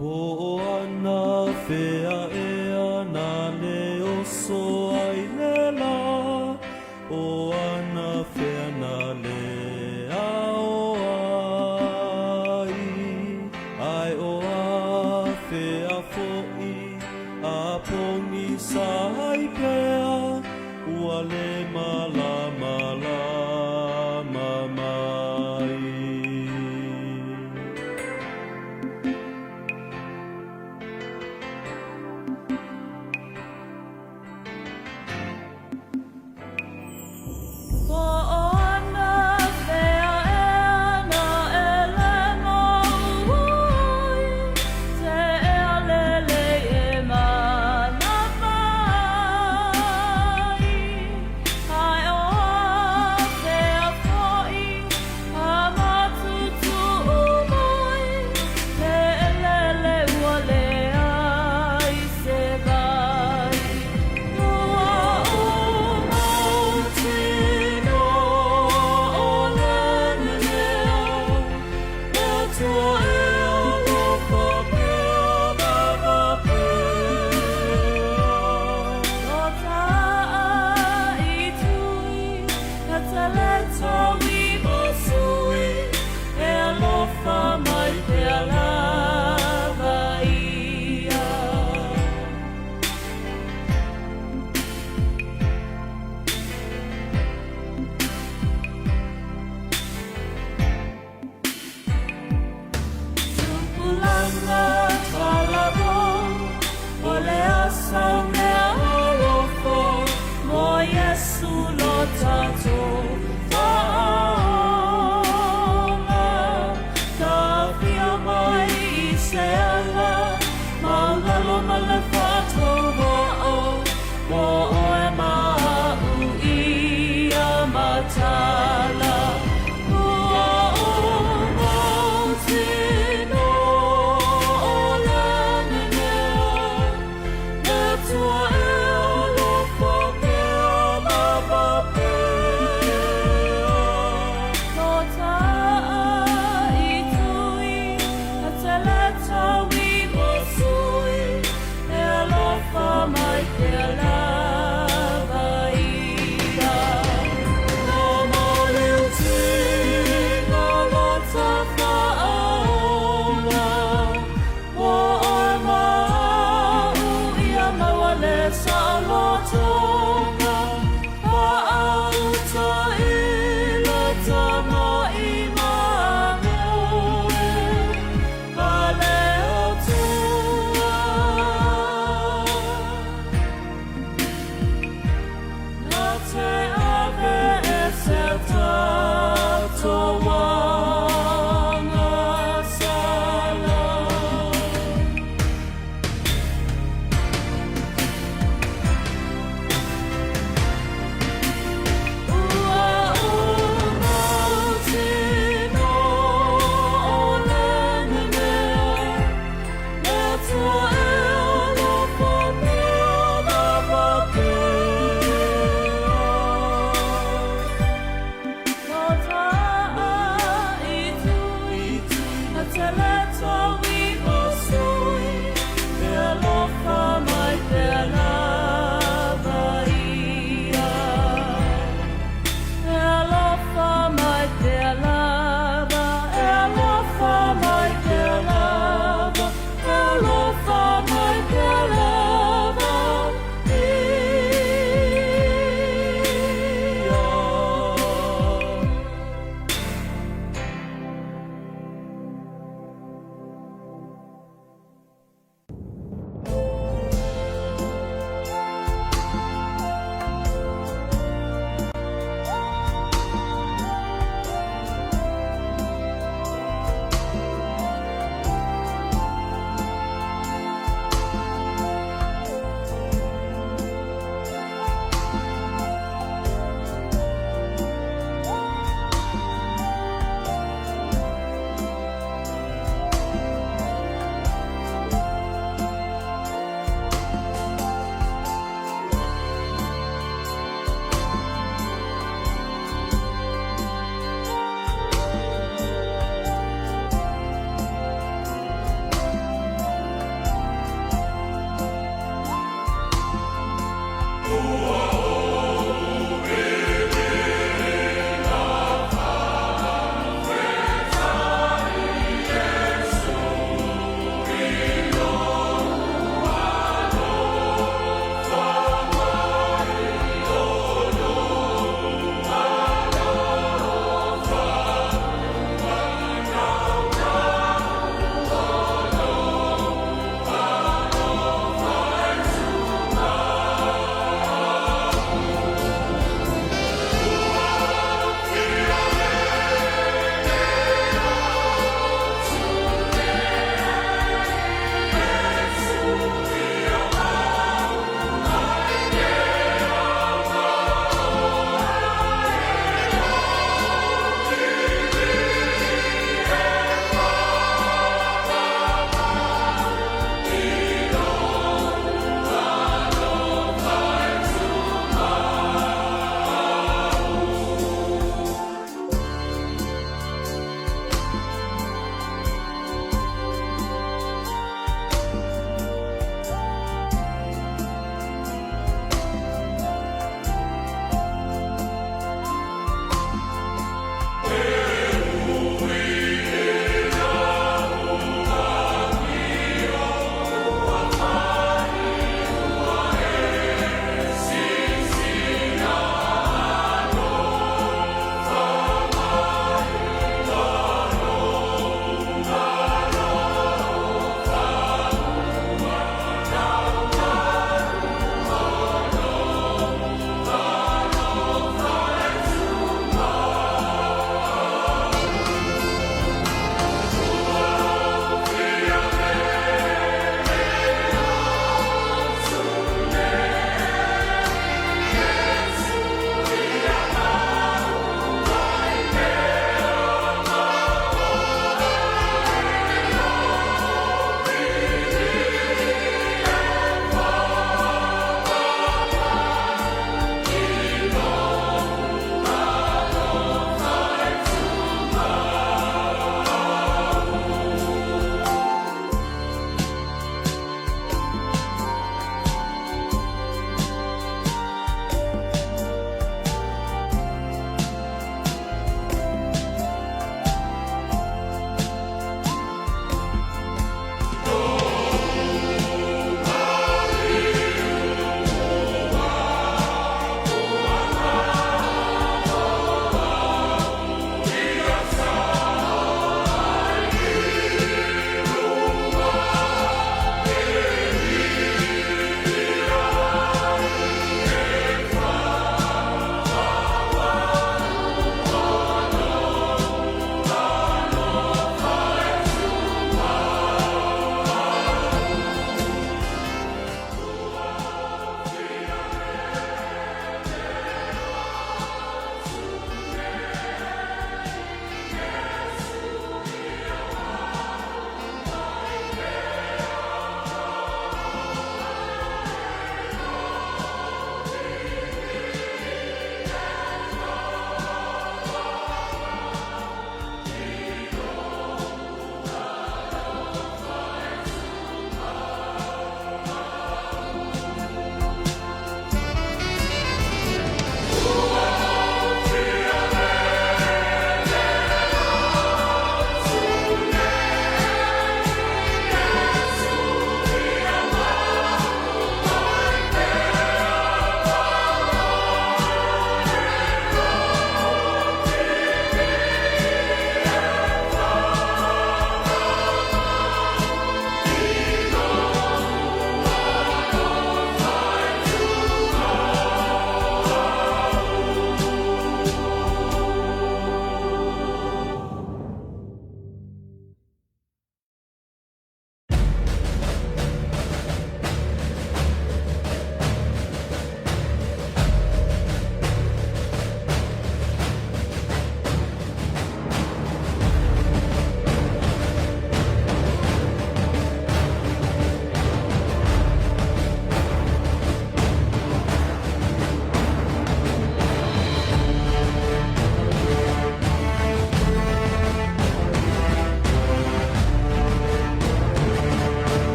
Po o ana fea ea na le oso ai le la, o ana fea na le ao ai, ai o a fea fo'i a pogisa ai pea, ua le malāmalāma mai. Po o ana fea ea na e le mau ai, te ea lelei e manava.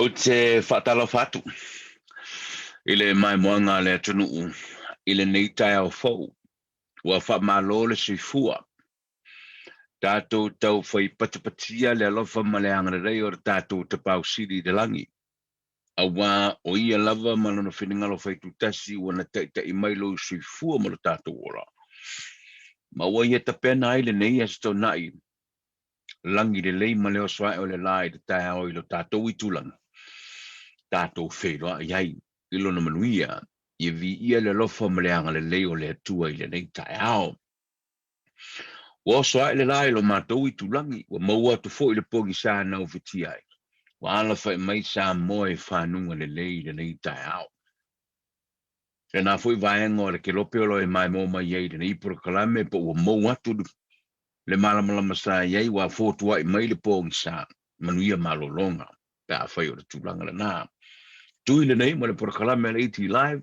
Ou te faatalofa atu i le maimoaga a le atunuu i lenei taeao fou. Ua faamalo le soifua. Tatou taufai patapatia le alofa ma le agalelei o le tatou Tapaau Sili i le lagi, aua o Ia lava ma Lona finagalo faitutasi ua na taitai mai lou soifua ma lo tatou ola, ma ua Ia tapena ai lenei Aso Toonai lagi lelei ma le oso ae o le la i le taeao i lo tatou itulagi, tatou feiloai ai i Lona manuia. Ia viia le alofa ma le agalelei o le Atua i lenei taeao. Ua oso ae le la i lo matou itulagi, ua maua atu foi le pogisa na ufitia ai. Ua alafai mai Samoa i fanuga lelei i lenei taeao. Lena foi vaega o le kelope o lo o e maimoa mai ai i lenei polokalame po ua mou atu le malamalama sa i ai ua fotuai mai le pogisa, manuia malologa pe afai o le tulaga lena. Tui lenei mo le polokalame a le ET Live,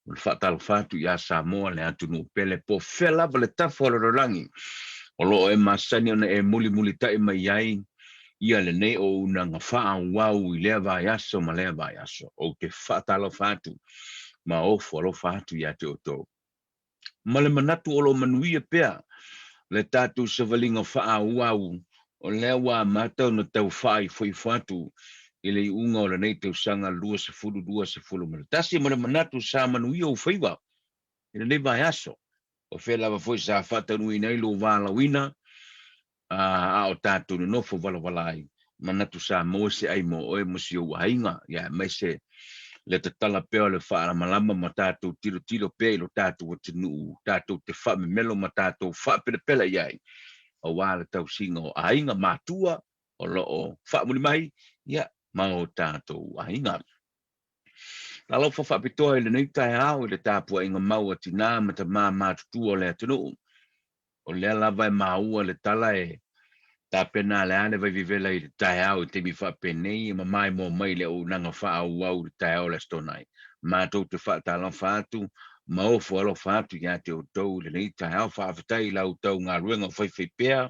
mo le faatalofa atu iā Samoa le atunuu pele po o fea lava le tafa o le lalolagi o lo o e masani ona e mulimulitai mai ai ia lenei ounaga faaauau i lea vaiaso ma lea vaiaso. Ou te faatalofa atu ma ofo alofa atu iā te outou. Ma le manatu o lo o manuia pea le tatou savaliga faaauau o lea ua amata ona tau faaifoifo atu i le iuga o lenei tausaga 2021 ma le manatu sa manuia ou faiva i lenei vaiaso. O fea lava foi sa faataunuuina ai lou valaauina a o tatou nonofo valavala ai, manatu sa maua se ai mo oe ma si ou aiga, ia aemaise le tatala pea o le faalamalama ma tatou tilotilo pea i lo tatou atunuu, tatou te faamemelo ma tatou faapelapela i ai, aua le tausiga o aiga matua o lo o faamuli mai, ia, ma o tatou aiga. Talofa faapitoa i lenei taeao i le tapuaiga mau a tinā ma tamā matutua o le atunuu. O lea lava e maua le tala e tapena le a le vaivivela i le taeao i taimi faapenei e mamaimoa mai le auaunaga faaauau i le taeao o le Aso Toonai. Matou te faatalofa atu ma ofo alofa atu ia te outou i lenei taeao. Faafetai i la outou galuega o faifaipea,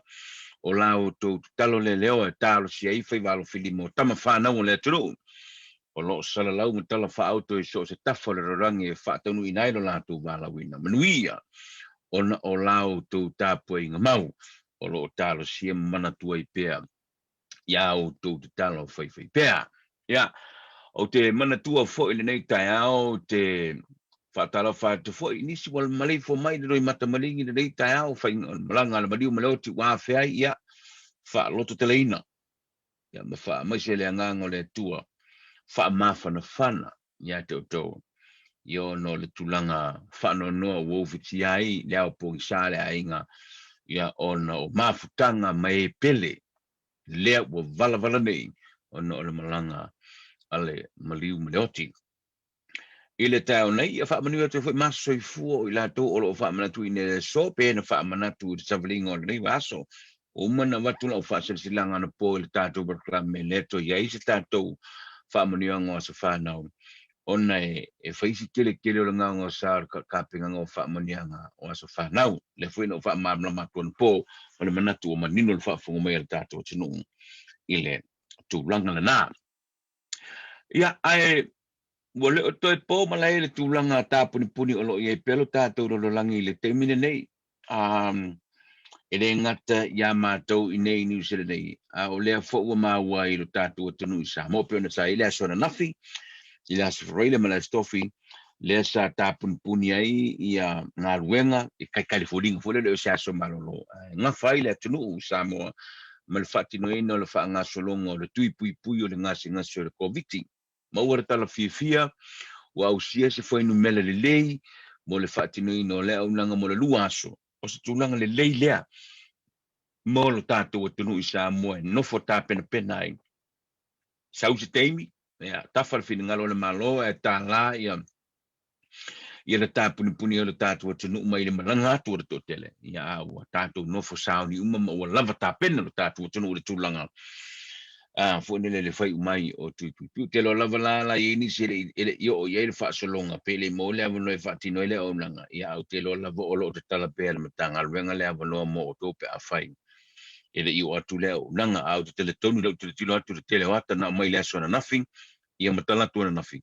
o la outou tatalo leleoa e talosia ai faiva alofilima o tama fanau o le atunuu o lo o salalau ma tala faaauto i so o se tafa o le lalolagi e faataunuuina ai lo latou valaauina. Manuia ona o la outou tapuaiga mau o lo o talosia ma manatua ai pea iā outou tatalo faifaipea. Ia, ou te manatua foi i lenei taeao te faatalofa atu foi i nisi ua maleifua mai i le loimata maligi i lenei taeao, faiga o le malaga a le maliu ma le oti ua afea ai, ia, faalototeleina, ia, ma faamaise le agaga o le Atua, faamafanafana ia te outou, ia ona o le tulaga faanoanoa ua ufitia ai le ao pogisa le aiga, ia ona o mafutaga ma e pele lea ua valavala nei ona o le malaga a le maliu ma le oti. I le taeao nei, ia faamanuia atu ai foi ma soifua o i latou o lo o faamanatuina i le aso pe na faamanatu i le savaliga o lenei vaiaso. Ua uma ona avatu lau faasilasilaga anapo i le tatou polokalame lea toe i ai se tatou faamanuiaga o aso fanau ona e fai si tele tele o le gaogaosa o le tapenaga o faamanuiaga o aso fanau. Lea foi na ou faamalamalama atu anapo ma le manatu ua manino le faafofoga mai a le tatou atunuu i le tulaga lena. Ia, ae ua le o toe po malae i le tulaga tapunipuni o lo o i ai pea lo tatou lalolagi i le taimi lenei. E le gata iā matou i nei i Niu Sila nei, a o lea foi ua maua ai i lo tatou atunuu i Samoa, pei ona sa i ai le aso ananafi, i le aso Faraile ma le aso Tofi, lea sa tapunipuni ai ia galuega i kaikalifoliga foi lea, e le o se aso malolo, ae gafa ai le atunuu i Samoa ma le faatinoina o le faagasologa o le tui puipui o le gasegase o le Koviti. Maua le tala fiafia ua ausia se fuainumela lelei mo le faatinoina o lea auaunaga mo le lua aso. O se tulaga lelei lea mo lo tatou atunuu i Samoa e nofo tapenapena ai. Sau se taimi, ia, tafa le finagalo o le Malo ae tālā ia ia le tapunipuni o le tatou atunuu mai le malaga atu o le toatele, ia a ua tatou nofo sauni uma ma ua lava tapena lo tatou atunuu i le tulaga a foi lele le faiu mai o Tuipuipu. Ou te iloa lava la la i ai nisi e le i e le i oo i ai le faasologa pe le i maua le avanoa e faatino ai le auaunaga, ia a ou te iloa lava o lo o tatala pea e le Matagaluega le avanoa mo outou pe afai. E le i oo atu le auaunaga, a ou te talitonu i lau tilotilo atu i le tele o ata na aumai i le aso ananafi, ia ma tala atu ananafi.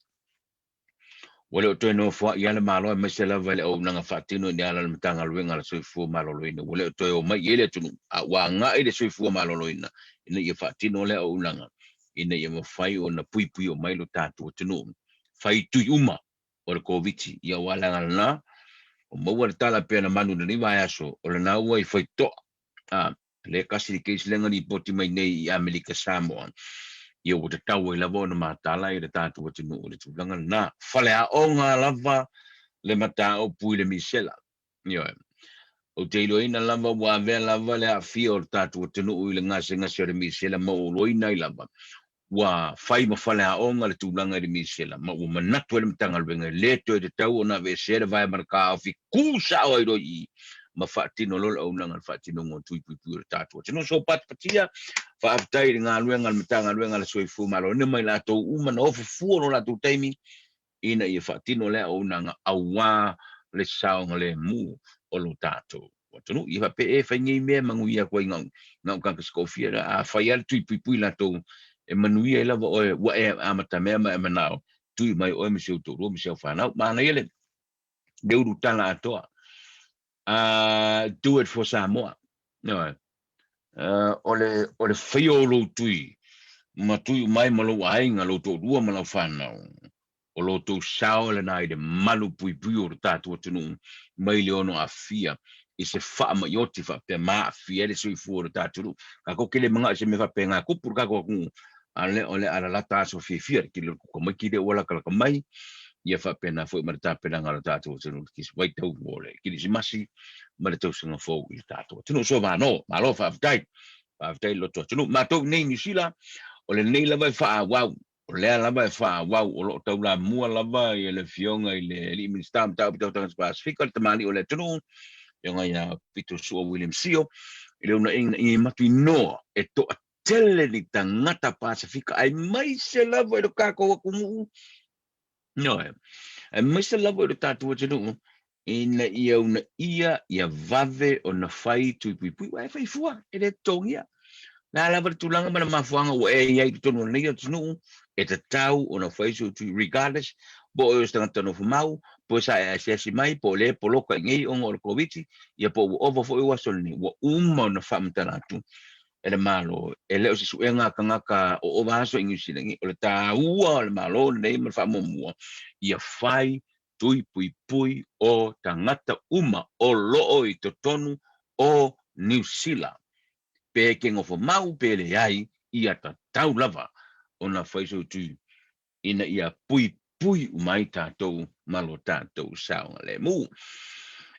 Ua le o toe nofoa'i lava le Malo aemaise lava i le auaunaga faatino i ala o le Matagaluega a le Soifua Maloloina. Ua le o toe omai i ai le atunuu, a ua agai le Soifua Maloloina ina ia faatino lea auaunaga ina ia mafai ona puipui mai lo tatou atunuu. Fai tui uma o le Koviti, ia aua leaga lena, ua maua le tala pei ona manu i lenei vaiaso, o lena ua i faitotoa. A, lea kasi le case lea na lipoti mai nei i Amerika Samoa, ia ua tatau ai lava ona mataala i le tatou atunuu i le tulaga lena. Faleaoga lava le mataupu i le misela. Ioe. Ou te iloaina lava ua avea lava le aafia o le tatou atunuu i le gasegase o le misela ma ua iloaina ai lava ua fai ma faleaoga le tulaga i le misela ma ua manatu ai le Matagaluega e le toe tatau ona aveesea le vae ma le taofi kū sao ai loa i i ma faatino loa le auaunaga i le faatinoga o tui puipui o le tatou atunuu. So patipatia, faafetai i le galuega a le Matagaluega a le Soifua Maloloina ma i latou uma na ofo fua lo latou taimi ina ia faatino lea auaunaga aua le saogalemu o lo tatou atunuu. Ia faapea e fai nei mea e manuia atu ai gau gau tagata se toafia la a fai lava le tui puipui latou e manuia ai lava oe ua e amatamea ma e manao tui mai oe ma si ou toalua ma si au fanau. Manaia le le ulutala atoa. Do it for Samoa. Ioe. O le o le faia o lou tui ma tui uma ai ma lou aiga, lou toalua ma lau fanau, o lo outou sao lena i le malu puipui o lo tatou atunuu mai le ono aafia i se faamaioti faapea ma aafia ai le soifua o lo tatou atunuu. Tatou te le manao i se mea faapena tupu i le tatou atunuu, a le o le alalata aso fiafia le tele o le kuka mai kile ua latalata mai, ia faapena foi ma le tapenaga o le tatou atunuu i le vaitau o le Kerisimasi ma le tausaga fou i le tatou atunuu. So malo, malo faafetai. Faafetai i le loto atunuu. Matou i nei i Niu Sila, o lenei lava e faaauau, o lea lava e faaauau, o lo o taulamua lava le Afioga i le Alii Minisita o Mataupu Tau Tagata Pasefika, le tamalii o le atunuu, Afioga ia Pito Sua William Sio, i le unaiga ina ia matuinoa e toatele ni tagata Pasefika aemaise lava i lo tatou atunuu, ioe, aemaise lava i lo tatou atunuu ina ia unaia ia vave ona fai tui puipui, aua e fai fua, e le totogia. Le a lava le tulaga ma le mafuaaga ua e i ai i totonu o lenei atunuu, e tatau ona fai sou tui regardless po o oe o se tagata nofo mau, po o sa e asiasi mai, po o lea e poloka i nei ona o le Koviti, ia po ua ova foi ou aso lenei, ua uma ona faamatala atu e le Malo, e le o se suega a tagata o ova aso i Niu Sila nei, o le taua o le Malo lenei ma le faamuamua, ia fai tui puipui o tagata uma o loo i totonu o Niu Sila, pe ke nofo mau pe leai, ia tatau lava ona fai sou tui ina ia puipui uma ai tatou ma lo tatou saogalemu.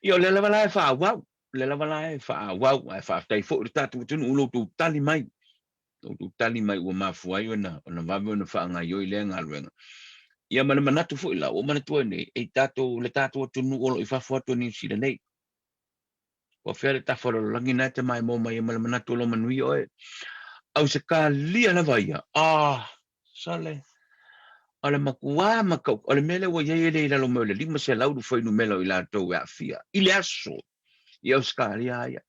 Ia o lea lava la e faaauau, o lea lava la e faaauau, ae faafetai foi i le tatou atunuu i lo outou tali mai, lo outou tali mai ua mafua ai ona ona vave ona faagaoioi lea galuega. Ia ma le manatu foi la, ua manatua ai nei, e tatou, le tatou atunuu o lo o i fafo atu o Niu Sila nei, Ua fea le tafa o le lalolagi na e te maimoa mai ai ma le manatu o lou manuia oe. Ausetalia lava ia. Ah, sole. O le matua matau, o le mea lea ua i ai e le i lalo mai o le 500 fuainumera o i latou e aafia i le aso i Ausetalia ia.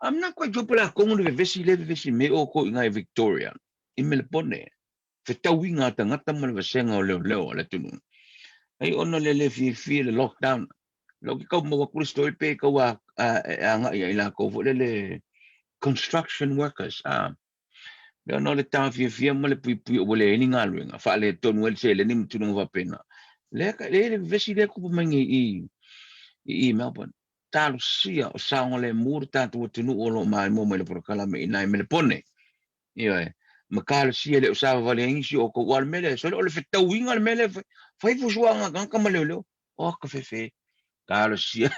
I'm not quite sure po o le a tonu le vevesi lea e vevesi mai ai outou i ina i Victoria, i Melepone. Fetauiga a tagata ma le vasega o leoleo a le atunuu. Ai ona le le fiafia i le lockdown. Lea ou te tau maua atu le story pe tau a, a, e agai ai latou foi lele construction workers. A, lea ona o le taofiafia ma le puipui ua leai ni galuega, faaletonu ai le seleni ma tulaga faapena. Lea, lea le vevesi lea e tupu mai nei i, i, i Melbourne. Talosia o saogalemu le tatou atunuu o lo o maimoa mai le polokalame i nai Melepone. Ioe, ma talosia e le o savavali ai nisi o outou. Aua o le mea lea, sole o le fetauiga le mea lea e fai. Fai fusuaga a tagata ma leoleo. O ka fefe. Talosia,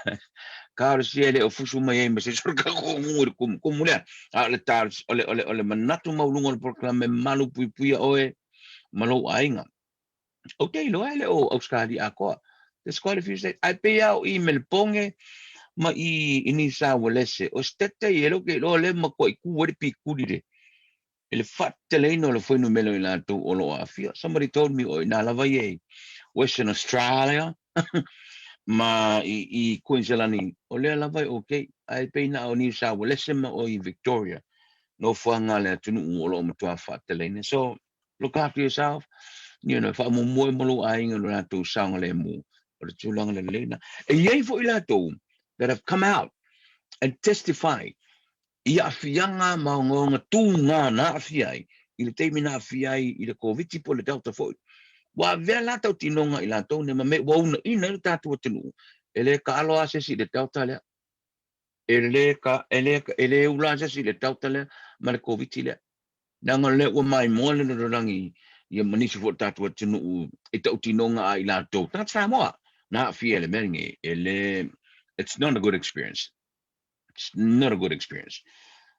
talosia e le o fusu mai ai ma se isi o le tatou nuu i le kumu, kumu lea. A o le talosia, o le, o le, o le manatu maualuga o le polokalame malupuipuia oe ma lou aiga. Ou te iloa e le o Ausetalia atoa. There's quite a few states. Ae pei lava o i Melepone ma i, i Niu Saualese. O Setete e le o ke iloa lea e matuai kū ai le pikuli le, i le faateteleina o le fuainumera o i latou o lo o aafia. Somebody told me o i nā lava ia i Western Australia ma i, i Queensland, o lea lava e okay. Ae pei na o Niu Saualese ma o i Victoria. nofoaga a le atunuu o lo o matua faateleina. So, look after yourself, you know, faamoemoe mo lou aiga i lo latou saogalemu, o le tulaga lelei lena. E i ai foi latou that have come out and testified i aafiaga ma ogaoga tuga na aafia ai i le taimi na aafia ai i le Koviti po o le Delta foi. Ua avea la tautinoga i latou nei ma mea ua uunaina ai le tatou atunuu, e le taalo lava se isi i le Delta lea. E le, ka, e le, e le ula se isi i le Delta lea ma le Koviti lea. Leaga o lea ua maimoa le lalolagi ia ma nisi foi o tatou atunuu i tautinoga a i latou, tagata Samoa, na aafia i le mea lenei. E le, it's not a good experience. It's not a good experience.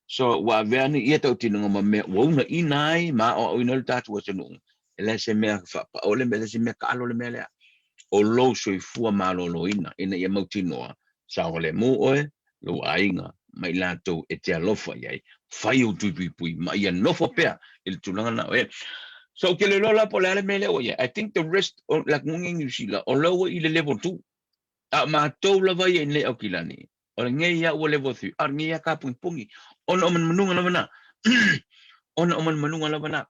So, ua avea nei ia tautinoga ma mea ua uunaina ai ma aoaoina ai le tatou atunuu. E le se mea faapaole, e le se mea taalo le mea lea. O lou soifua maloloina ina ia mautinoa, saogalemu oe, lou aiga, ma i latou e te alofa i ai. Fai ou tui puipui ma ia nofo pea i le tulaga lena o i ai. So, ou te le iloa la po o le a le mea lea ua i ai. I think the rest o le atunuu nei i Niu Sila, o lea ua i le level 2. A o matou lava ia i nei Aukilani, o lenei a ua level 3, a o lenei a kapugipugi, ona o manumanuga lava na. Ona o manumanuga lava na.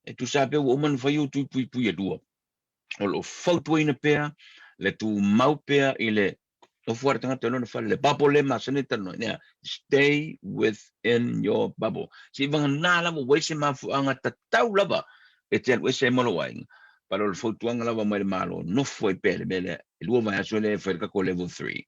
E tusa pea ua uma ona fai ou tui puipui e lua. O lo o fautuaina pea le tumau pea i le nofo a le tagata i lona fale, le bubble lea e masani ona talanoa ai, stay within your bubble. Seivagana lava ua i ai se mafuaaga tatau lava e te alu ese ai ma lou aiga. But o le fautuaga lava mai le Malo, nofo ai pea i le mea lea, e lua vaiaso lea e fai le tatou level 3.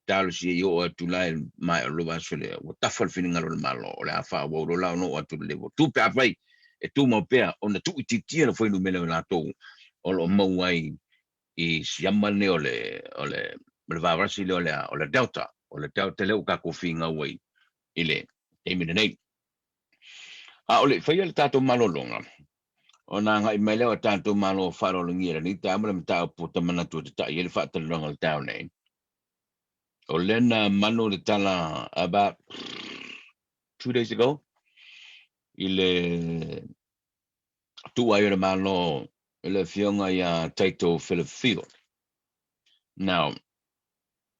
Talosia i oo atu la i le maea o le lua vaiaso lea, ua tafa le finagalo o le Malo, o le a faaauau loa la ona oo atu i le level 2 pe afai e tumau pea ona tuuitiitia le fuainumera o i latou o lo o maua ai i siama lenei o le o le o le vairasi lea o le o le Delta, o le Delta lea ua tatou finau ai i le taimi lenei. A o le i faia le tatou malologa, ona agai mai lea o tatou malo faaaloalogia i lenei taeao ma le mataupu ua ta manatu e tatai ai le faatalanoaga o le taeao nei. O lea na manu le tala about 2 days ago i le tuuai o le Malo i le afioga ia Taito Philip Field. Now,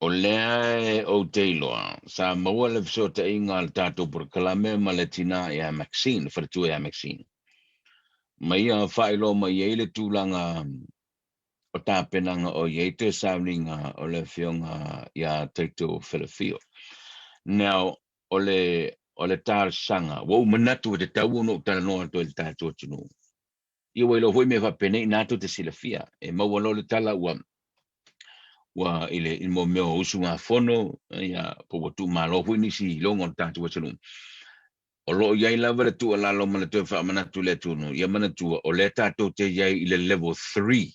o lea ou te iloa, sa maua le fesootaiga a le tatou polokalame ma le tina ia Maxine, le faletua ia Maxine. Ma ia faailoa mai ai le tulaga o tapenaga o i ai toe sauniga o le afioga ia Taito Philip Field. Now, o le o le talosaga, ua ou manatu e tatau ona ou talanoa atu ai i le tatou atunuu. Ia ua iloa foi mea faapenei na tou te silafia. E maua loa le tala ua ua i le i le mea o usugafono, ia po ua tuumalo foi nisi iloga o le tatou atunuu. O lo o i ai lava le tuualalo ma le toe faamanatu i le atunuu, ia manatua o lea tatou te i ai i le level 3.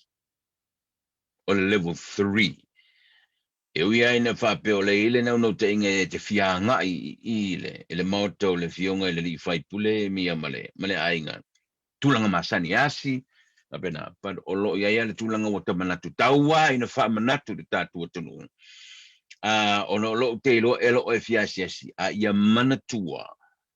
O le level 3. E ui lava ina faapea o lea e i ai le naunautaiga e te fia agai i le i le Maota o le Afioga i le Alii Faipule ia ma le ma le aiga, tulaga masani e asi, faapena, but o lo o i ai lava le tulaga ua ta manatu, tau lava ina faamanatu i le tatou atunuu, a, ona o lou te iloa e le o e fia asiasi, a ia manatua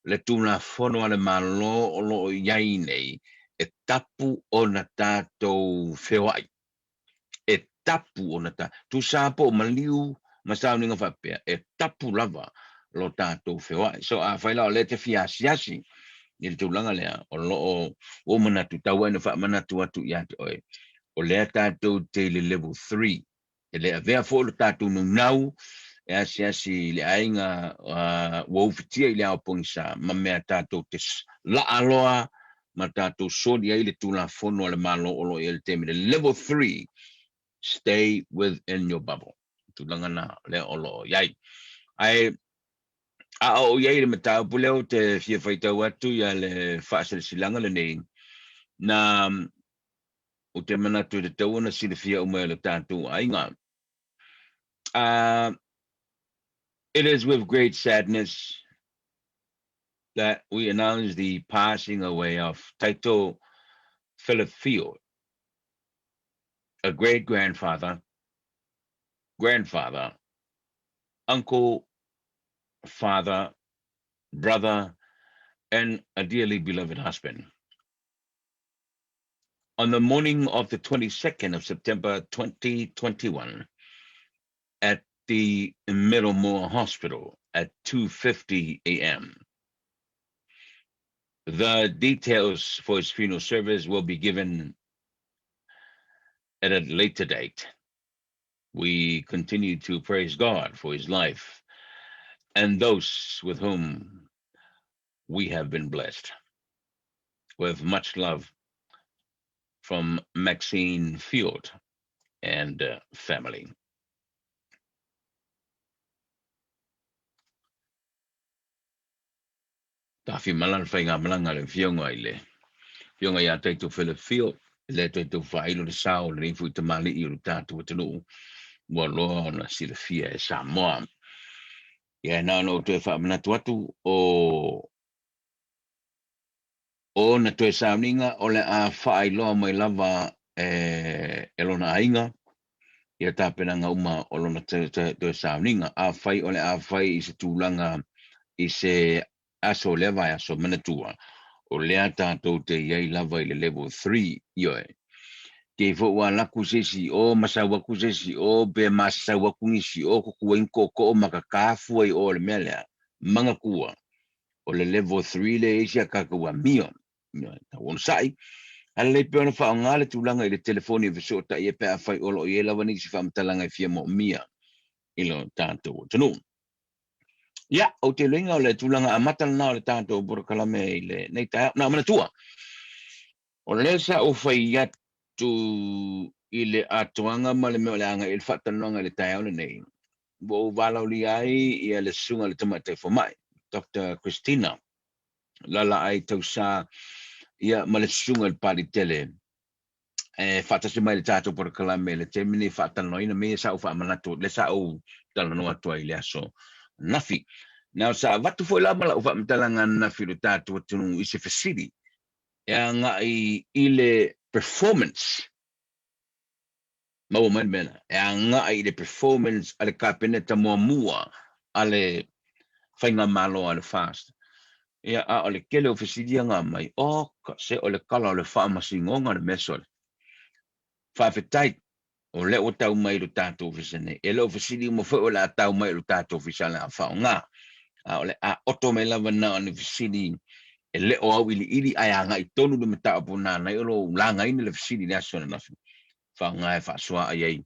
le Tulafono a le Malo o lo o i ai nei e tapu ona tatou feoai. E tapu ona ta, tusa po o maliu ma sauniga faapea, e tapu lava lo tatou feoai. So afai la o lea e te fia asiasi i le tulaga lea, o lo o ua ou manatu, tau ai ina faamanatu atu ia te oe, o lea tatou te i le level 3. E le avea foi lo tatou naunau e asiasi i le aiga ua ufitia i le ao pogisa ma mea tatou te laa loa ma tatou soli ai le Tulafono a le Malo o lo o i ai le taimi le level 3, stay within your bubble. Tulaga na lea o lo o i ai. Ae a oo i ai le mataupu lea ou te fia faitau atu ia le faasilasilaga lenei, na ou te manatu e tatau ona silafia uma e lo tatou aiga. It is with great sadness that we announce the passing away of Taito Philip Field, a great grandfather, grandfather, uncle, father, brother, and a dearly beloved husband. On the morning of the 22nd of September 2021, at the Middlemore Hospital at 2:50 a.m. The details for his funeral service will be given at a later date. We continue to praise God for his life and those with whom we have been blessed. With much love from Maxine Field and family. Tafimala le faigamalaga a le Afioga i le Afioga ia Taito Philip Field, e le toe tau faailo le sao o lenei foi tamalii o le tatou atunuu ua loa ona silafia e Samoa. Ia na ona ou toe faamanatu atu o ona toe sauniga o le a faailoa mai lava e, e lona aiga ia tapenaga uma o lona toe sauniga. Afai o le a fai i se tulaga i se aso o lea vaiaso, manatua, o lea tatou te i ai lava i le level 3, ioe. Te foi ua alu atu se isi i o ma sau atu se isi i o pe masasau atu nisi i o tutu ai ni tootoo ma tata fua i o i le mea lea. Manatua, o le level 3 lea e i ai si a tatou amio. Ioe, tau onosai. A lelei pea ona faaaoga le tulaga i le telefoni e fesootai ai pe afai o lo o i ai lava nisi faamatalaga e fia moomia i lo tatou atunuu. Ia, ou te iloaina o le tulaga amata lena o le tatou polokalame i lenei taeao. Na manatua, o lea sa ou fai atu i le atoaga ma le mea o le a agai i ai le faatalanoaga i le taeao lenei, ua ou valaaulia ai ia le susuga i le Tamaitai Fomai, Doctor Christina Lalaai Tausa, ia ma le susuga i le Palitele e faatasi mai le tatou polokalame i le taimi nei faatalanoaina mea ia sa ou faamanatu, lea sa ou talanoa atu ai i le aso ananafi. Now, sa avatu foi la ma lau faamatalaga ananafi i lo tatou atunuu i se fesili e agai i le performance, maua mai le mea lea, e agai i le performance a le Kapeneta muamua a le Faigamalo a le FAST. Ia, a o le tele o fesili ia na aumai, oka, se o le kala o le faamasinoga le mea sole. Faafetai, o lea ua tau mai i lo tatou ofisa nei. E le o fesili uma foi o le a tau mai i lo tatou ofisa o le a faaaoga. A o le a oto mai lava na o ni fesili e le o auiliili ae agai tonu le mataupu nāna ai o lo o lagaina le fesili i le aso ananafi. Faaaoga e faasoa ai ai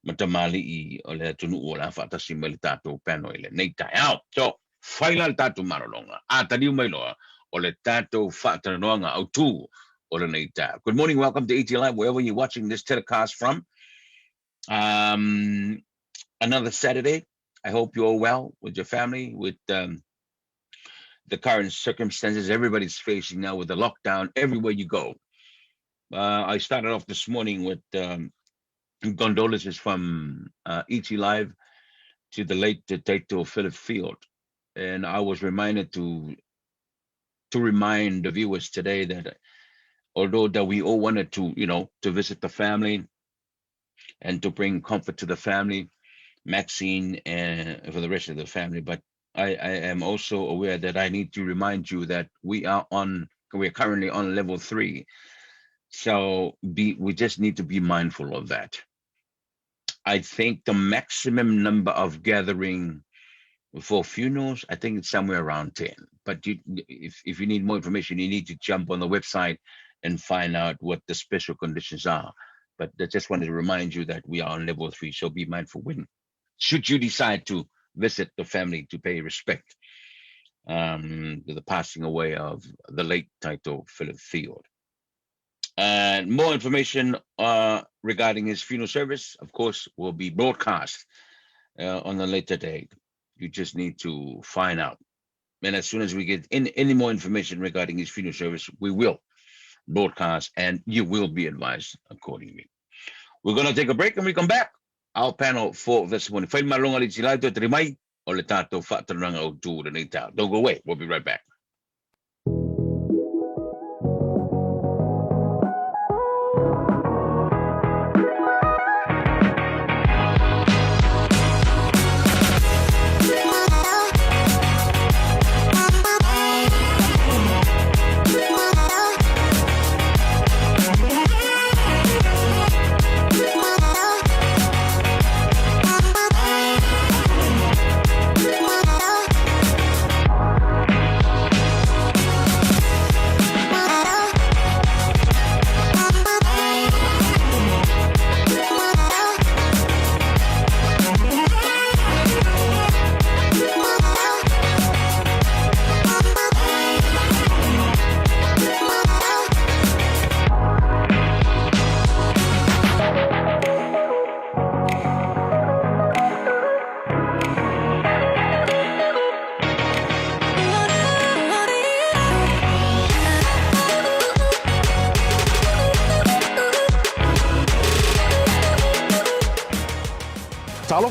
ma tamalii o le atunuu o le a faatasi mai le tatou panel i lenei taeao. So, fai la le tatou malologa, a taliu mai loa o le tatou faatalanoaga autū o lenei taeao. Good morning, welcome to ET Live, wherever you're watching this telecast from. Another Saturday. I hope you're all well with your family, with the current circumstances everybody's facing now with the lockdown everywhere you go. I started off this morning with condolences from ET Live to the late Taito Philip Field. And I was reminded to remind the viewers today that although that we all wanted to, you know, to visit the family and to bring comfort to the family, Maxine, and for the rest of the family, but I am also aware that I need to remind you that we are currently on level 3. So we just need to be mindful of that. I think the maximum number of gathering for funerals, I think it's somewhere around 10. But if you need more information, you need to jump on the website and find out what the special conditions are. But I just wanted to remind you that we are on level 3, so be mindful when, should you decide to visit the family to pay respect to the passing away of the late Taito Philip Field. And more information regarding his funeral service, of course, will be broadcast on a later date. You just need to find out. And as soon as we get any more information regarding his funeral service, we will broadcast and you will be advised accordingly. We're going to take a break and we come back. Our panel for this morning. Fai malonga le tilai to mai o le tātou faatalanoaga autū lenei taeao. Don't go away. We'll be right back.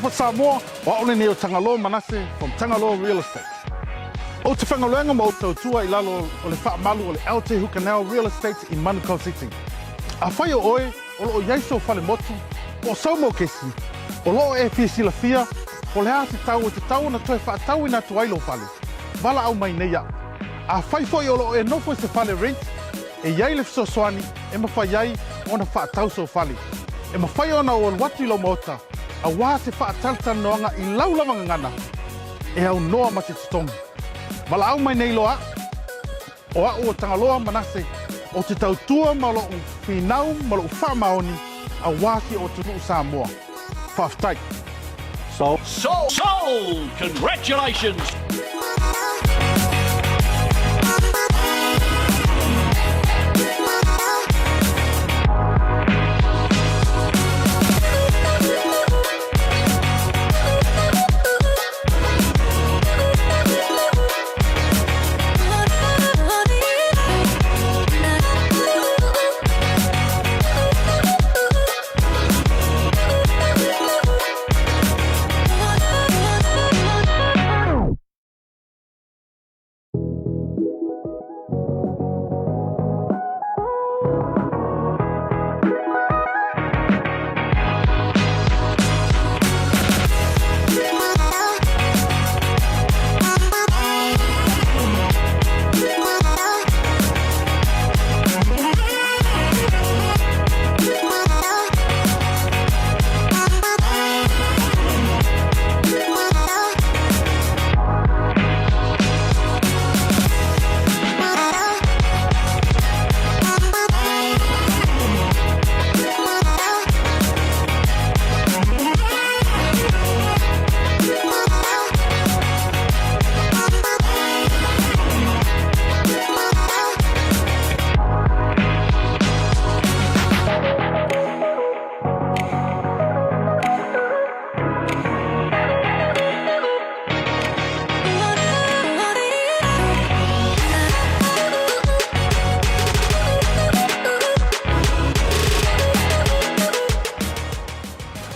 Talofa Samoa, o au lenei o Tagaloa Manase from Tagaloa Real Estate. Ou te whaigaluega ma ou tautua i lalo o le faamalu o le LT Hukanel Real Estate i Manukau City. Afai o oe o lo o i ai sou fale motu, po o sou mokesi, o lo o e fia silafia po o le a se tau e tatau ona toe faatauina atu ai lou fale, valaau mai nei au. Afai foi o lo o e nofo i se fale rent, E i ai le fesoasoani e mafai ai ona faatau sou fale. E mafai ona ou alu atu i lou maota aua se faatalatalanoaga i lau lava gagana e aunoa ma se totogi. Valaau mai nei loa au, o au o Tagaloa Manase, ou te tautua ma lou finau ma lou faamaoni aua si ou atunuu Samoa. Faafetai. Sold! Sold! Congratulations!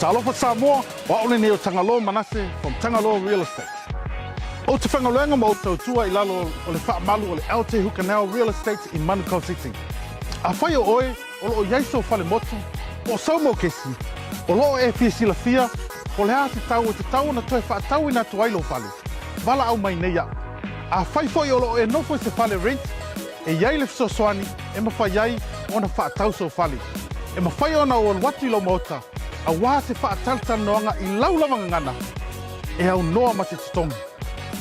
Talofa Samoa, o au lenei o Tagaloa Manase from Tagaloa Real Estate. Ou te whaigaluega ma ou tautua i lalo o le faamalu o le LT Hukanel Real Estate i Manukau City. Afai o oe o lo o i ai sou fale motu, po o sou mokesi, o lo o e fia silafia po o le a se tau e tatau ona toe faatauina atu ai lou fale, valaau mai nei au. Afai foi o lo o e nofo i se fale rent, e i ai le fesoasoani e mafai ai ona faatau sou fale. E mafai ona ou alu atu i lou maota aua se faatalatalanoaga i lau lava gagana e aunoa ma se totogi.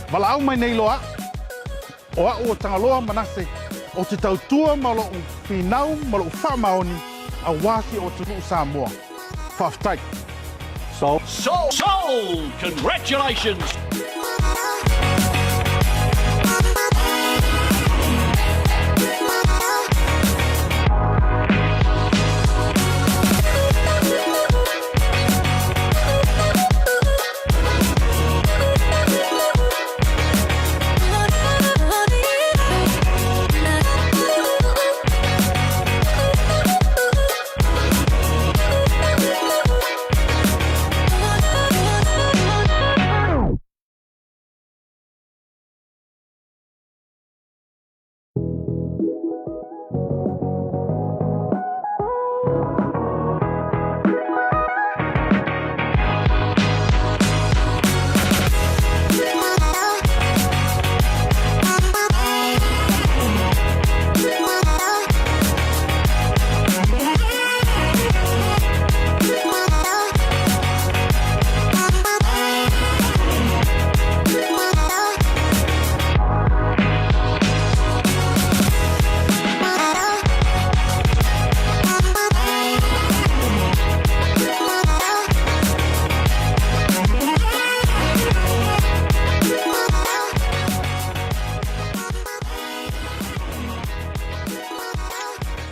Valaau mai nei loa au, o au o Tagaloa Manase, ou te tautua ma lou finau ma lou faamaoni aua si ou atunuu Samoa. Faafetai. Sold! Sold! Congratulations!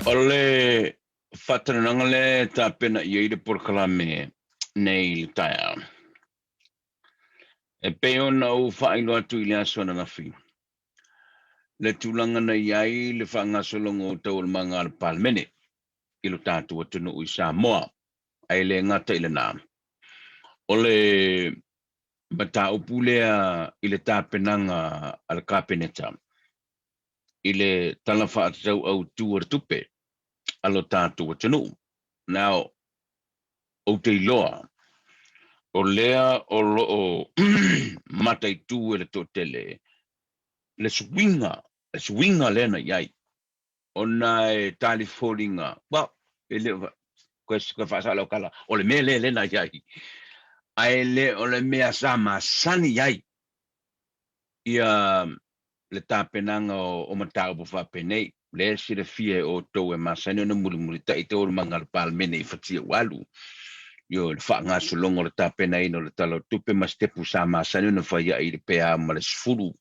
O le faatalanoaga lea e tapena i ai le polokalame nei i le taeao. E pei ona ou faailoa atu i le aso ananafi, le tulaga na i ai le faagasologa o taualumaga a le Palemene i lo tatou atunuu i Samoa, ae le gata i lena. O le mataupu lea i le tapenaga a le Kapeneta i le Tala Faatatau Autu o le Tupe a lo tatou atunuu. Now, ou te iloa, o lea o lo o mataitu e le toatele le suiga, le suiga lea na i ai, ona e talifoliga, well, e le o, koe faasao lau tala, o le mea lea lea na i ai, ae le o le mea sa masani i ai ia le tapenaga o mataupu faapenei, lea e silafia e outou e masani ona mulimulitai taualumaga a le Palemene i fatia ua alu, ioe, le faagasologa o le tapenaina o le Tala o le Tupe ma sitepu sa masani ona fai ai i le pe a ma le 10+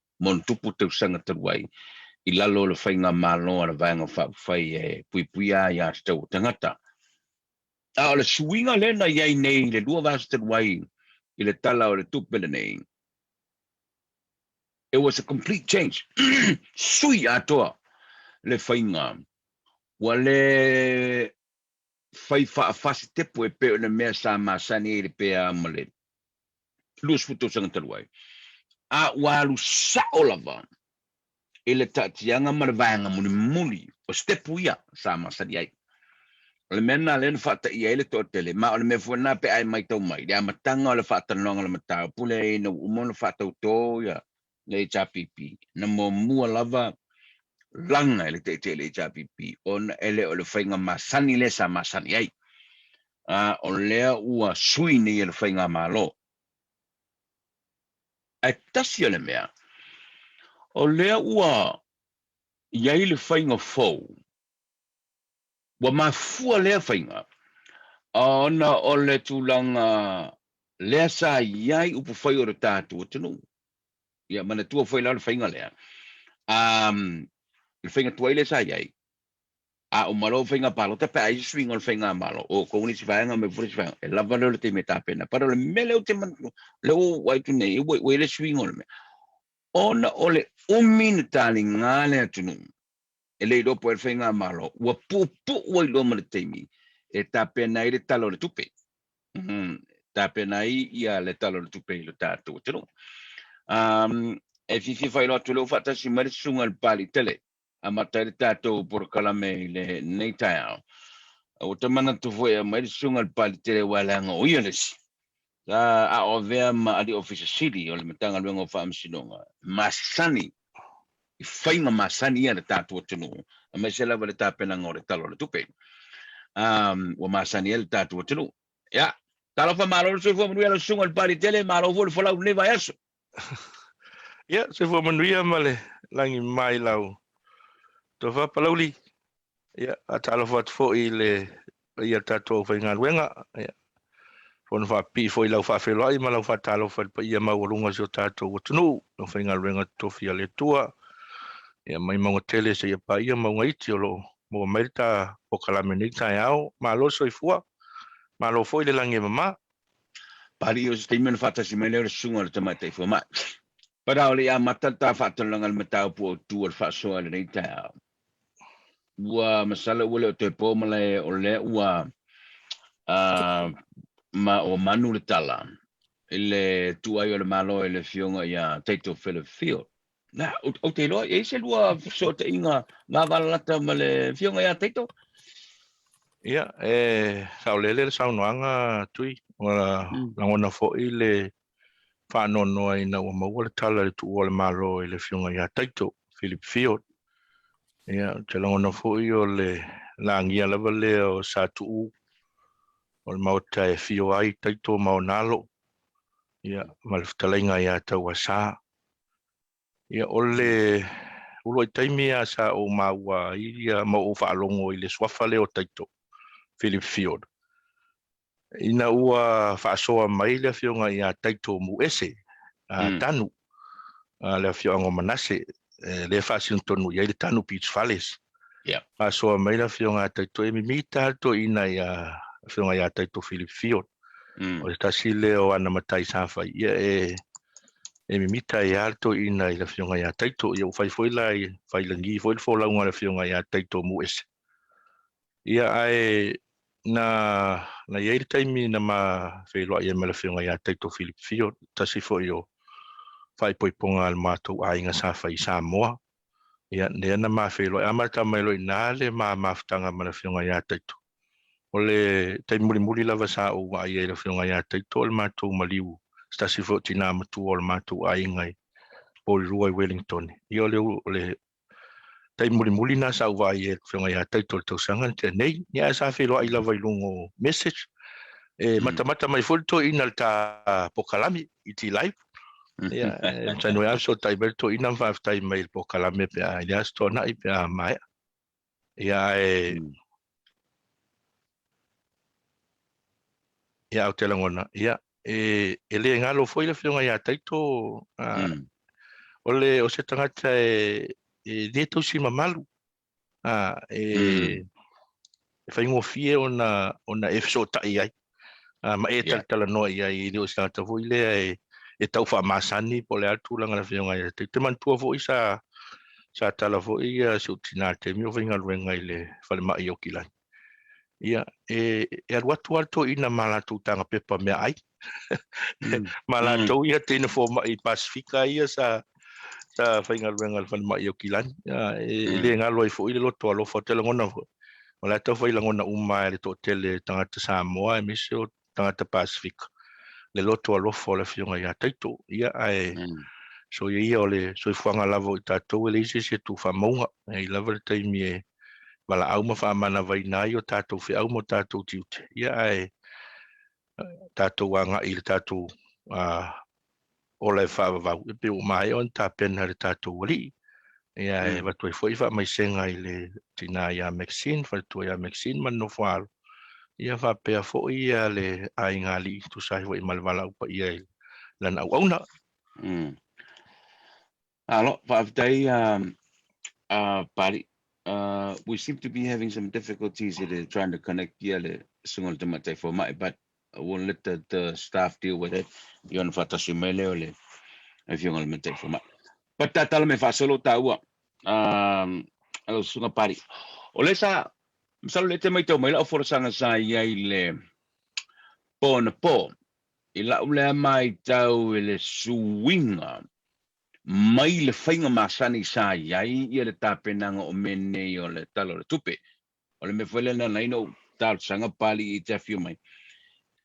tausaga talu ai i lalo o le faigamalo a le Vaega Faaupufai e puipuia ai aiatatau a tagata. A o le suiga lea na i ai nei i le 2 vaiaso talu ai i le Tala o le Tupe lenei, It was a complete change. Sui atoa le faiga. Ua le fai faafasitepu e pei o le mea sa masani ai i le pe a ma le 20 tausaga talu ai. A ua alu sao lava i le taatiaga ma le vaega mulimuli o sitepu ia sa masani ai. O le mea lena lea na faataia ai le toatele, ma o le mea foi lena pe a e matau mai, i le amataga o le faatalanoaga o le mataupu lea ina ua uma ona faatautō ia le HRPP, na muamua lava laga e le Taitai o le HRPP ona e le o le faiga masani lea sa masani ai, a o lea ua sui nei e le Faigamalo. Ae tasi o le mea, o lea ua i ai le faiga fou, Ua mafua lea faiga ona o le tulaga lea sa i ai upufai o le tatou atunuu. Ia manatua foi la o le faiga lea, le faiga tuai lea sa i ai, a uma loa faiga palota pe a i ai se suiga o le faigamalo, o outou le isi vaega ma le isi vaega, e lava lea o le taimi e tapena. But o le mea lea ou te manatua, lea ua ou vaai atu nei, ua i ai le suiga o le mea, ona o le umi na taliga le atunuu e le iloa po o ai le faigamalo, ua puupuu ai loa ma le taimi e tapena ai le Tala o le Tupe. Tapena ai ia le Tala o le Tupe i lo tatou atunuu. E fiafia faailoa atu o lea ua faatasi mai le susuga i le Papalii tele, amata ai le tatou polokalame i lenei taeao. Ua ta manatu foi e aumai le susuga i le Papalii tele aua leaga o ia le isi sa aoavea ma alii ofisa sili o le Matagaluega o Faamasinoga, masani i faiga masani ia a le tatou atunuu, aemaise lava le tapenaga o le Tala o le Tupe. Ua masani ai le tatou atunuu. Ia, talofa malo le soifua manuia lau susuga i le Pali tele, malo foi le folau i lenei vaiaso. Ia, soifua manuia ma le lagi mai lau tofa Palauli. Ia, faatalofa atu foi i le paia o le tatou aufaigaluega. Ia, fono faapipii foi i lau faafeiloai ma lau faatalofa i le paia maualuga o si o tatou atunuu, le aufaigaluega totofi a le Atua. Ia, mai mauga tele seia paia mauga iti o lo o maua mai le ta polokalame i lenei taeao. Malo le soifua, malo foi le lagi e mama. Pali o se taimi ona faatasi mai lea o le susuga o le Tamaitai Fomai. But a o le i amata le ta faatalanoaga i le mataupu autu o le faasoa i lenei taeao, Ua masalo ua le o toe po malae o lea ua ma ua manu le tala i le tuai o le Malo i le Afioga ia Taito Philip Field. Na, ou te iloa, e i ai se lua fesootaiga vavalalata ma le Afioga ia Taito? Ia, e saolele le saunoaga Tui, ua lagona foi le faanoanoa ina ua maua le tala i le tuua o le Malo i le Afioga ia Taito, Philip Field. Ia, ou te lagona foi o le lagia lava lea o Sa Tuuu, o le maota e afio ai Taito ma ona alo, ia, ma le fetalaiga ia Tauasa. Ia, o le uluai taimi lava sa ou maua ai ia, ma ou faalogo i le suafa lea o Taito, Philip Field, Ina ua faasoa mai le afioga ia Taito Muese Tanu, le afioaga o Manase, lea e faasino tonu i ai le Tanu Beach Fales. Faasoa mai le afioga ia Taito, e mimita lava le toeaina ia afioga ia Taito Philip Field. O se tasi lea o ana matai sa fai, ia e mimita ai lava le toeaina i le afioga ia Taito. Ia ua fai foi la, fai lagi foi le folauga a le afioga ia Taito Muese. Ia ae na na i ai le taimi na ma feiloai ai ma le Afioga ia Taito Philip Fio, tasi foi o faaipoipoga a le matou aiga sa fai i Samoa. Ia, lea na ma feiloai, amata mai loa i ina le ma mafutaga ma le Afioga ia Taito. O le taimi mulimuli lava sa ou vaai ai i le Afioga ia Taito o le matou maliu, se tasi foi o tina matua o le matou aiga i Porirua i Wellington. Ia, o le, o le taimi mulimuli lena sa ou vaai ai i le Afioga ia Taito i le tausaga na tea nei. Ia, ae sa feiloai lava i luga o message. E matamata mai foi le toeaina i le ta pokalame i T-Live. Ia, e masani ai lava fesootai mai le toeaina ma faafetai mai i le pokalame pe a i le Aso Toonai pe a maea. Ia, ae Ia, ou te lagona, ia, e, e le galo foi le Afioga ia Taito, a, o le, o se tagata e, e le tausi mamalu, a, e, e faigofie ona, ona e fesootai ai, a, ma e talatalanoa i ai, e le o se tagata foi lea e, e tau faamasani po o le a le tulaga o le Afioga ia Taito. Ou te manatua foi sa, sa tala foi ia si ou tina i le taimi o faigaluega i le falemai i Aukilani. Ia, e, e alu atu lava le toeaina ma latou taga pepa meaai. Ma latou ia teine fomai Pasifika ia sa, sa faigaluega i le falemai i Aukilani. Ia, e, e le galo ai foi le loto alofa, ou te lagona foi. O la e tau fai lagona uma e le toatele tagata Samoa aemaise o tagata Pasifika le loto alofa o le Afioga ia Taito. Ia, ae soia ia o le soifuaga lava o i tatou e leai se isi e tuufamauga. E i ai lava le taimi e valaau ma faamanavaina ai o tatou feau ma o tatou tiute. Ia, ae tatou agai i le tatou ola e faavavau, e pei ua maea ona tapena e le tatou Alii. Ia, e avatu ai foi faamaisega i le tina ia Maxine, faletua ia Maxine ma le nofo-a-alo. Ia faapea foi ia le aiga alii, tusa ai foi ma le valaau paia i lana auauna. Alo, faafetai Pali. We seem to be having some difficulties in trying to connect ia le susuga o le tamaitai fomai, but we'll let the, the staff deal with it. Ia ona faatasi mai lea o le afioga i le tamaitai fomai. But tatalo me faasolo tāua, lau susuga Pali. O lea sa, masalo lea e te maitau mai lau folasaga sa i ai le po anapo, i lau lea maitau i le suiga mai le faiga masani sa i ai ia le tapenaga o mea nei o le Tala o le Tupe. O le mea foi lea na ala ai ona ou talosaga Papalii i te afio mai,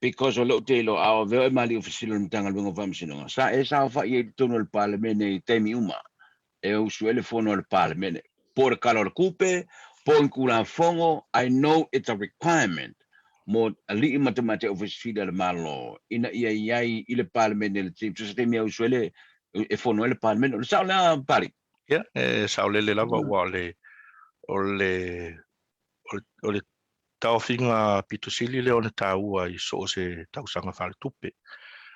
because o lea ou te iloa a o avea oe ma alii ofisila o le Matagaluega o Faamasinoga, sa e saofai ai i totonu o le Palemene i taimi uma e usu ai le fono a le Palemene, po o le Tala o le Tupe, po o ni Tulafono, I know it's a requirement mo alii ma tamaitai ofisili a le Malo ina ia i ai i le Palemene i le taimi, so se taimi e usu ai le, e fono ai le Palemene. O le sao lea Papalii? Ia, e saolele lava aua o le, o le, o le taofiga pito sili lea ona taua i so o se tausaga faaletupe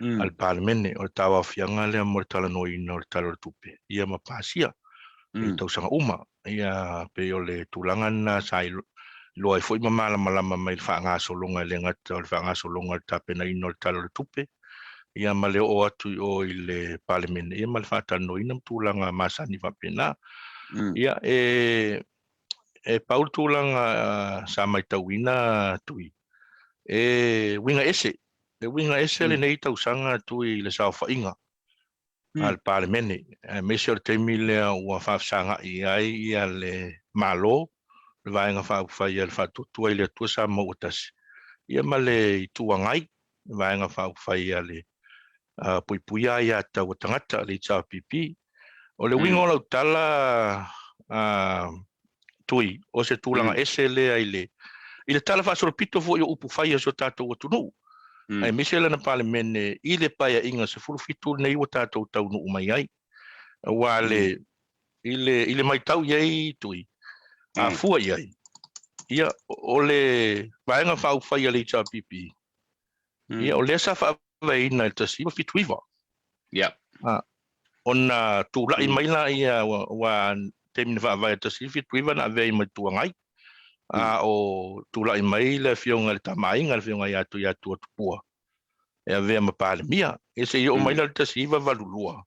a le Palemene, o le tauaofiaga lea mo le talanoaina o le Tala o le Tupe, ia ma pasia i tausaga uma. Ia, pei o le tulaga lena sa iloa ai foi ma malamalama mai le faagasologa, e le gata o le faagasologa o le tapenaina o le Tala o le Tupe, ia ma le oo atu i o i le Palemene, ia ma le faatalanoaina ma tulaga masani faapena. Ia, e e pau le tulaga sa matauina Tui, e uiga ese, e uiga ese lenei tausaga Tui i le saofaiga a le Palemene, aemaise o le taimi lea ua faafesagai ai ia le Malo, le Vaega Faaupufai a le Faatuatua i le Atua Samoa ua Tasi, ia ma le Itu Agai, le Vaega Faaupufai a le Puipuia Aiatatau a Tagata, le HRPP. O le uiga o lau tala, Tui, o se tulaga ese lea i le i le tala faasolopito foi o upu fai a si o tatou atunuu, aemaise lana Palemene i le Paeaiga 17 lenei ua tatou taunuu mai ai. Aua le i le i le maitau i ai Tui, a fua i ai, ia, o le Vaega Faaupufai a le HRPP, ia, o lea sa faavaeina i le 1979. Ona tulai mai laia aua taimi na faavae i le 1979 na avea ai ma Itu Agai, a o tulai mai le afioga i le Tama a Aiga, le afioga ia Tuiatua Tupua e avea ma Palemia. Ia se i oo mai la i le 1982,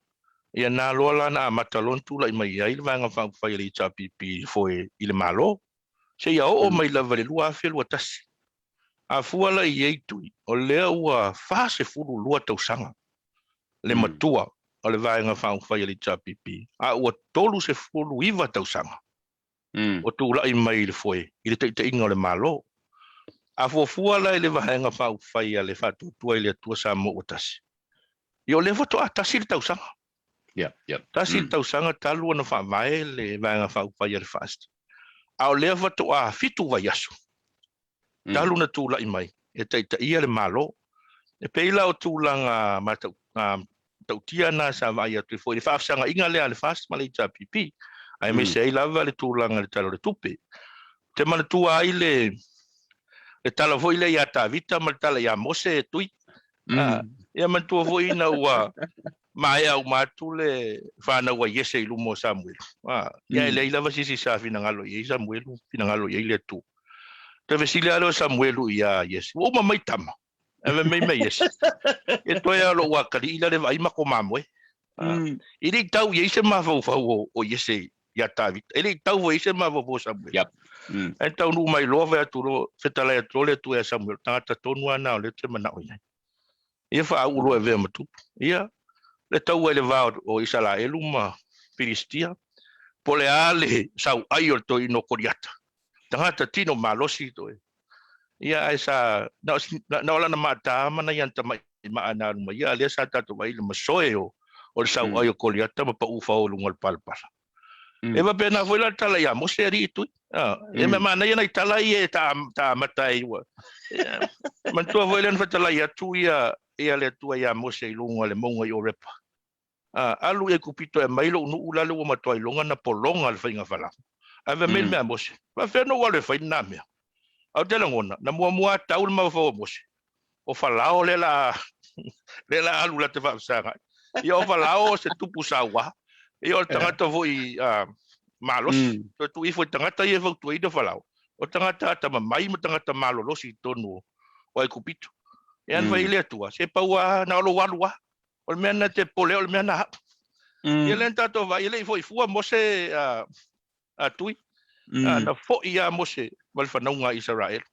ia na loa la na amata loa ona tulai mai ai le Vaega Faaupufai a le HRPP i le foe i le Malo, seia oo mai lava i le 2021. A fua la i ai Tui, o lea ua 42 tausaga le matua o le Vaega Faaupufai a le HRPP, a ua 39 tausaga o tulai mai i le foe i le taitaiga o le Malo. A fuafua la i le Vaega Faaupufai a le Faatuatua i le Atua Samoa ua Tasi, ia o lea faatoa tasi le tausaga. Tasi le tausaga talu ona faavae le Vaega Faaupufai a le FAST, a o lea faatoa 7 vaiaso talu ona tulai mai e taitaia le Malo. E pei la o tulaga matautia na sa vaai atu ai foi i le faafesagaiga lea a le FAST ma le HRPP, aemaise ai lava le tulaga i le Tala o le Tupe. Ou te manatua ai le tala foi lea ia Tavita ma le tala ia Mose e Tui. Ia manatua foi ina ua maea uma atu le fanau a Iese i luma o Samuelu. Ia e leai lava se isi sa finagalo i ai Samuelu, finagalo i ai le Atua. Toe fesili lava lea o Samuelu iā Iese, ua uma mai tama? Ae fai mai ma Iese, E toe lava o lou atalii la le vaai ma ko mamoe. E le i tau i ai se mafaufau o Iese iā Tavita, e le i tau foi i ai se mafaufau o Samuelu. Ae taunuu mai loa fai atu loa, fetalai atu loa le Atua ia Samuelu, tagata tonu lava lena o lea ou te manao i ai. Ia faauu loa e avea ma tupu. Ia, le taua i le va o Isaraelu ma Pilistia, po o le a le sauai o le toeaina o Koliata, tagata tino malosi toe. Ia, ae sa, na o, na o lana maata ma nai ana tamai maa na alu mai ia, a lea sa tatou vaai i le masoe o, o le sauai o Koliata ma pau fao i luga o le palapala. E faapena foi la le tala ia Mose alii tui. E mea manaia nai tala ia e ta, ta amata ai ua. Manatua foi lea na fetalai atu ia, ia le Atua ia Mose i luga o le mauga i Orepa. Alu i Aikupito e aumai lou nuu lale ua matua iloga na pologa le faiga Falao. Ae fai mai le mea a Mose, faafefea na ou alu e fai lena mea? Ae ou te lagona, na muamua lava tau le mafaufau o Mose, o Falao lea la lea la alu la te faafesagai. Ia o Falao o se tupu saua, ia o le tagata foi malosi. Toe tuu ifo i tagata ia e fautuaina Falao, o tagata atamamai ma tagata malolosi i totonu o Aikupito. Ia na fai ai le Atua, se pau lava, na o lou alu lava. O le mea na te popole ai o le mea na au. Ia lea na tatou vaai, e le i foi fua Mose a Tui, na foi lava Mose ma le fanauga a Isaraelu.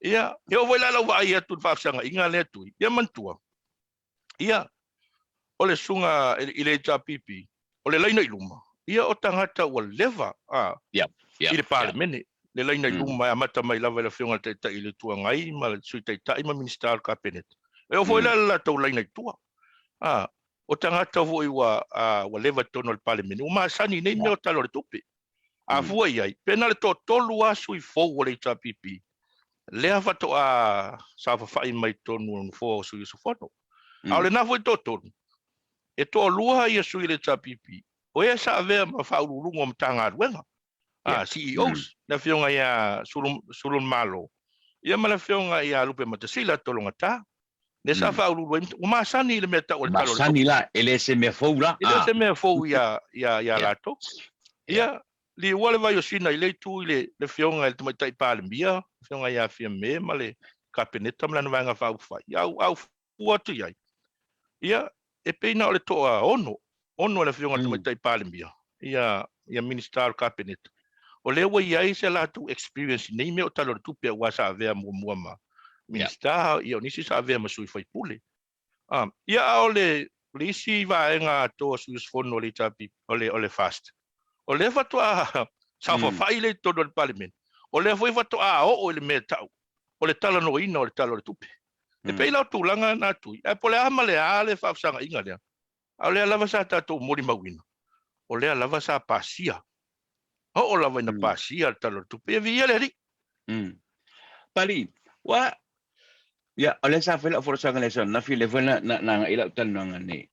Ia, e oo foi la lau vaai atu i le faafesagaiga lea Tui, ia manatua, ia, o le susuga i le HRPP, o le laina i luma, ia o tagata ua leva i le Palemene, le laina i luma e amata mai lava i le Afioga i le Taitai i le Itu Agai ma le Sui Taitai ma Minisita o le Kapeneta. E oo foi la i le latou laina i tua, o tagata foi ua leva i totonu o le Palemene, ua masani i nei mea o Tala o le Tupe. A fua i ai, pe na o le toatolu lava sui fou o le HRPP lea faatoa saofafai mai totonu o le Nofoa o sui usufono. A o lena foi toatolu, e toalua ia sui o le HRPP, o e sa avea ma faauluuluga o Matagaluega, CEOs, le Afioga ia Suluimalo, ia ma le Afioga ia Lupematasila Tologata, lea sa faauluulu ai, ua masani i le mea tau o le Tala o le Tupe. Masani la, e le se mea fou la. E le se mea fou ia latou. Ia, liua le vai o Sina i lea itu i le Afioga i le Tamaitai Palemia, le Afioga ia Fiame ma le Kapeneta ma lana Vaega Faaupufai, ia au fua atu i ai. Ia, e pei na o le toaono, ono e le Afioga i le Tamaitai Palemia, ia, ia Minisita o le Kapeneta. O lea ua i ai se latou experience i nei mea o Tala o le Tupe aua sa avea muamua ma Minisita, ia o nisi sa avea ma sui faipule. Ia, a o le, le isi vaega atoa sui usufono o le HRPP, o le, o le FAST, o lea faatoa saofafai lea i totonu o le Palemene, o lea foi faatoa oo i le mea e tau o le talanoaina o le Tala o le Tupe. E pei la o tulaga na Tui, ae po o le a ma le a le faafesagaiga lea, a o lea lava sa tatou molimauina, o lea lava sa pasia, oo lava ina pasia le Tala o le Tupe. Ia viia le Alii. Pali, ua, ia, o lea sa fai lau folasaga i le aso ananafi, lea foi na, na, na agai lau talanoaga nei,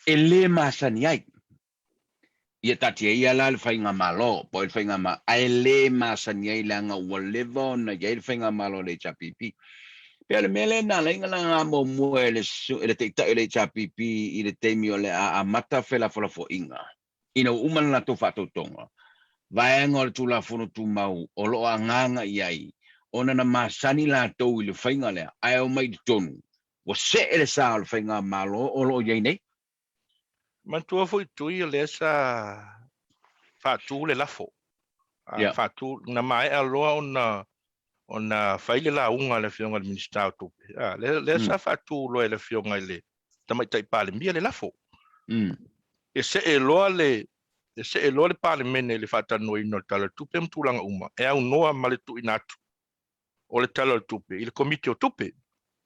e le masani ai. Ia taatia ia la le faigamalo, po o le faigamalo, ae le masani ai leaga ua leva ona i ai le faigamalo a le HRPP. Pei o le mea lea na ala ai ona laga muamua e le, e le taitai o le HRPP i le taimi o le a amata felafolafoaiga, ina ua uma le latou faatautoga, vaega o le Tulafono Tumau o lo o agaga i ai, ona na masani latou i le faiga lea, ae omai i totonu, ua see le sa o le faigamalo o lo o i ai nei. Manatua foi Tui o lea sa faatu le lafo. Yeah. Faatu, na maea loa ona ona fai le lauga a le Afioga i le Minisita o Tupe, a, lea, lea sa faatu loa e le Afioga i le Tamaitai Palemia le lafo. E see loa le, e see loa le Palemene i le faatalanoaina o le Tala o le Tupe ma tulaga uma e aunoa ma le tuuina atu o le Tala o le Tupe i le Komiti o Tupe.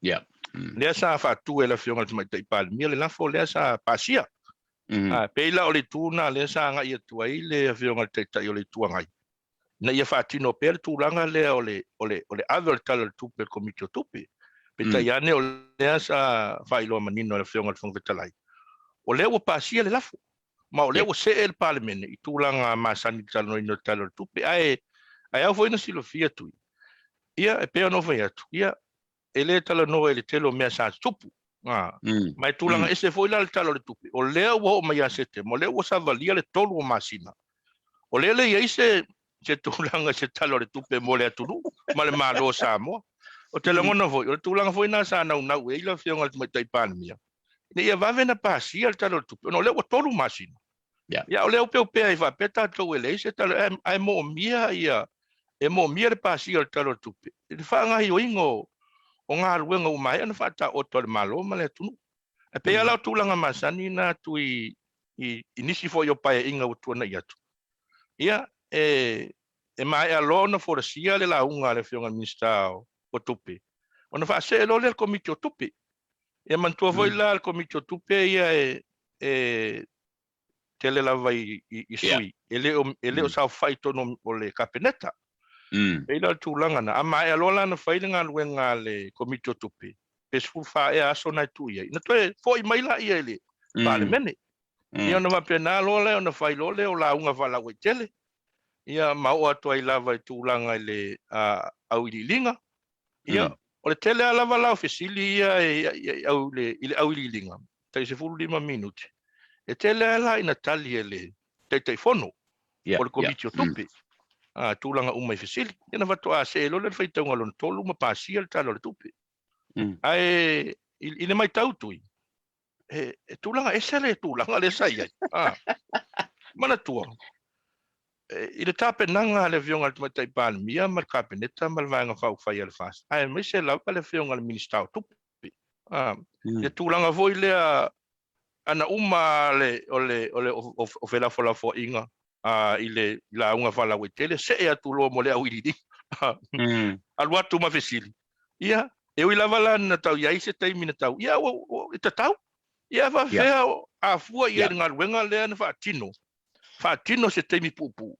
Yeah. Lea sa faatu e le Afioga i le Tamaitai Palemia le lafo lea sa pasia. A, pei la o le itu lena lea sa agai atu ai le Afioga i le Taitai o le Itu Agai, ina ia faatino pea le tulaga lea o le, o le, o le ave o le Tala o le Tupe i le Komiti o Tupe. Peitai ane o lea sa faailoa manino e le Afioga i le Fofoga Fetalai, o lea ua pasia le lafo, ma o lea ua see le Palemene i tulaga masani i le talanoaina o le Tala o le Tupe. Ae, ae ao foi ona silafia Tui, ia, e pei ona ou fai atu, ia, e le talanoa i le tele o mea sa tutupu. A, ma e tulaga ese foi la le Tala o le Tupe, o lea ua oo mai ia Setema, o lea ua savalia le tolu o masina. O lea e le i ai se, se tulaga i se Tala o le Tupe mo le atunuu ma le Malo o Samoa. Ou te lagona foi, o le tulaga foi lena sa naunau i ai le Afioga i le Tamaitai Palemia, ina ia vave ona pasia le Tala o le Tupe, ona o lea ua tolu masina. Yeah. Ia, o lea opeopea ai faapea tatou e leai se tala, ae, ae moomia ia, e moomia le pasia o le Tala o le Tupe i le faagaoioiga o, o galuega ua maea ona faataoto a le Malo ma le atunuu. Ae pei lava la o tulaga masani na atu i, i, i nisi foi o paeaiga ua tuanai atu. Ia, e, e maea loa ona folasia le lauga a le Afioga i le Minisita o, o Tupe, ona faasee loa lea i le Komiti o Tupe. Ia manatua foi la le Komiti o Tupe ia e, e tele lava i, i, i sui, e le o, e le o saofai i totonu o le Kapeneta. E i ai la le tulaga na, a maea loa la ona fai le galuega a le Komiti o Tupe, pe 14 ea aso na e tuu i ai, ona toe foi mai laia i le Palemene. Ia ona faapena loa lea ona fai loa lea o lauga faalauaitele, ia ma oo atu ai lava i tulaga i le auiliiliga. Ia, o le tele lava lava la o fesili ia i le auiliiliga, tai 15 minute, e tele lava la ina tali e le Taitaifono o le Komiti o Tupe, tulaga uma i fesili. Ia ona faatoa see loa lea i le faitauga lona tolu ma pasia le Tala o le Tupe. Ae i le matau Tui, he tulaga ese le tulaga lea sa i ai. Ah. Manatua, i le tapenaga a le Afioga i le Tamaitai Palemia ma le Kapeneta ma le Vaega Faaupufai a le FAST, aemaise lava le Afioga i le Minisita o Tupe. Ah, le tulaga foi lea ana uma le, o le, o le o felafolafoaiga i le lauga faalauaitele, see atu loa mo le auiliiliga. Alu atu ma fesili. Ia, e ui lava la na tau i ai se taimi na tau, ia ua, ua, e tatau. Ia, e faafefea a fua i ai le galuega lea na faatino, faatino se taimi puupuu.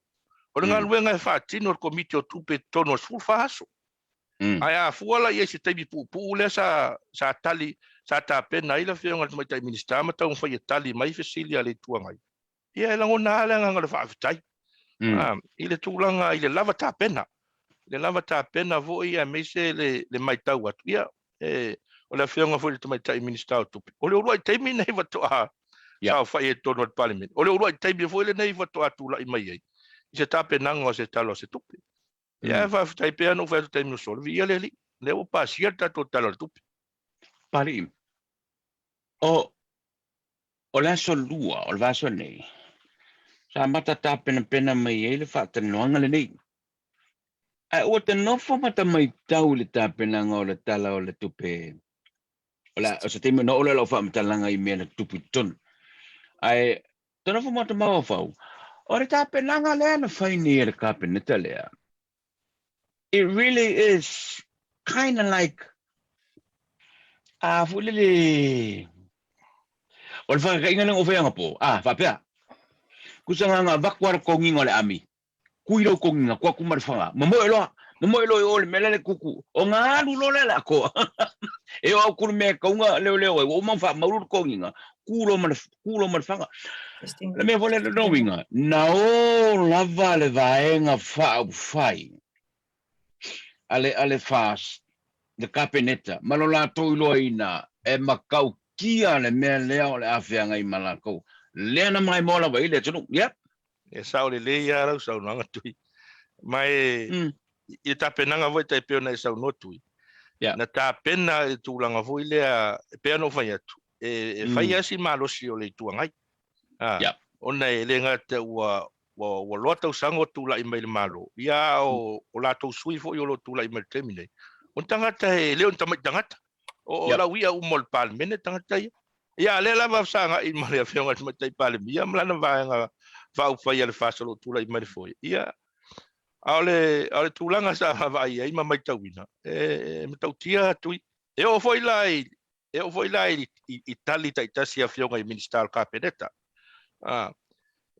O le galuega e faatino e le Komiti o Tupe i totonu o le 14 aso. Ae a fua la i ai se taimi puupuu lea sa, sa tali, sa tapena ai le Afioga i le Tamaitai Minisita ma taumafai e tali mai fesili a le Itu Agai, Ia, e lagona lava le agaga o le faafetai i le tulaga i le lava tapena, le lava tapena foi aemaise le, le matau atu. Ia, e, o le afioga foi i le Tamaitai Minisita o Tupe, o le uluai taimi lenei faatoa saofai ai i totonu o le Palemene. O le uluai taimi foi lenei faatoa tulai mai ai i se tapenaga o se Tala o se Tupe. Ia, ae faafetai pea ona ou fai atu i le taimi ua sola, viia le Alii, lea ua pasia le tatou Tala o le Tupe. Papalii, o, O le aso Lua o le vaiaso nei, sa amata tapenapena mai ai le faatalanoaga lenei. Ae ua ta nofo ma ta maitau i le tapenaga o le Tala o le Tupe. O le a, o se taimi ona oo lea o lau faamatalaga i mea na tutupu i totonu. Ae ta nofo ma ta mafaufau, o le tapenaga lea na fai nei e le Kapeneta lea, it really is kind of like a foi lele o le whakakaiga lea o whai po a whapea kusa ngā ngā vaku ara konginga o le ami kui rau konginga kua kuma le whanga momoe loa momoe loa i o le mea le kuku o ngā alu loa le la koa e o au kuru mea kaunga leo leo ai o mau wha mauru le konginga kūlo ma le kūlo ma le whanga Le mea foi lea lona uiga, na o lava le Vaega Faaupufai a le, a le FAST, le Kapeneta, ma lo latou iloaina e matautia le mea lea o le a feagai ma latou. Lea na maimoa lava i le atunuu. Yep. E sao lelei lava lau saunoaga Tui. Ma e, i le tapenaga foi tai pei ona e saunoa Tui, na tapena i le tulaga foi lea, e pei ona ou fai atu, e fai lava si malosi o le Itu Agai. Ona e le gata ua ua, ua loa tausaga o tulai mai i le Malo, ia a o, o latou sui foi o lo o tulai mai i le taimi nei, o ni tagata e le o ni tamai tagata. O, o yep. lau ia uma o le Palemene tagata ia. Ia, a lea lava sa agai ma le Afioga i le Tamaitai Palemia ma lana vaega faaupufai a le FAST o lo o tulai mai le foe. Ia, a o le, a o le tulaga sa vaavaai ai ma matauina, e, e matautia atu i, e oo foi la i, e oo foi la i, i, i tali taitasi a Afioga i Minisita o le Kapeneta. Ah,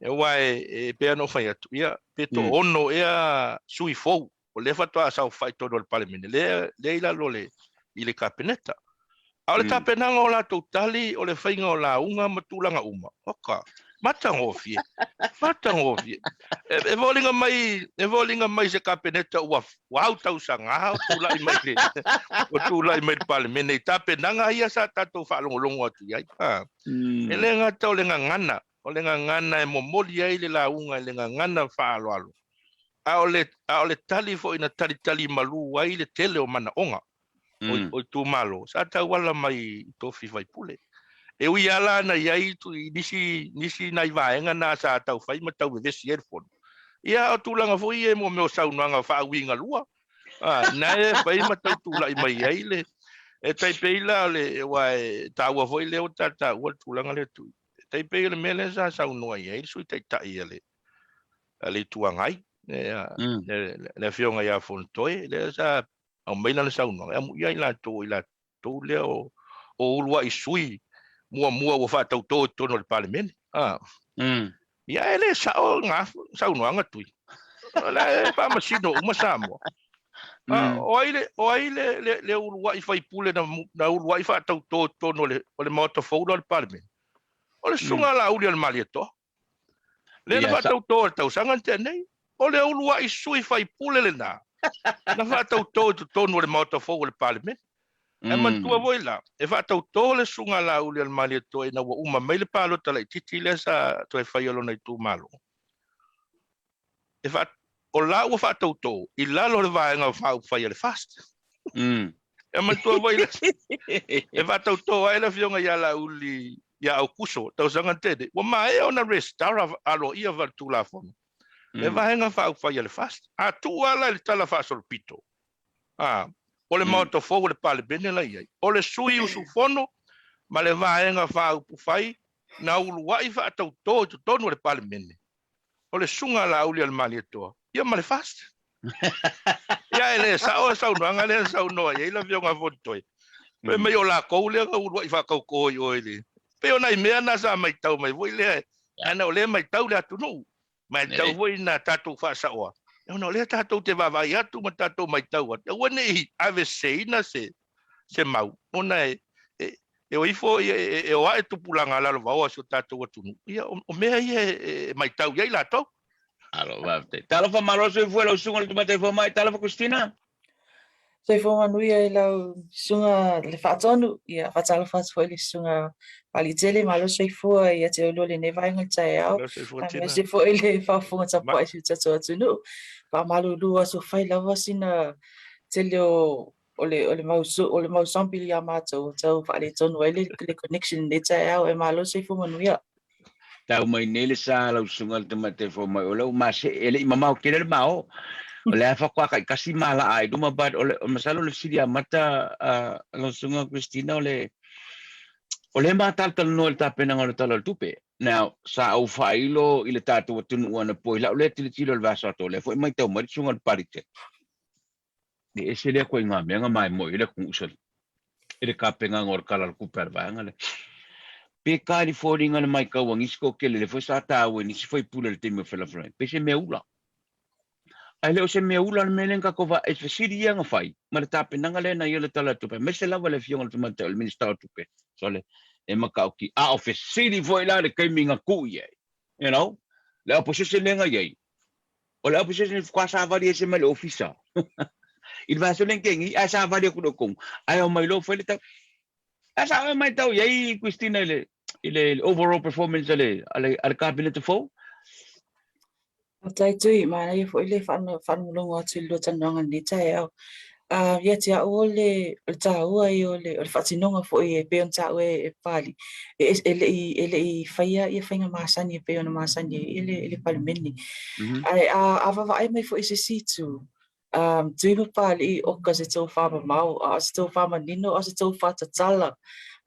aua e, e pei ona ou fai atu, ia, pe toaono ea sui fou o lea faatoa saofai i totonu o le Palemene, lea, lea i lalo le, i le Kapeneta. A o le tapenaga o latou tali, o le faiga o lauga ma tulaga uma, oka, matagofie, matagofie. E, e foliga mai, e foliga mai se Kapeneta ua, ua au tausaga o tulai mai le, o tulai mai le Palemene i tapenaga ia sa tatou faalogologo atu i ai. Ha. E le gata o le gagana, o le gagana e momoli ai le lauga i le gagana faaaloalo, a o le, a o le tali foi na talitali malu ai le tele o manaoga o, o itumalo sa tauala mai i tofi faipule. E ui lava la na i ai nisi, nisi nai vaega na sa tau fai ma tau vevesi ai le fono, ia a o tulaga foi ia mo mea o saunoaga faauigalua, a, na e fai ma tau tulai mai ai le, e tai pei la o le, aua e taua foi lea ua ta taua le tulaga lea Tui. E tai pei o le mea lea sa saunoa i ai le Sui Taitai a le, a le Itu Agai, le, le Afioga ia Fonotoe, lea sa aumai lana saunoaga, e amuia ai latou o i latou lea o, o uluai sui muamua ua faatautō i totonu o le Palemene. A. Ia e le sao ngā saunoaga Tui. O la e faamasino uma Samoa. A, o ai le, o ai le, le, le uluai faipule na, na uluai faatautō i totonu o le, o le Maota fou la o le Palemene? O le Susuga a Laauli o le Malietoa. Lea na faatautō i le tausaga na tea nei. O le uluai sui faipule lena na faatautō i totonu o le Maota fou o le Palemene. Ae manatua foi la, e faatautō le Susuga a Laauli o le Malietoa ina ua uma mai le palota laitiiti lea sa toe fai a lona itumalo. E faa, o la ua faatautō i lalo o le Vaega Faaupufai a le FAST. E manatua foi la, e faatautō ai le Afioga ia Laauli ia Aukuso, tausaga na tea nei, ua maea ona resitala aloaia faaletulafono le Vaega Faaupufai a le FAST. A tuu lava la i le tala faasolopito, a, o le Maota fou o le Palemene la i ai, o le sui usufono ma le Vaega Faaupufai na uluai faatautō i totonu o le Palemene, o le Susuga a Laauli a le Malietoa, ia ma le FAST. Ia e le sao le saunoaga lea na saunoa i ai le Afioga a Fonotoe. Fai mai o lakou lea na uluai faatautō i o i le... Pei o nai mea na sa maitau mai foi lea, ana o lea e maitau le atunuu. Ma e tatau foi ona tatou faasaoa, ona o lea tatou te vaavaai atu ma tatou maitau atu, aua ne i aveseseina se, se mau, ona e, e, e o ifo, e, e, e o ae tupulaga lalovaoa o si o tatou atunuu, ia, o, o mea ia e, e maitau i ai latou. Alo, faafetai. Talofa malo soifua i lau susuga i le Tamaitai Fomai. Talofa Christina. Soifua manuia i lau susuga le Faatonu, ia faatalofa atu foi i le susuga Palitele, malo soifua ia te oulua i lenei vaega i le taeao, aemaise foi le faafofoga tapuai i si o tatou atunuu. Faamalulu atu ua fai lava sina tele o o le, o le mau, o le mau zombie ia matou, tau faaletonu ai le, le connection i lenei taeao, e malo soifua manuia. Tau mai nei le sa lau susuga i le Tamaitai Fomai, o lea ua masee, e le i mamao tele le mao. O lea faatoa taitasi malaa i luma, but o le, masalo o le fesili amata a lau susuga Christina, o le, o lea ma talatalanoa i le tapenaga o le Tala o le Tupe. Now, sa ou faailo i le tatou atunuu anapo i lau lea tilotilo i le vasa atoa, o lea foi matau mai le susuga i le Palitele. E ese lea koiga mea na maimoe ai le atunuu sali i le tapenaga o le Tala o le Tupe a le vaega lea. Pe ka i le foliga le maitau a nisi toatele lea foi sa taua e nisi faipule i le taimi o felafolafoaiga, pei se mea ula. Ae le o se mea ula le mea lea na tatou vaai, fesili ia na fai ma le tapenaga lea na i ai le Tala o le Tupe, aemaise lava le Afioga i le Tamaitai o le Minisita o Tupe, sole, e matauti. A o fesili foi la le taimi na tuu i ai, you know, le opposition lea na i ai, O le opposition faatoa savali ese mai le ofisa i le vaiaso lea na tea nei, ae savali atu loa i totonu, ae omai loa fai le tau. Ae sa e maitau i ai Christina i le, i le overall performance a le, a le, a le Kapeneta fou? Faafetai Tui, manaia foi le faalogologo atu i le lua talanoaga i lenei taeao. Ia te au o le o le taua ia o le o le faatinoga foi e pei ona taua e Papalii, e e le i e le i faia ia faiga masani e pei ona masani ai le le Palemene. Ae a a vaavaai mai foi i se isi itu, Tui ma Papalii oka se tou famamao, a o se tou famanino, a o se tou faatatala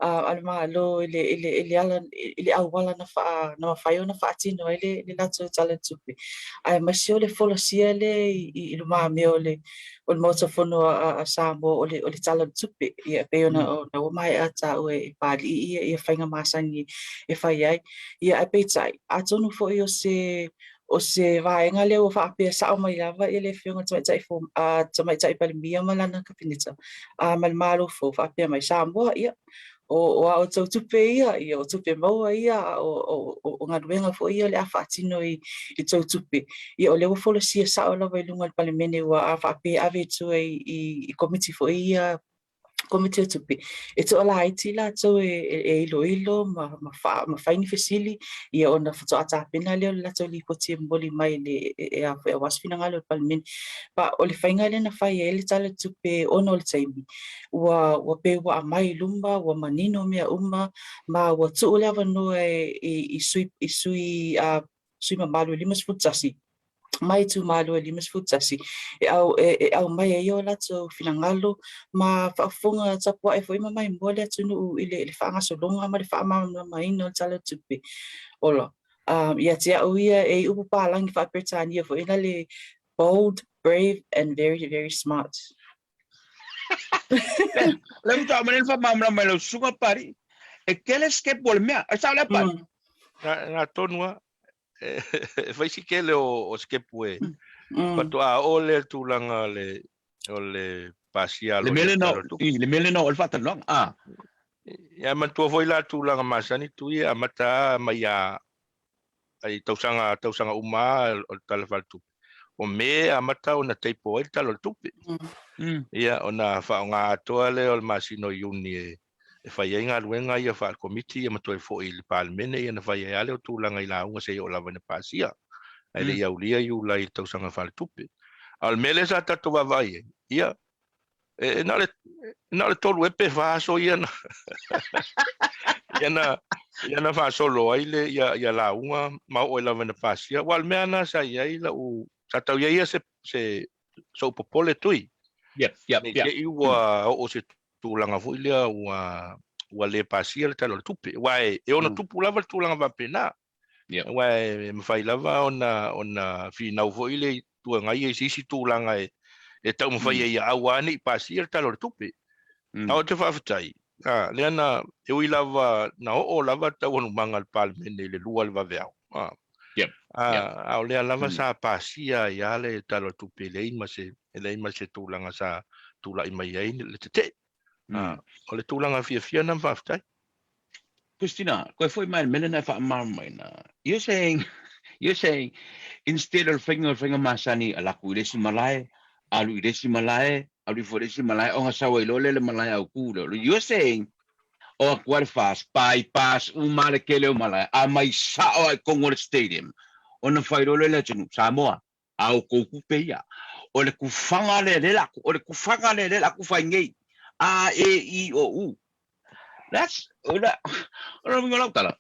a le Malo i le i le i le ala i le auala na faa na mafai ona faatino ai le le latou Tala o le Tupe. Aemaise o le folasia lea i i lumamea o le o le Maota Fono a Samoa o le o le Tala o le Tupe, ia e pei ona ona ua maea taua e Papalii ia ia faiga masani e fai ai. Ia ae peitai, atonu foi o se o se vaega lea ua faapea sao mai lava le Afioga i le Tamaitai Tamaitai Palemia ma lana Kapeneta ma le Malo fou faapea mai, Samoa, ia, o a outou tupe ia, ia o tupe maua ia, a o, o, o galuega foi ia o le a faatino i, i tou tupe. Ia o lea ua folasia sao lava i luga o le Palemene ua a faapea ave i tua i, i, i komiti foi ia Komiti o Tupe, e toalaiti latou e, e, e iloilo ma, ma, fa, ma fai ni fesili, ia ona faatoa tapena lea o le latou lipoti e momoli mai le, e, e, a foi aua se finagalo o le Palemene. Pa, o le faiga lea na fai ai le Tala o le Tupe ona o le taimi, ua, ua pei ua aumai i luma, ua manino mea uma, ma ua tuu le avanoa e, i, i sui, i sui, sui mamalu e 51 mai itumalo e 51 e, au, e, e aumai ai o latou finagalo ma faafofoga tapuai foi ma maimoa le atunuu i le, i le faagasologa ma le faamalamalamaina o le Tala o le Tupe. Ola, um, ia te au ia e i upu palagi faa-Peretania foi na le bold, brave and very, very smart. Le faatoa aumai nei le faamalamalama i lau susuga Papalii, e tele sikepu o le mea. E sao lea Papalii? Na tonu lava. E fai si tele o sikepu e faatoa oo lea i le tulaga o le pasia aloaia o le Tala o le Tupe. Le mea lena o le faatalanoaga. Ah. Ia manatua foi la tulaga masani Tui e amata lava mai ia i tausaga, tausaga uma lava o le Tala Faaletupe, o Me e amata ona table ai le Tala o le Tupe. Ia, ona faaaoga atoa lea o le masina o Iuni e, e fai ai galuega ia faale-Komiti ia ma toe foi i le Palemene ia ona fai ai lava lea o tulaga i lauga seia oo lava ina pasia. Ae le i aulia Iulai i le tausaga faaletupe. A o le mea lea sa tatou vaavaai ai, ia, E na o le, na o le tolu ea pe fa aso ia na, ia na, ia na faasolo ai le, ia, ia lauga ma oo ai lava ina pasia. Aua o le mea lena sa i ai lau, sa tau i ai ia se, se, sou popole Tui. Yep, yep, Ne i yep. te i ua oo i se tulaga foi lea ua, ua le pasia le Tala o le Tupe. Aua e, e ono tupu lava le tulaga faapena. Yep. Aua e mafai lava ona, ona finau foi le Itu Agai i se isi tulaga e, e taumafai ai ia aua ne i pasia le Tala o le Tupe. A ou te faafetai, a, lea na, e ui lava na oo lava taualumaga a le Palemene i le 2 o le vaveao, a, Yep. a, Yep. a o lea lava sa pasia ai lava le Tala o le Tupe e leai ma se, e leai ma se tulaga sa tulai mai ai le tetee. A, o le tulaga fiafia lena ma faafetai. Christina, koe foi mai le mea lena e faamalamalamaina. You're saying, you're saying, instead o le faiga o le faiga masani, alu atu i le isi malae, alu i le isi malae, alu ifo i le isi malae, ona sau ai loa lea i le malae autu lea. You're saying, o atu lava le FAST, bypass uma le tele o malae, aumai sao lava i totonu o le stadium, ona fai loa lea i le atunuu, Samoa, a outou tupe ia. O le tufaga lea lea la, o le tufaga lea lea la tufa ai nei. A, E, I, O, U. That's, o le, o le uiga o lau tala.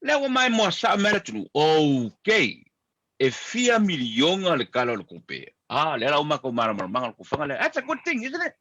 Lea ua maimoa sao mai le atunuu, okay, e fia miliona le tala o le tupe. Ah, lea la ua matou malamalamaga o le tufaga lea. That's a good thing, isn't it?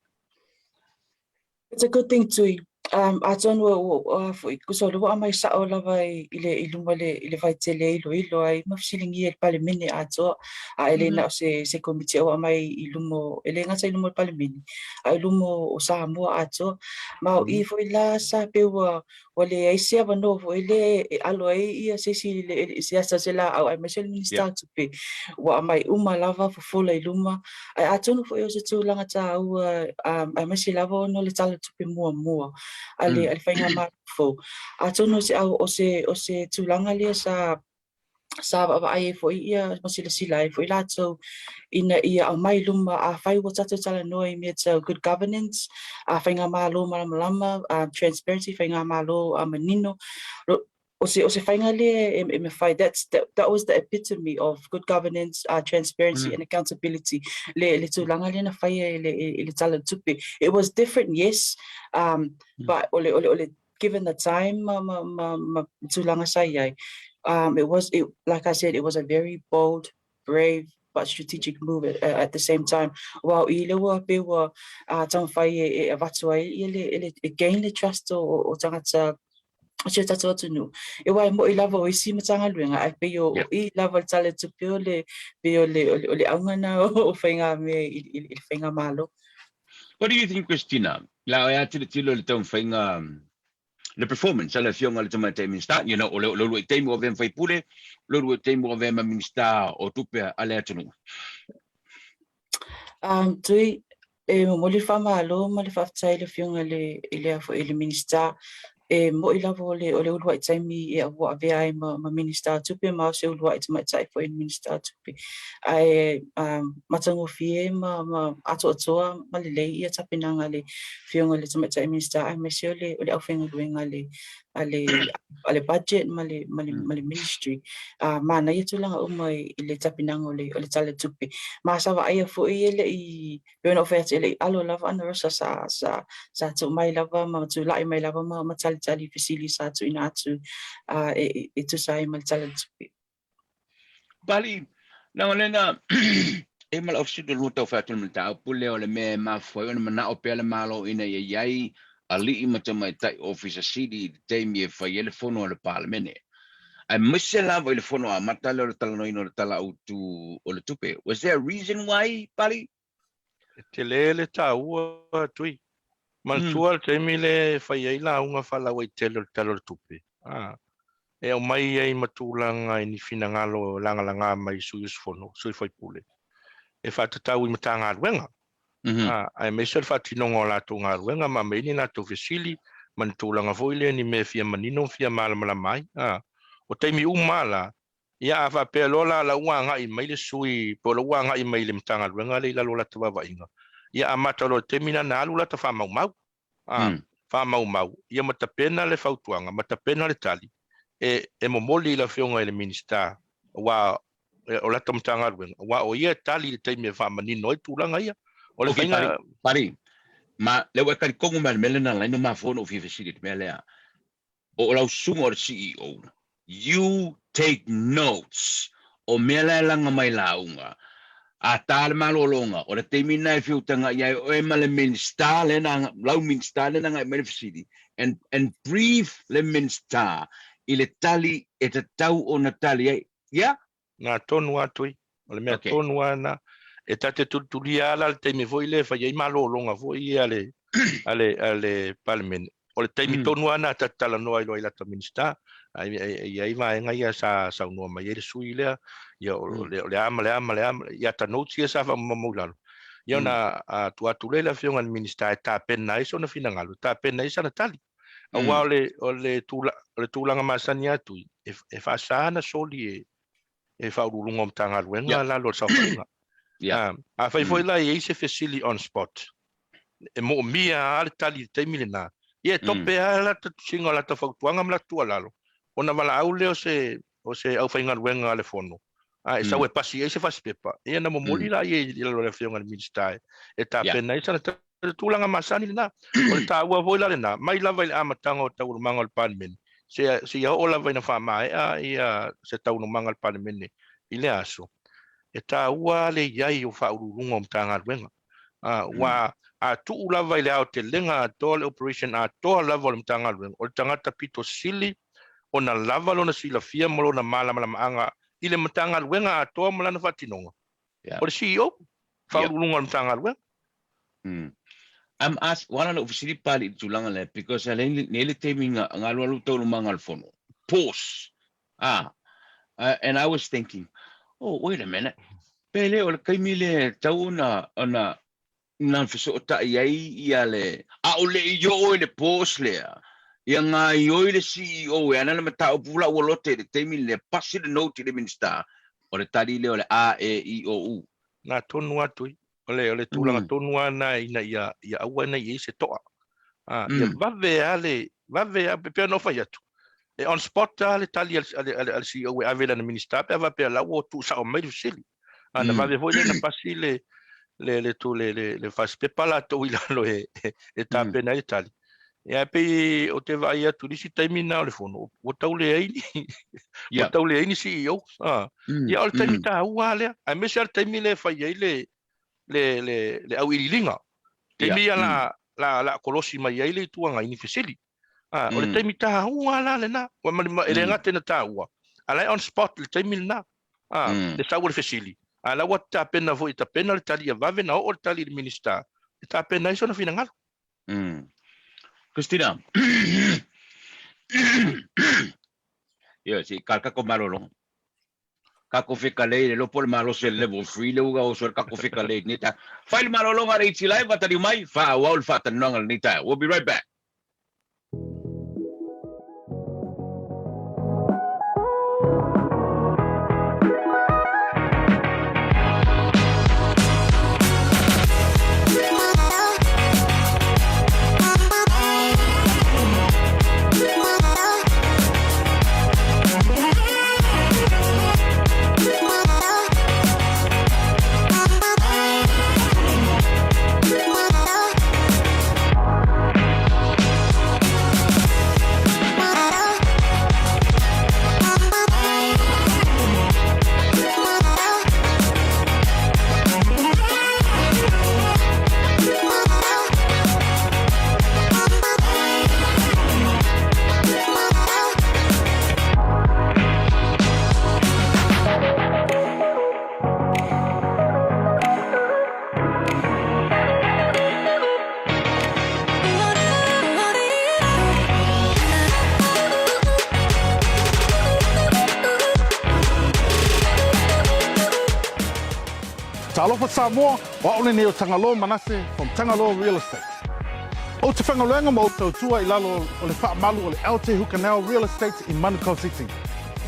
It's a good thing Tui. Um, atonu ua, ua, foi, tusa o lea ua aumai sao lava i, i le, i luma i le, i le vaitele e iloilo ai ma fesiligia e le Palemene atoa, a e le na o se, se komiti a ua aumai i luma o, e le gata i luma o le Palemene, a i luma o Samoa atoa. Ma o i foi la sa pei ua, ua leai se avanoa foi lea e alo ai ia se isi i le, i se asa o se laau aemaise le Minisita o Tupe, ua aumai uma lava fofola i luma. Ae atonu foi o se tulaga taua aemaise lava ona o le Tala Tupe muamua a le, a le Faigamalo fou. Atonu o se, o se, o se tulaga lea sa sa vaavaai ai foi ia ma silasila ai foi latou ina ia aumai i luma afai ua tatou talanoa i mea tau good governance, a faigamalo malamalama, transparency, faigamalo manino. O se, o se faiga lea e, e mafai, that's, that, that was the epitome of good governance, uh, transparency mm. and accountability. Le, le tulaga lea na faia i le, i le Tala o le Tupe. It was different, yes, um, mm. but o le, o le, o le, given the time ma, ma, ma, ma tulaga sa i ai, um, it was, it, like I said, it was a very bold, brave, but strategic move at, at the same time. Aua o i le ua pei ua uh, taumafai e, e avatu ai ia le, e, le, e gain le trust o, o, o tagata o si o tatou atunuu. E aua e mo'i lava o isi Matagaluega ae pei o, o i lava le Tala o le Tupe o le, pei o le, o le, o le auga na o, o faigamea i, i, i le faigamalo. What do you think Christina? La oe a tilotilo i le taumafaiga le performance a le Afioga i le Tamaitai Minista, you know, o le, o le uluai taimi ua avea ma faipule, o le uluai taimi ua avea ma Minista o Tupe a le atunuu. Um, Tui, e momoli le faamalo ma le faafetai i le Afioga i le, i le, i le Minista. E mo'i lava o le, o le uluai taimi e ua avea ai ma, ma Minista o Tupe ma o se uluai tamaitai foi i le Minista o Tupe. Ae um, matagofie ma, ma atoatoa ma lelei ia tapenaga a le Afioga i le Tamaitai Minista aemaise o le, o le aufaigaluega a le, a le, a le budget ma le, ma le, ma le ministry. Uh, manaia tulaga uma i, i le tapenaga o le, o le Tala Tupe. Ma sa vaaia foi e le i, pei ona ou fai atu e le i alo lava ana Rosa sa, sa, sa tuu mai lava ma tulai mai lava ma, ma talitali fesili sa tuuina atu uh, e, e, e tusa ai ma le Tala Tupe. Pali, leaga lena e ma lau fesili lua tau fai atu le mataupu lea o le mea e mafua ai ona manao pea le Malo ina ia i ai alii ma tamaitai Ofisa Sili i le taimi e fai ai le fono a le Palemene, aemaise lava i le fono amata lea o le talanoaina o le Tala Autu o le Tupe. Was there a reason why, Pali? E tele le taua, Tui. Manatua le taimi lea e fai ai lauga faalauaitele o le Tala o le Tupe, ā, e aumai ai ma tulaga i ni finagalo e lagalaga mai i sui usufono, sui faipule, e faatatau i Matagaluega, ā, aemaise o le faatinoga o latou galuega ma aumai ai ni latou fesili ma ni tulaga foi lea, ni mea e fia manino ma fia malamalama ai, ā. O taimi uma lava la, Ia, a faapea loa la, la ua agai mai le sui, po o la ua agai mai le Matagaluega lea i lalo o lata vaavaiga, ia amata loa i le taimi lena na alu lata faamaumau, a, faamaumau, ia ma tapena le fautuaga, ma tapena le tali, e, e momoli i le Afioga i le Minisita, aua o lata Matagaluega, aua o ia e tali i le taimi e faamanino ai tulaga ia. O le Okay, faiga. Pari, Pari, ma, lea ua e talitonu mai i le mea lea na ala ai ona mafua ona ou fia fesili i le mea lea. O lau susuga o le CEO, you take notes o mea la e laga mai lauga. A ta le malologa, o le taimi lena e fiutaga i ai oe ma le Minista lea na, lau Minista lea na agai mai le fesili, and, and brief le Minista i le tali e tatau ona tali ai. Yeah? Nā tonu a Tui. O le mea okay. tonu a na, e ta te tulitulia ala le taimi foi le fai ai malologa foi ia le, a le, a le Palemene. O le taimi mm. tonu a na ta te talanoa ai loa i lata Minista, ai, ai, ai, ai vaega ia sa saunoa mai ai le sui lea, ia o, mm. le, o le a ma le a ma le a, ia ta notes ia sa whakamamau lalo. Ia mm. ona a, tua atu lea le afioga i le Minista e tapena ai sona finagalo, tapena ai sana tali. Aua o le, o le, tula, o le tulaga masani atu, e, e faasa ana soli e, e faauluuluga o Matagaluega yeah. lalo o le saofaiga. Yeah. Uh, afai foi la e i ai se fesili on spot, e moomia lava le tali i le taimi lena, ia e tope lava lata tusiga o lata fautuaga ma lata tuualalo, ona valaau lea o se, o se aufaigaluega a le Fono, a e sau e pasi ai se fasipepa, ia ona momoli laia i lalo o le Afioga i le Minisita e, e tapena ai sana O le tulaga masani lena. O le taua foi la lena, mai lava i le amataga o taualumaga o le Palemene, seia, seia oo lava ina faamaea ia se taualumaga a le Palemene i lea aso, e taua le i ai o Faauluuluga o Matagaluega. Aua a tuu lava i le aotelega atoa le operation atoa lava o le Matagaluega, o le tagata pito sili ona lava lona silafia ma lona malamalamaaga i le Matagaluega atoa ma lana faatinoga, O le CEO, Faauluuluga o le Matagaluega. Mm. I'm ask, wala na ufisili pali i le tulaga lea, because a nei le taimi nga, nga alu alu taualumaga o le fono. Pause. Ah. Uh, and I was thinking, oh, wait a minute. Pe le o le taimi lea e tatau ona, ona, na fesootai ai ia le, a o le i oo i le pause lea, ia gaioi le CEO e ana le mataupu la ua lote i le taimi lea, pasi le note i le Minista, o le tali lea o le A, E, I, O, U. Na tonu atu i, o le, o le tulaga tonu lava lena ina ia, ia aua ne i i ai se toa. A, ia vave lava le, vave lava, e pei ona ou fai atu. E on spot lava le tali a le, a le, a le CEO e ave i lana Minista pe a faapea la ua tuusao mai le fesili. A na vave foi lea na pasi le le le tu le le le fasipepa latou i lalo e e tapena ai le tali. Ia e pei ou te vaai atu i le isi taimi lena o le fono ua tau leai ni ua tau leai ni CEO. Ah. Ia o le taimi taua lava lea aemaise lava le taimi lea e fai ai le le le le auiliiliga. Taimi ia la la la kolosi mai ai le Itu Agai ni fesili. Ah, o le taimi taua la lena. Ua ma, ma, e le gata ina taua, a la e on spot le taimi lena. Ah, le sau o le fesili. A la ua tapena foi, tapena le tali ia vave na oo le tali i le Minista, e tapena ai sona finagalo. Christina. Ia, se i ka ko malolo. Ka ko fekalei le lopo le malosi o le level 3 le uga oso le ka ko fekalei nei ta. Fai le malologa le iti lai vataliu mai, faaauau le faatalanoaga lenei taeao. We'll be right back. Talofa Samoa, o au lenei o Tagaloa Manase from Tagaloa Real Estate. Ou te whaigaluega ma ou tautua i lalo o le faamalu o le LT Hukanel Real Estate i Manukau City.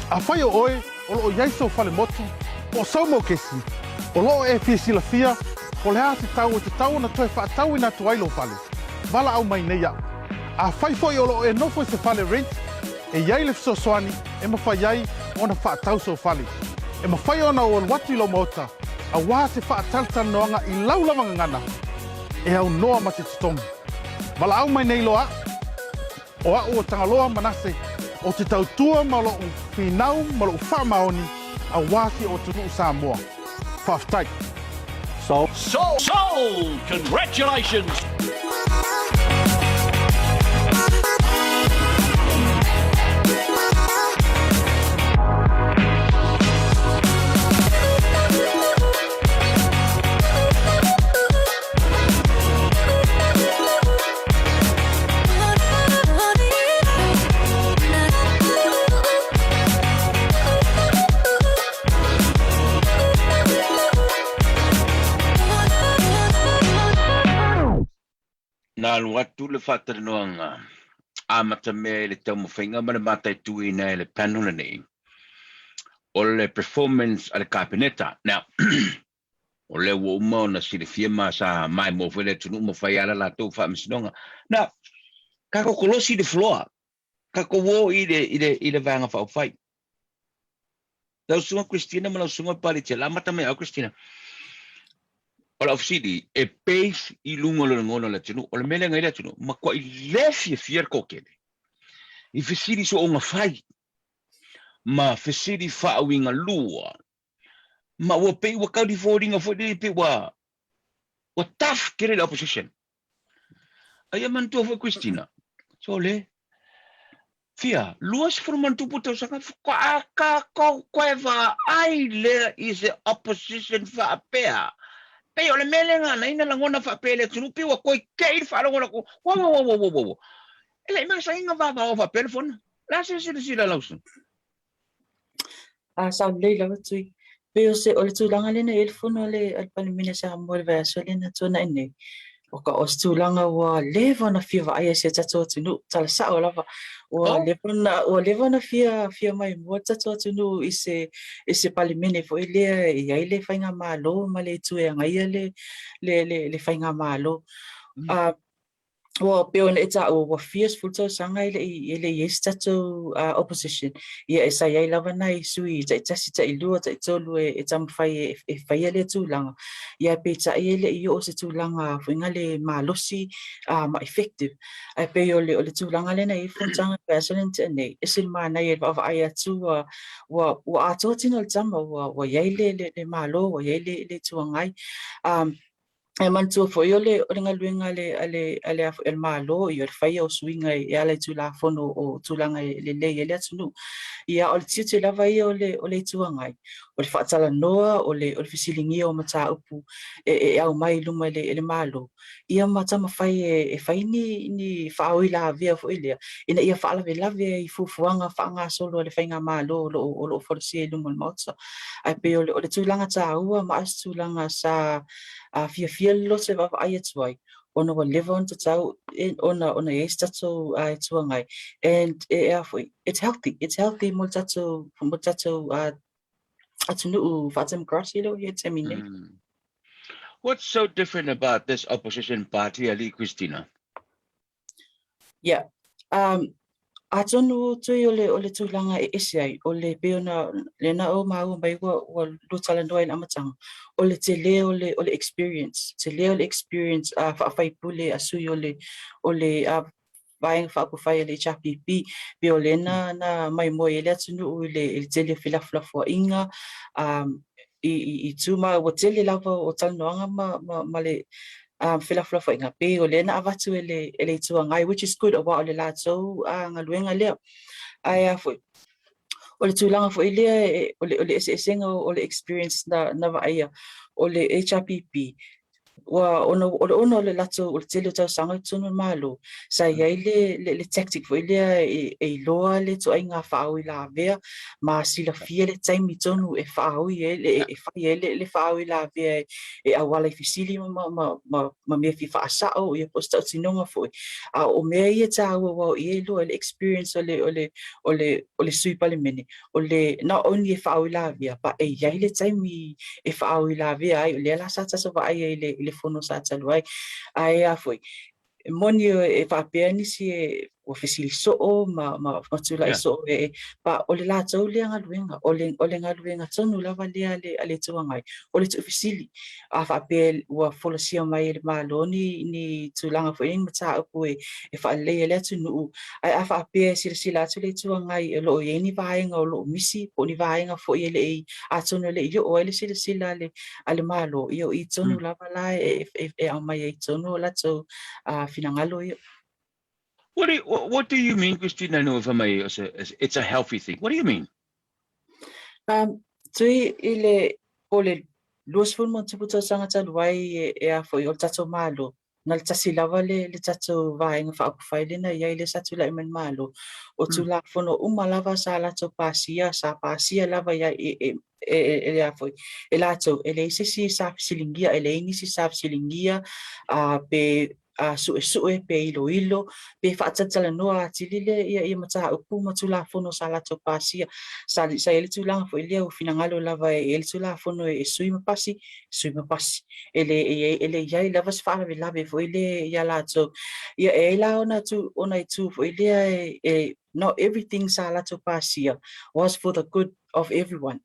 Afai o oe o lo o i ai sou fale motu, po o sou mokesi, o lo o e fia silafia po o le a se tau e tatau ona toe faatauina atu ai lou fale, valaau mai nei au. Afai foi o lo o e nofo i se fale rent, e i ai le fesoasoani e mafai ai ona faatau sou fale. E mafai ona ou alu atu i lou maota aua se faatalatalanoaga i lau lava gagana e aunoa ma se totogi. Valaau mai nei loa au, o au o Tagaloa Manase, ou te tautua ma lo'u finau ma lo'u faamaoni aua si o atunuu Samoa. Faafetai. Sold. Sold! Congratulations! Na alu atu le faatalanoaga amatamea i le taumafaiga ma le mataituina e le panel lenei o le performance a le Kapeneta. Now, o lea ua uma ona silafia ma sa maimoa foi le atunuu ma fai ala latou faamasinoga. Now, tatou kolosi le floor, tatou o i le, i le, i le vaega faaupufai. Lau susuga Christina ma lau susuga Paletela, amata mai au Christina. O lau fesili, e base i luga o le lagona o le atunuu, o le mea lea na i le atunuu, matuai le fiafia le toatele i fesili soonga fai ma fesili faauiga lua ma ua pei ua tau foliga foi lele pei ua ua tough tele le opposition. A ia manatua foi Christina, sole, fia, 27 tausaga faatoa tatou toe vaai lea i se opposition faapea. Pei o le mea lea na ala ai na lagona faapea i le atunuu, pei ua toe tei le faalogologo, ua ua ua ua ua ua. E le i masani na vavao faapea le fono. O le a se silasila lau susuga? A sa lelei lava Tui. Pei o se o le tulaga lea na i ai le fono a le a le Palemene a Samoa i le vaiaso lea na tuanai nei, o ka o se tulaga ua leva ona fia vaaia e si o tatou atunuu, tala sao lava. Ua oh. leva ona ua leva ona fia fia maimoa le tatou atunuu i se i se Palemene foi lea e i ai le faigamalo ma le itu e agaia le le le, le faigamalo. Mm. Ua pei ona e taua ua fia sefulu tausaga e le i e le i ai se tatou opposition, ia e sa i ai lava nai sui taitasi, tailua, taitolu e taumafai e faia lea tulaga, ia peitai e le i oo i se tulaga foi lea malosi ma effective. Ae pei o le o le tulaga lea na i ai le fonotaga i le vaiaso lea na tea nei, e ese le manaia i le vaavaai atu ua ua ua atoa tino o le tama, ua ua i ai le le Malo, ua i ai le le Itu Agai. E manatua foi o le o le galuega a le a le a le a le Malo ia o le faia o suiga e ala i Tulafono o tulaga e lelei ai le atunuu. Ia o le tiute lava ia o le o le Itu Agai, o le faatalanoa, o le o le fesiligia o mataupu e e aumai i luma e le e le Malo, ia ma taumafai e e fai ni ni faauilavea foi lea ina ia faalavelave ai i fuafuaga faagasolo a le faigamalo o lo o o lo o folasia i luma o le Maota. Ae pei o le o le tulaga taua ma o se tulaga sa a fiafia le loto e vaavaai atu ai, ona ua leva ona tatau ona ona i ai se tatou Itu Agai and e a foi, it's healthy, it's healthy mo le tatou mo le tatou atunuu faa-democracy lea ua i ai i le taimi nei. What's so different about this opposition party, Alii Christina? Yeah. Um, atonu tui o le, o le tulaga e ese ai, o le pei ona, lea na ou maua mai ua, ua lua talanoa i le amataga, o le tele o le, o le experience, tele o le experience a faafaipule a sui o le, o le a Vaega Faaupufai a le HRPP, pei o lea na, na maimoa ai le atunuu i le, i le tele o felafolafoaiga, um, i, i, i tū ma ua tele lava o talanoaga ma, ma, ma le felafolafoaiga, pei o lea na avatu e le, e le Itu Agai, which is good, aua o le latou galuega lea. Ae a foi, o le tulaga foi lea, e, o le, o le eseesega o le experience na, na vaaia, o le HRPP, Ua ona o le ona o le latou o le tele o tausaga i totonu o le Malo, sa i ai le le le tactic foi lea e e iloa le ituaiga faauilavea ma silafia le taimi tonu e faaui ai le e fai ai le le faauilavea e auala i fesili ma ma ma ma mea fia faasao ia po o se tautinoga foi. A o mea ia e taua aua o i e iloa ai le experience o le o le o le o le sui Palemene o le not only e faauilavea, but e i ai le taimi e faauilavea ai, o lea la sa tatou vaai ai i le fono sa talu ai. Ae a foi, e moni e faapea nisi e ua fesili soo ma, ma, ma tulai yeah. soo e, but o le latou lea galuega, o le, o le galuega tonu lava lea a le, a le Itu Agai, o le tuufesili. A faapea ua folasia mai e le Malo ni, ni tulaga foi ni mataupu e, e faaleleia ai le atunuu, ae a faapea e silasila atu le Itu Agai o lo o i ai ni vaega o lo o misi po o ni vaega foi e le i, atonu e le i oo ai le silasila a le, a le Malo, ia o i tonu lava la e, e, e aumai ai tonu o latou finagalo ia. What do you, what do you mean, Christina, no, if I may, it's a, it's a healthy thing. What do you mean? Um, tui i le, o le 27 tausaga talu ai e, e a foi o le tatou Malo, na le tasi lava le, le tatou Vaega Faaupufai lea na i ai lea sa tulai mai le Malo. O Tulafono uma lava sa latou pasia, sa pasia lava ia e, e, e, e, e a foi, e latou, e leai se isi sa fesiligia, e leai nisi sa fesiligia, a, pe a suesue, pe iloilo, pe faatalatalanoa atili le ia, ia mataupu ma Tulafono sa latou pasia. Sa, sa i ai le tulaga foi lea ua finagalo lava e i ai le Tulafono e, e sui ma pasi, sui ma pasi. E le, e, e le i ai lava se faalavelave foi lea ia latou. Ia e ai la ona tu, ona itu foi lea e, e not everything sa latou pasia was for the good of everyone.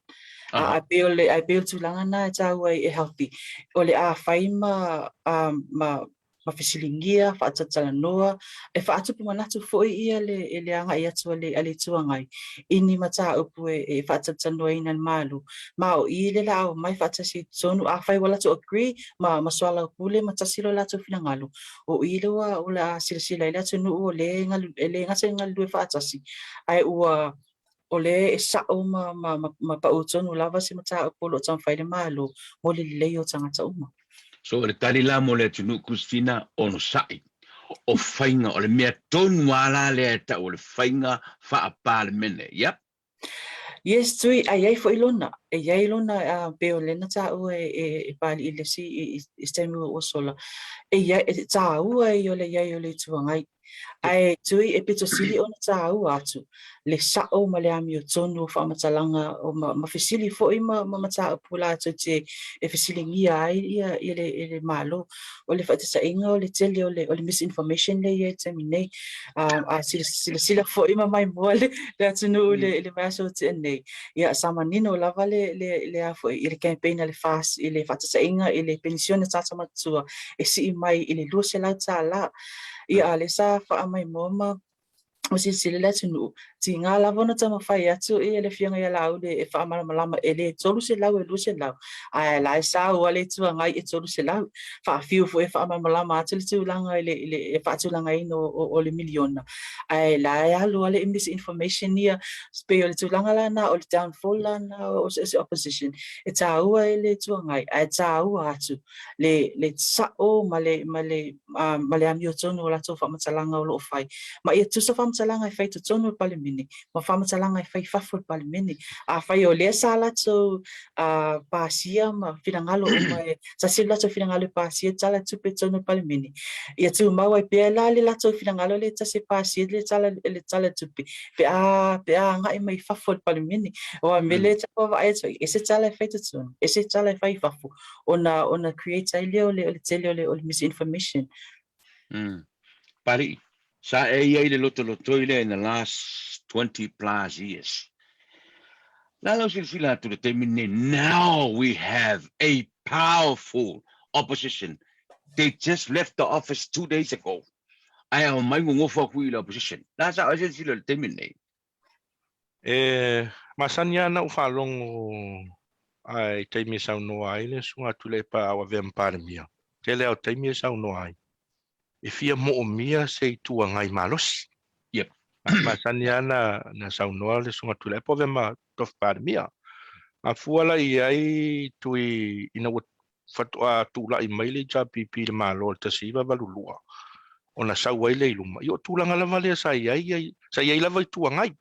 Uh-huh. A pei o le, a pei o le tulaga na e tāua ai e healthy. O le a fai ma, ma, ma fesiligia, faatatalanoa, e faatupu manatu foi ia le, e le agai atu a le, a le Itu Agai i ni mataupu e, e faatalatalanoaina e le Malo. Ma o i le la aumai faatasi i totonu, afai ua latou agree ma, ma soalaupule ma tasi lo latou finagalo, o i le ua, o le a silasila ai le atunuu o lea e galu, e le gata e galulue faatasi, ae ua o lea e sa'o ma, ma, ma, ma pa'u tonu lava se mataupu o lo o taumafai le Malo mo le lelei o tagata uma. So o le tali la mo le atunuu Christina, onosai. O faiga, o le mea tonu a la lea e tau o le faiga faa-Palemene. Yep. Yes, Tui, a i ai foi lona. E i ai lona, pei o lea na taua e Papalii i le isi i se taimi ua sola, e i ai, e taua ia o le i ai o le Itu Agai. Ae tui e pito sili ona taua atu le sa'o ma le amiotonu o faamatalaga ma fesili foi ma mataupu latou te e fesiligia ai le Malo. O le faataitaiga o le tele o le misinformation lea e i ai i le taimi nei. A silasila foi ma maimoa le atunuu i le vaiaso ua tea nei, ia sa manino lava le a foi i le campaign a le FAST i le faataitaiga i le penisione a tagata matutua e sii mai i le $200. Ia, a o lea sa faamaimoa ma silasila le atunuu, tiga lava ona taumafai atu le Afioga ia Laauli e faamalamalama e le 300 e 200, ae la e sau lava le Itu Agai e 300. Faafiu foi e faamalamalama atu le tulaga i le faatulagaina o le miliona, ae la e alu lava le misinformation ia. Pei o le tulaga la lena, o le downfall la lena o se opposition, e taua i le Itu Agai, ae taua atu le le sa'o ma le ma le ma le amiotonu o latou faamatalaga o lo o fai. Ma ia tusa faamatalaga e fai i totonu o le Palemene ma faamatalaga e fai i fafo o le Palemene. Afai o lea sa latou pasia ma finagalo uma e tasi le latou finagalo e pasia le Tala o le Tupe i totonu o le Palemene, ia tumau ai pea la le latou finagalo lea e tasi e pasia le Tala le Tala o le Tupe pe a pe a agai mai i fafo o le Palemene. Aua o le mea lea e tau vaavaai atu ai, ese tala e fai i totonu, ese tala e fai i fafo. ona ona create ai lea o le o le tele o le o le misinformation. Papalii, sa e i ai i le lotolotoi lea in the last 20 plus years. La lau silasila atu i le taimi lenei, now we have a powerful opposition. They just left the office 2 days ago. Ae aumai gogofo atu i le opposition. La sa oe silasila i le taimi lenei. E masani lava ona ou faalogo i taimi e saunoa ai le Susuga Tuilaepa a o avea ma Palemia, tele lava o taimi e saunoa ai, e fia moomia se Itu Agai malosi. E masani lava ona saunoa le Susuga Tuilaepa o avea ma Tofi Palemia. A fua la i ai Tui ina ua faatoa tulai mai le HRPP i le Malo i le 1982, ona sau ai lea i luma. Ia o tulaga lava lea sa i ai, sa i ai lava Itu Agai.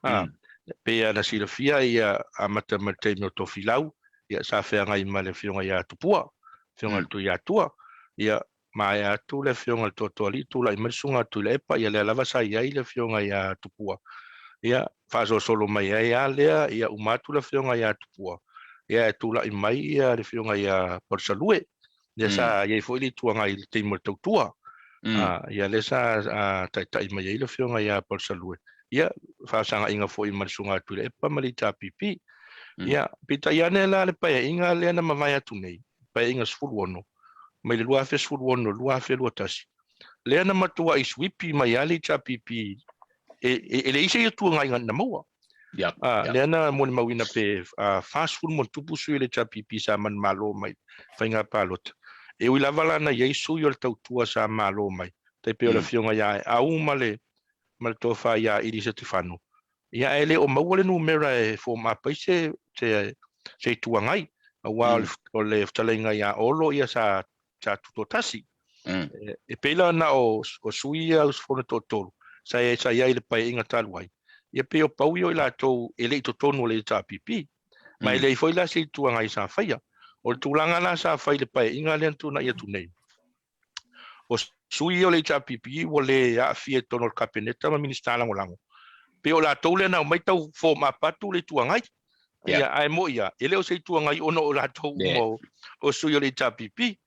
A, pei ona silafia, ia, amata mai le taimi o Tofilau, ia, sa feagai ma le Afioga ia Tupua, Afioga i le Tuiatua, ia, maea atu le Afioga i le Toatoalii, tulai mai le Susuga a Tuilaepa, ia lea lava sa i ai le Afioga ia Tupua, ia, faasolosolo mai ai lava lea, ia uma atu le Afioga ia Tupua, ia e tulai mai ia le Afioga ia Palusalue, lea sa i ai foi le Itu Agai i le taimi o le Tautua, ia lea sa taitai mai ai le Afioga ia Palusalue, ia faafesagaiga foi ma le Susuga a Tuilaepa ma le HRPP. Ia, peitai ane la le Paeaiga lea na mavae atu nei, Paeaiga 16, mai le 2016 i le 2021, lea na matuai suipi mai lava le HRPP e leai se Itu Agai na maua. Lea na molimauina pe 40 ma ona tupu sui o le HRPP sa manumalo mai faiga palota. E ui lava la na i ai sui o le tautua sa malo mai, tai pei o le Afioga ia Aeau ma le ma le tofa ia Ili Setifano, ia ae le o maua le numera e form up ai se se se Itu Agai, aua o le fetalaiga ia Olo ia sa sa tutoatasi. E pei la na o o sui ia usufono toatolu sa sa i ai i le Paeaiga talu ai, ia pei o pau ia o i latou e le i totonu o le HRPP. Ma e leai foi la se Itu Agai sa faia. O le tulaga la sa fai i le Paeaiga lea na tuanai atu nei, O sui ia o le HRPP ua le aafia i totonu o le Kapeneta ma Minisita Lagolago. Pei o latou lea na aumai tau form up atu le Itu Agai. Ia, ae moi lava, e le o se Itu Agai ona o latou uma o sui o le HRPP.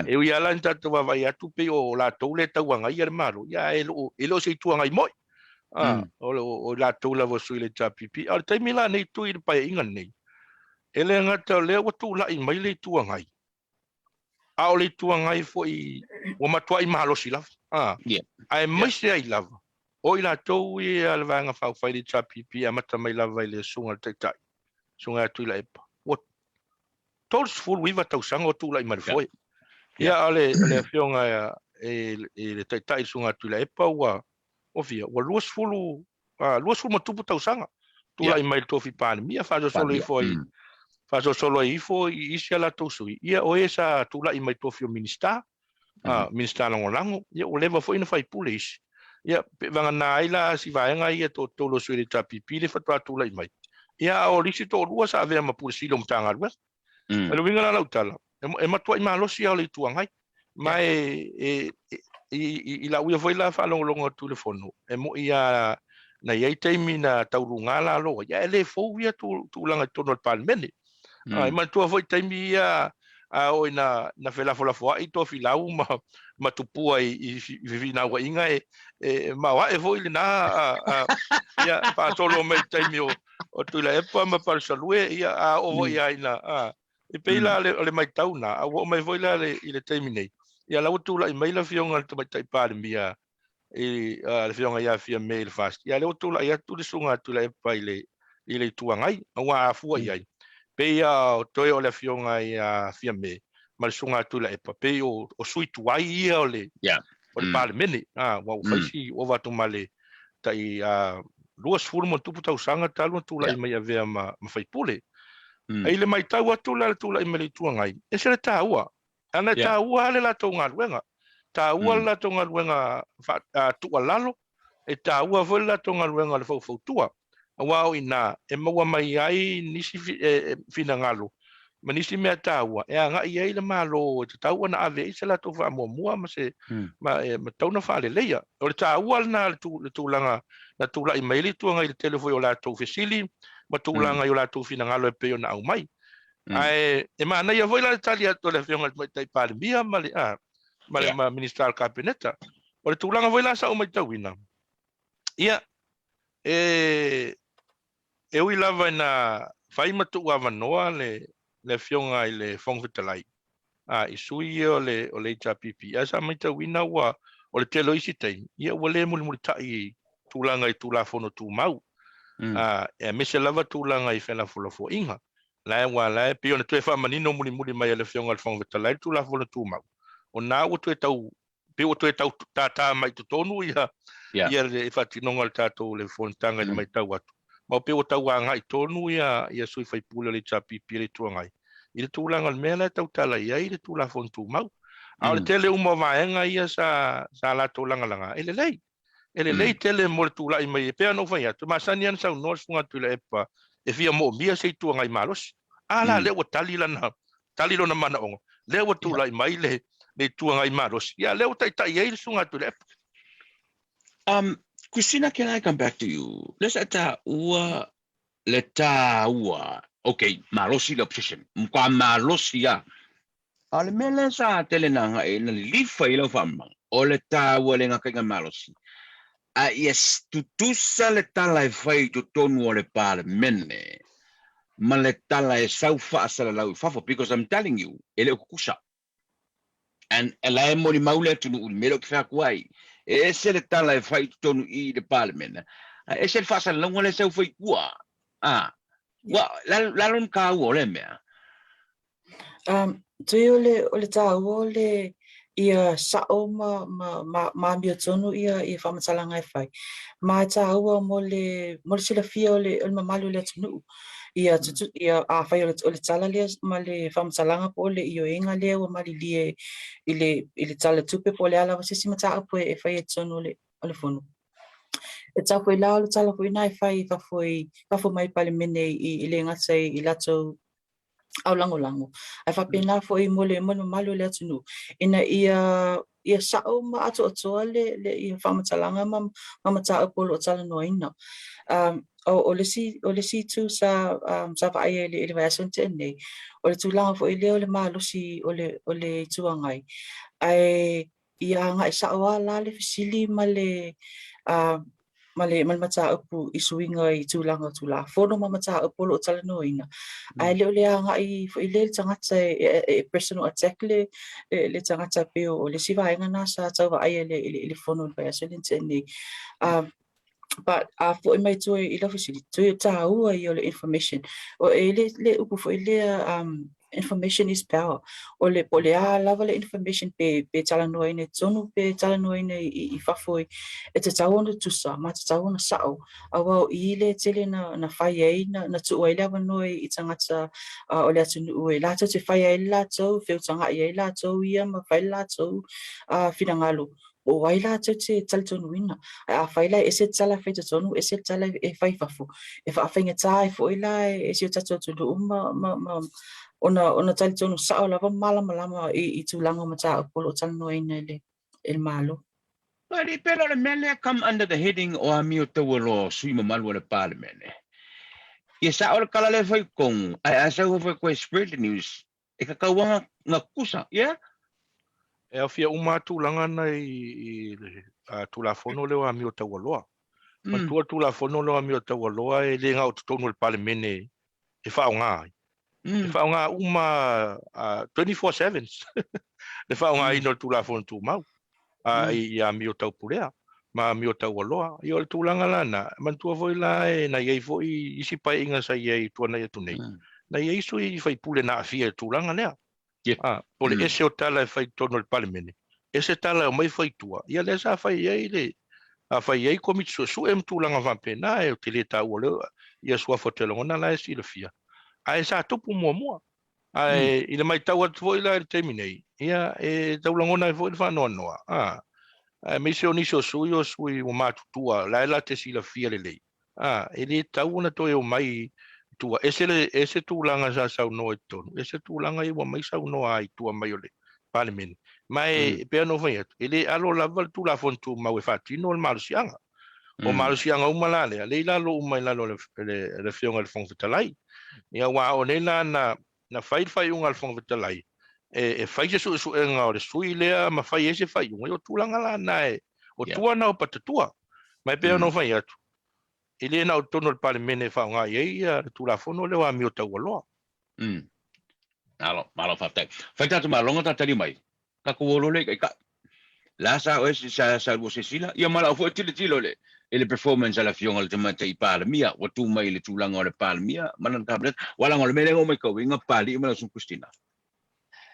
E ui lava la ina tatou vaavaai atu pei o latou lea e tau agaia le Malo, ia ae e le o se Itu Agai moi. O latou lava o sui o le HRPP. A o le taimi la lenei Tui i le Paeaiga lenei, e le gata o lea ua tulai mai le Itu Agai, a o le Itu Agai foi ua matuai malosi lava, a, aemaise ai lava o i latou ia le Vaega Faaupufai le HRPP, amata mai lava i le Susuga i le Taitai, Susuga ia Tuilaepa, ua 39 tausaga o tulai mai le foe. Ia, a o le Afioga i le Taitai, le Susuga ia Tuilaepa, ua fia, ua 20 20 ma tupu tausaga tulai mai le tofi Palemia, faasolosolo ifo ai, faasolosolo ai ifo i isi a latou sui, ia o e sa tulai mai tofi o Minisita, Minisita Lagolago, ia ua leva foi ona faipule isi. Ia, pe vagana ai la si vaega ia toatolu o sui o le HRPP le faatoa tulai mai. Ia, a o le isi toalua sa avea ma Pule Sili o Matagaluega. O le uiga la o lau tala, e matuai malosi lava o le Itu Agai. Ma e, i lau ia foi la faalogologo atu i le Fono, e moni lava na i ai taimi na tau luga lalo ai, ae le fou ia tulaga i totonu o le Palemene. E manatua foi taimi ia a oo ina felafolafoai Tofilau ma Tupua i fefinauaiga e maoae foi lena ia faasolo mai i taimi o Tuilaepa ma Palusalue, ia a oo foi lava ina e pei la o le matau lena, a ua oo mai foi la i le taimi nei, ia la ua tulai mai le Afioga i le Tamaitai Palemia i le Afioga ia Fiame i le FAST, ia lea ua tulai atu le Susuga a Tuilaepa i le i le Itu Agai, aua a fua i ai, pei lava o toe o le Afioga ia Fiame ma le Susuga a Tuilaepa, pei o sui tuai ia o le o le Palemene, aua ua fai si ova atu ma le tai 20+ tausaga talu ona tulai mai avea ma sui usufono. I le matau atu la i le tulai mai le Itu Agai, e ese le taua, leaga e taua lava le latou galuega, taua le latou galuega tuualalo, e taua foi le latou galuega o le faufautua, aua o i ina e maua mai ai nisi finagalo ma nisi mea taua e agai i ai le Malo e tatau ona ave i ai se latou faamuamua ma se ma e tatau ona faaleleia. O le taua lena o le tulaga na tulai mai ai le Itu Agai i le tele foi o latou fesili ma tulaga i o latou finagalo e pei ona aumai. Ae e manaia foi la le tali atu a le Afioga i le Tamaitai Palemia ma le ma le Minisita o le Kapeneta. O le tulaga foi la sa ou matauina, ia, e e ui lava ina fai ma tuu avanoa le le Afioga i le Fofoga Fetalai a i sui ia o le o le HRPP, ae sa matauina ua o le tele o isi taimi, ia ua le mulimulitai i tulaga i Tulafono Tumau, a aemaise lava tulaga i felafolafoaiga. La e aua la e pei ona toe faamanino mulimuli mai e le Afioga i le Fofoga Fetalai le Tulafono Tumau, o na ua toe tau pei ua toe tau tātā mai i totonu ia ia le faatinoga o le tatou le fonotaga i le matau atu. Ma pei ua tau agai tonu ia ia sui faipule o le HRPP le Itu Agai i le tulaga o le mea la e tautala i ai le Tulafono Tumau. A o le tele uma o vaega ia sa sa latou lagalaga, e lelei. E lelei tele mo le tulai mai e pei ona ou fai atu, e masani lava ona saunoa le Susuga Tuilaepa e fia moomia se Itu Agai malosi. A la lea ua tali lana, tali lona manaoga, lea ua tulai mai le, le Itu Agai malosi, ia lea ua taitai ai le Susuga Tuilaepa. Christina, can I come back to you? Le sa taua le taua, okay, malosi le opposition, matua malosi lava. A o le mea lea sa tele na agai na lilifa i lau faamamaga, o le taua le gagaiga malosi, a ia tutusa le tala e fai i totonu o le Palemene ma le tala e sau faasalalau i fafo, because I'm telling you, e le o tutusa. And la e molimau le atunuu i le mea lea ou te fai atu ai, e ese le tala e fai i totonu i le Palemene, ae ese le faasalalauga lea e sau fai i tua. A, ua, le a lona taua o lea mea? Tui o le, o le tāua o le ia sa'o ma, ma, ma, ma amiotonu ia, ia faamatalaga e fai. Ma e tāua mo le, mo le silafia o le, o le mamalu o le atunuu. Ia tutu, ia afai o le, o le tala lea ma le faamatalaga po o le ioega lea ua malilie i le, i le Tala Tupe po o le a lava se isi mataupu e, e faia i totonu o le, o le Fono. E tatau foi la o le tala foi lena e fai i fafo i, fafo mai Palemene i, i le gata i, i latou au lagolago. Ae faapena foi mo le mo le mamalu o le atunuu, ina ia ia sa'o ma atoatoa le le ia faamatalaga ma ma mataupu o lo o talanoaina. Um, o, o le isi, o le isi itu sa, um, sa vaaia i le, i le vaiaso na tea nei, o le tulaga foi lea o le malosi o le, o le Itu Agai. Ae ia agai sa'o lava la le fesili ma le, uh, ma le, ma le mataupu i suiga i tulaga o Tulafono ma mataupu o lo o talanoaina. Ae le o le agai foi lea i le tagata e, e, e personal attack le, le, le tagata pei o, o le isi vaega na sa tau vaaia i le, i le, i le fono i le vaiaso lea na tea nei. Um, but a foi mai tua i lau fesili, toe tāua ia o le information. O e le, le upu foi lea um, information is power. O le, po o le a lava le information pe, pe talanoaina i totonu pe talanoaina i, i, i fafo i, e tatau ona tusa ma tatau ona sa'o. Aua o i le tele na, na fai ai, na, na tuu ai le avanoa i, i tagata uh, o le atunuu e latou te fai ai le latou, feutaga'i ai latou ia ma fai le latou uh, finagalo. Po o ai latou te talitonuina. Ae afai la e ese le tala e fai i totonu ese le tala e fai i fafo, e faafaigata ai foi la e si o tatou atunuu ma, ma, ma ona, ona talitonu sao lava ma malamalama i, i tulaga o mataupu o lo o talanoaina e le, e le Malo. But e pei o le mea lea come under the heading o amio taualoa o sui mamalu o le Palemene. Ia sao le tala lea e fai i totonu, ae a sau foi koe spread the news, e kakauanga nga kusa, yeah? E aofia uma lava tulaga na i le Tulafono lea o Amio Taualoa. Manatua le Tulafono lea o Amio Taualoa e le na o totonu o le Palemene e faaaoga ai. E faaaoga uma 24/7 le faaaogaina o le Tulafono Tumau i amio taupulea ma amio taualoa. Ia o le tulaga la lena, manatua foi la e na i ai foi isi paeaiga sa i ai i tuanai atu nei, na i ai sui usufono na aafia i le tulaga lea. Po o le ese o tala e fai i totonu o le Palemene, ese tala e omai fai i tua, ia lea sa fai ai le fai ai Komiti Suesue ma tulaga faapena, ou te le taua lea ia suafa o te lagona la e silafia, ae sa tupu muamua. Ae i le matau atu foi la i le taimi nei, ia e tau lagona ai foi le faanoanoa, a, aemaise o nisi o sui o sui ua matutua, la e la te silafia lelei, a, e le tatau ona toe omai i tua. Ese le, ese tulaga sa saunoa i totonu, ese tulaga ia ua omai saunoa ai i tua mai o le Palemene. Ma e pei ona ou fai atu, e le alo lava le Tulafono Tumau e faatino le malosiaga. O malosiaga uma la lea, lea i lalo uma i lalo o le, le Afioga i le Fofoga Fetalai. Ia aua o nei la na, na fai le faaiuga a le Fofoga Fetalai e, e fai se suesuega o le sui lea ma fai ai se faaiuga, ia o tulaga la na e, o tua na o patatua. Ma e pei ona ou fai atu, e le na o totonu o le Palemene e faaaoga i ai ia le Tulafono lea o amio taualoa. Malo, malo faafetai. Fai tatou malologa ta tali mai. Tatou o loa lea i taitai. La sa oe sa sa lua silasila ia ma lau foi tilotilo i le i le performance a le Afioga i le Tamaitai Palemia ua tu mai i le tulaga o le Palemia ma lana Kapeneta. Aua leaga o le mea lea na ou matauina Papalii ma lau Susuga Christina,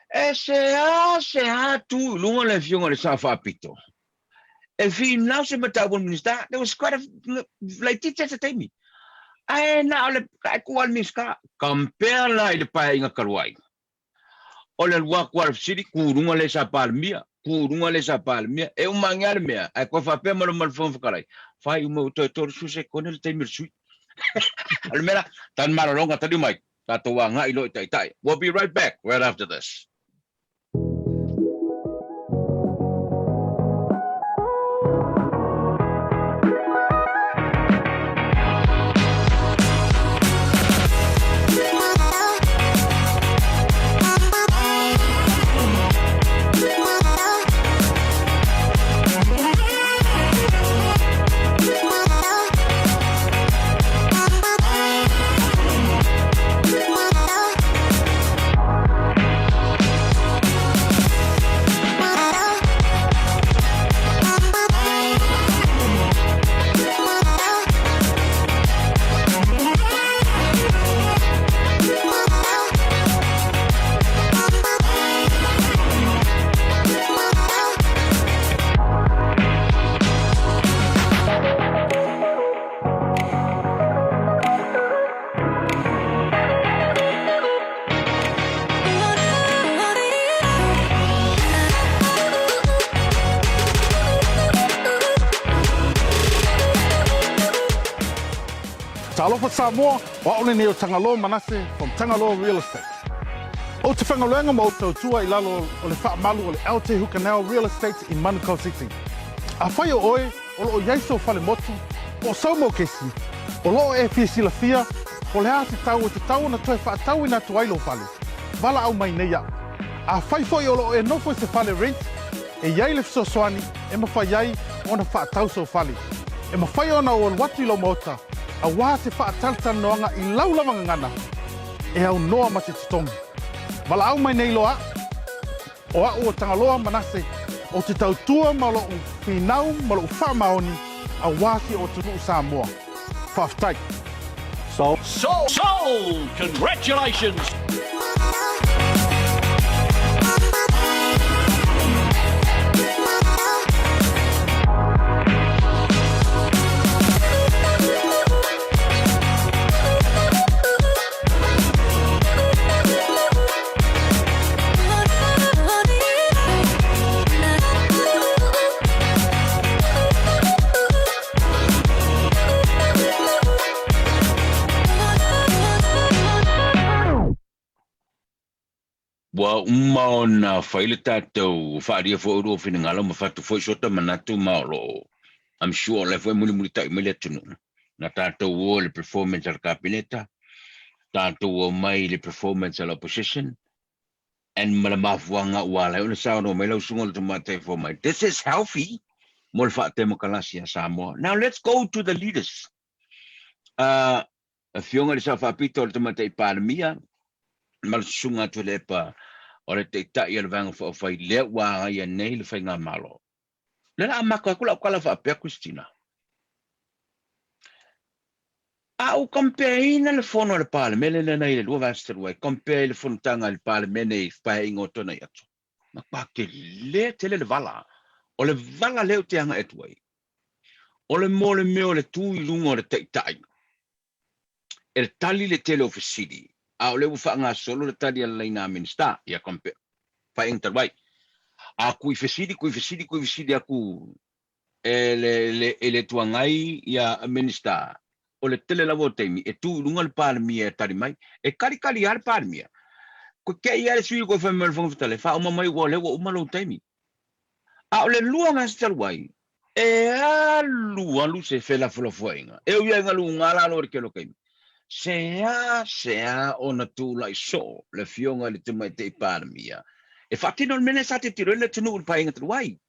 e seasea tu i luga le Afioga i le Sao Faapito e finau se mataupu a le Minisita. There was quite a laitiiti lava se taimi ae na o le ae tu lava le Minisita. Compare la i le Paeaiga talu ai. O le alu atu a le fesili, tu i luga le sa Palemia, tu i luga le sa Palemia, e uma ane lava le mea, ae toe faapea mai loa ma le Fofoga Fetalai, faaiu mai ua toe 30 sekone le taimi o le sui. O le mea la, tanu malologa, taliu mai, tatou agai loa i Taitai. We'll be right back right after this. Talofa Samoa, o au lenei o Tagaloa Manase from Tagaloa Real Estate. Ou te whaigaluega ma ou tautua i lalo o le faamalu o le LT Hukanel Real Estate i Manukau City. Afai o oe o lo o i ai sou fale motu, po o sou mokesi, o lo o e fia silafia po o le a se tau e tatau ona toe faatauina atu ai lou fale, valaau mai nei au. Afai foi o lo o e nofo i se fale rent, e i ai le fesoasoani e mafai ai ona faatau sou fale. E mafai ona ou alu atu i lou maota aua se faatalatalanoaga i lau lava gagana e aunoa ma se totogi. Valaau mai nei loa au. O au o Tagaloa Manase, ou te tautua ma lo'u finau ma lo'u faamaoni aua si o atunuu Samoa. Faafetai. Sold. Sold! Congratulations! Ua uma ona fai le tatou faaalia foi o lua finagalo ma fatu foi so ta manatu ma o lo o I'm sure o la foi e mulimulitai mai le atunuu. Na tatou o i le performance a le Kapeneta, tatou omai i le performance a le opposition and ma le mafuaaga ua ala ai ona saunoa mai lau susuga i le Tamaitai Fomai, this is healthy mo le faatemokalasi a Samoa. Now let's go to the leaders. Uh, Afioga i le Sao Faapito o le Tamaitai Palemia ma le Susuga Tuilaepa o le Taitai o le Vaega Faaupufai lea ua agaia nei le Faigamalo. O lea la a mako atu lau tala faapea Christina. A ou compare-ina le fono a le Palemene lena i le 2012 e compare i le fonotaga a le Palemene i Paeaiga o Tuanai atu, matua tele tele le vala. O le vala lea ou te agai atu ai, O le mea o le mea o le tu i luga o le taitai e tali le tele o fesili, a o lea ua faagasolo le tali a le laina Minisita, ia compare, paeaiga talu ai. A kui fesili, kui fesili, kui fesili atu e le, le, e le Itu Agai ia Minisita, o le tele lava o taimi e tu i luga le Palemia e tali mai, e kalikali lava le Palemia. Koe kei lava le sui usufono koe fai mai o le Fofoga Fetalai, faauma mai ua o lea ua uma lou taimi. A o le lua gasi talu ai, e alu alu se felafolafoaiga, e ui ai galuga lalo o le tele o taimi, seasea ona tulai soo le Afioga i le Tamaitai Palemia e faatino le mea lea sa tilotilo ai le atunuu i le paeaiga talu ai.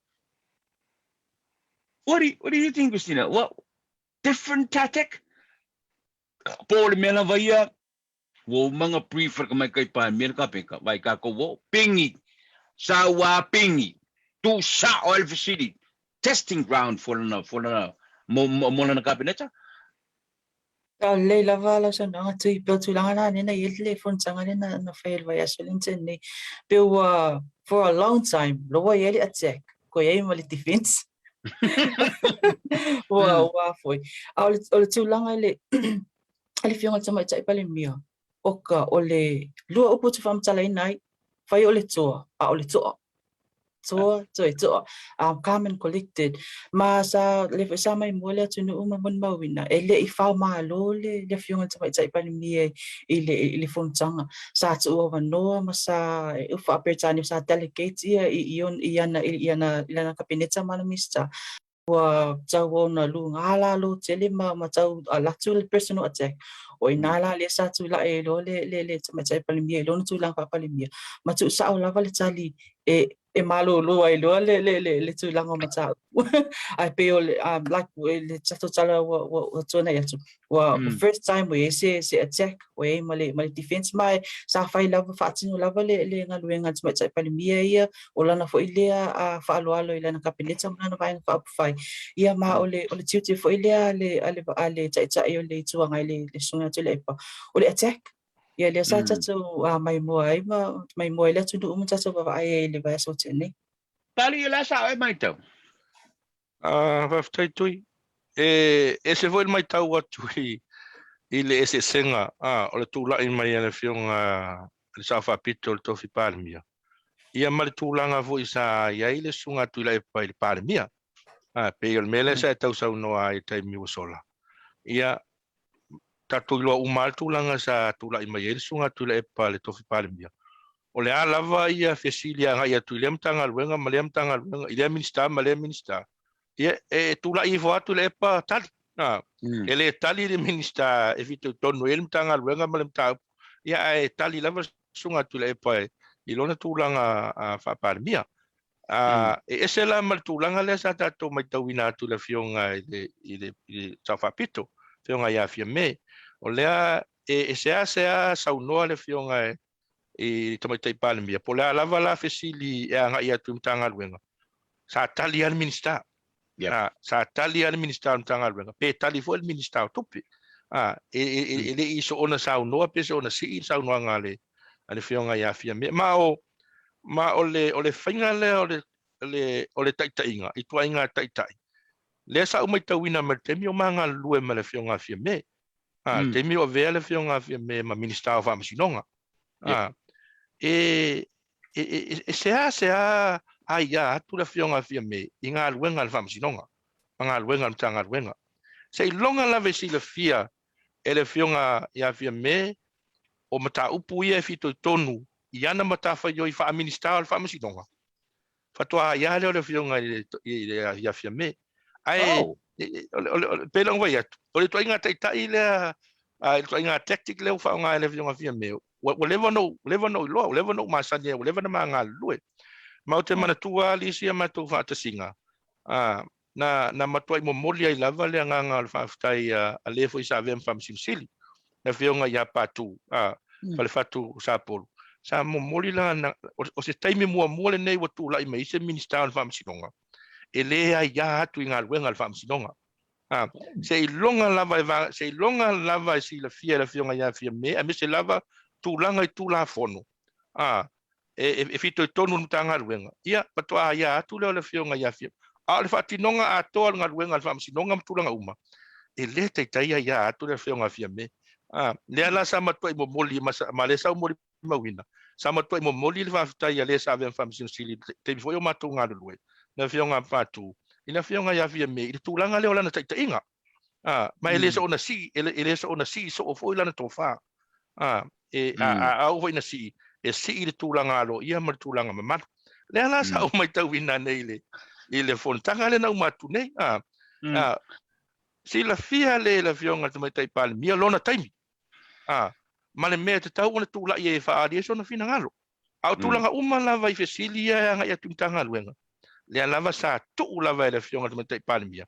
What do you, what do you think, Christina? What different tactic? Po o le mea lava ia, Ua uma na brief le tamaitai Palemia le Kapeneta, vaai tatou o, pingi, sau a pingi, tuu sao ai le fesili, testing ground for lana, for lana, mo, mo, mo lana Kapeneta. Tau lelei lava lau saunoaga Tui, pei o tulaga la lena i ai le fonotaga lea na, na fai e le vaiaso lea na tea nei. Pei ua, for a long time, loa i ai le attack, koe i ai ma le defense. Ua, ua foi. A o le, o le tulaga i le, a le Afioga i le Tamaitai Palemia, oka, o le lua upu ou te faamatalaina ai, fai o le toa, a o le toa. Toa, toe toa. Um, calm and collected. Ma sa, le foi sa maimoa le atunuu ma molimauina, e le i faomalo le, le Afioga i le Tamaitai Palemia i le, i le fonotaga. Sa tuu avanoa ma sa, e upu faa-Peretania, sa delegate ia i, i, i ana, i ana, i lana Kapeneta ma ana Minisita. Ua tau ona luga lalo tele ma ma tau alu atu le personal attack. O ina la lea sa tulai ai loa le le le Tamaitai Palemia i lona tulaga faa-Palemia, ma tuusao lava le tali e e malolo ai loa le le le le tulaga o mataupu. Ae pei o le um like le tatou tala ua ua ua tuanai atu, ua first time ua i ai se se attack ua i ai ma le ma le defense ma e sa fai lava faatino lava le le galuega a le Tamaitai Palemia ia o lana foi lea a faaaloalo i lana Kapeneta ma lana Vaega Faaupufai. Ia ma o le o le tiute foi lea a le a le a le Taitai o le Itu Agai le le Susuga ia Tuilaepa, o le attack. Ia lea sa tatou maimoa ai ma maimoa ai le atunuu ma tatou vaavaai ai i le vaiaso ua tea nei. Pali, o le a sa oe maitau? Faafetai Tui. E ese foi le maitau atu i i le eseesega o le tulai mai a le Afioga i le Sao Faapito o le Tofi Palemia, ia ma le tulaga foi sa i ai le Susuga a Tuilaepa i le Palemia. E pei o le mea lea sa e tausaunoa ai i le taimi ua sola. Ia, tatou iloa uma lava le tulaga sa tulai mai ai le Susuga a Tuilaepa i le Tofi Palemia. O le a lava ia fesili agai atu i lea Matagaluega ma lea Matagaluega, i lea Minisita ma lea Minisita, ia e tulai ifo lava Tuilaepa tali. E le tali le Minisita e fitoitonu i ai le Matagaluega ma le mataupu, ia ae tali lava le Susuga a Tuilaepa i lona tulaga faa-Palemia. E ese la ma le tulaga lea sa tatou matauina atu i le Afioga i le, i le, i le Sao Faapito, Afioga ia Fiame. O lea e, e seasea saunoa le Afioga i le Tamaitai Palemia, po o le a lava la fesili e agai atu i Matagaluega, sa tali lava le Minisita. Yep. Sa tali lava le Minisita o le Matagaluega, pe tali foi le Minisita o Tupe. E, e, e, e le i soona saunoa pe soona sii le saunoaga a le, a le Afioga ia Fiame. Ma o, ma o le, o le faiga lea o le, le, o le taitaiga, i tuaiga taitai, lea sa ou matauina mai le taimi o ma galulue ma le Afioga a Fiame. A, le taimi o avea le Afioga a Fiame ma Minisita o Faamasinoga. A, e, e, e, e seasea aia atu le Afioga a Fiame i galuega a le Faamasinoga ma galuega a le Matagaluega. Seiloga lava e silafia e le Afioga ia Fiame o mataupu ia e fitoitonu i ana matafaioi faa-Minisita o le Faamasinoga, faatoa aia lea o le Afioga i le, i le, ia Fiame. Ae, oh. e pei la ona fai atu, o le ituaiga taitai lea, a, le ituaiga tactic lea ua faaaoga e le Afioga Fiame, ua, ua leva ona ou, leva ona ou iloa, ua leva ona ou masani ai, ua leva ona ma galulue. Ma ou te manatua lava isi a matou faatasiga, a, na, na matuai momoli ai lava le agaga o le faafetai a, a le foi sa avea ma Faamasino Sili, le Afioga ia Patu, a, Falefatu o Sapolu, sa momoli lana, o, o se taimi muamua lenei ua tulai mai ai se Minisita o le Faamasinoga, e le aiā atu i galuega a le Faamasinoga. A, seiloga lava e va, seiloga lava e silafia e le Afioga ia Fiame, aemaise lava tulaga i Tulafono, a, e, e fitoitonu i le Matagaluega, ia, faatoa aia atu lea o le Afioga ia Fiame. A o le faatinoga atoa o le galuega a le Faamasinoga ma tulaga uma, e le taitai aia atu le Afioga a Fiame. A, lea la sa matuai momoli, ma, ma lea sa ou molimauina, sa matuai momoli le faafetai a le sa avea ma Faamasino Sili i le taimi foi o matou galulue, le Afioga a Patu, i le Afioga ia Fiame i le tulaga lea o lana taitaiga. A, ma e le soona sii, e le, e le soona sii soo foi lana tofa. A, e, a, a, a oo foi ina sii, e sii le tulaga aloaia ma le tulaga mamalu. Lea la sa ou matauina nei i le, i le fonotaga lea na uma atu nei. A, a, silafia le le Afioga i le Tamaitai Palemia lona taimi, a, ma le mea e tatau ona tulai ai e faaali ai sona finagalo. A o tulaga uma lava i fesili ia e agai atu i Matagaluega, lea lava sa tuu lava e le Afioga i le Tamaitai Palemia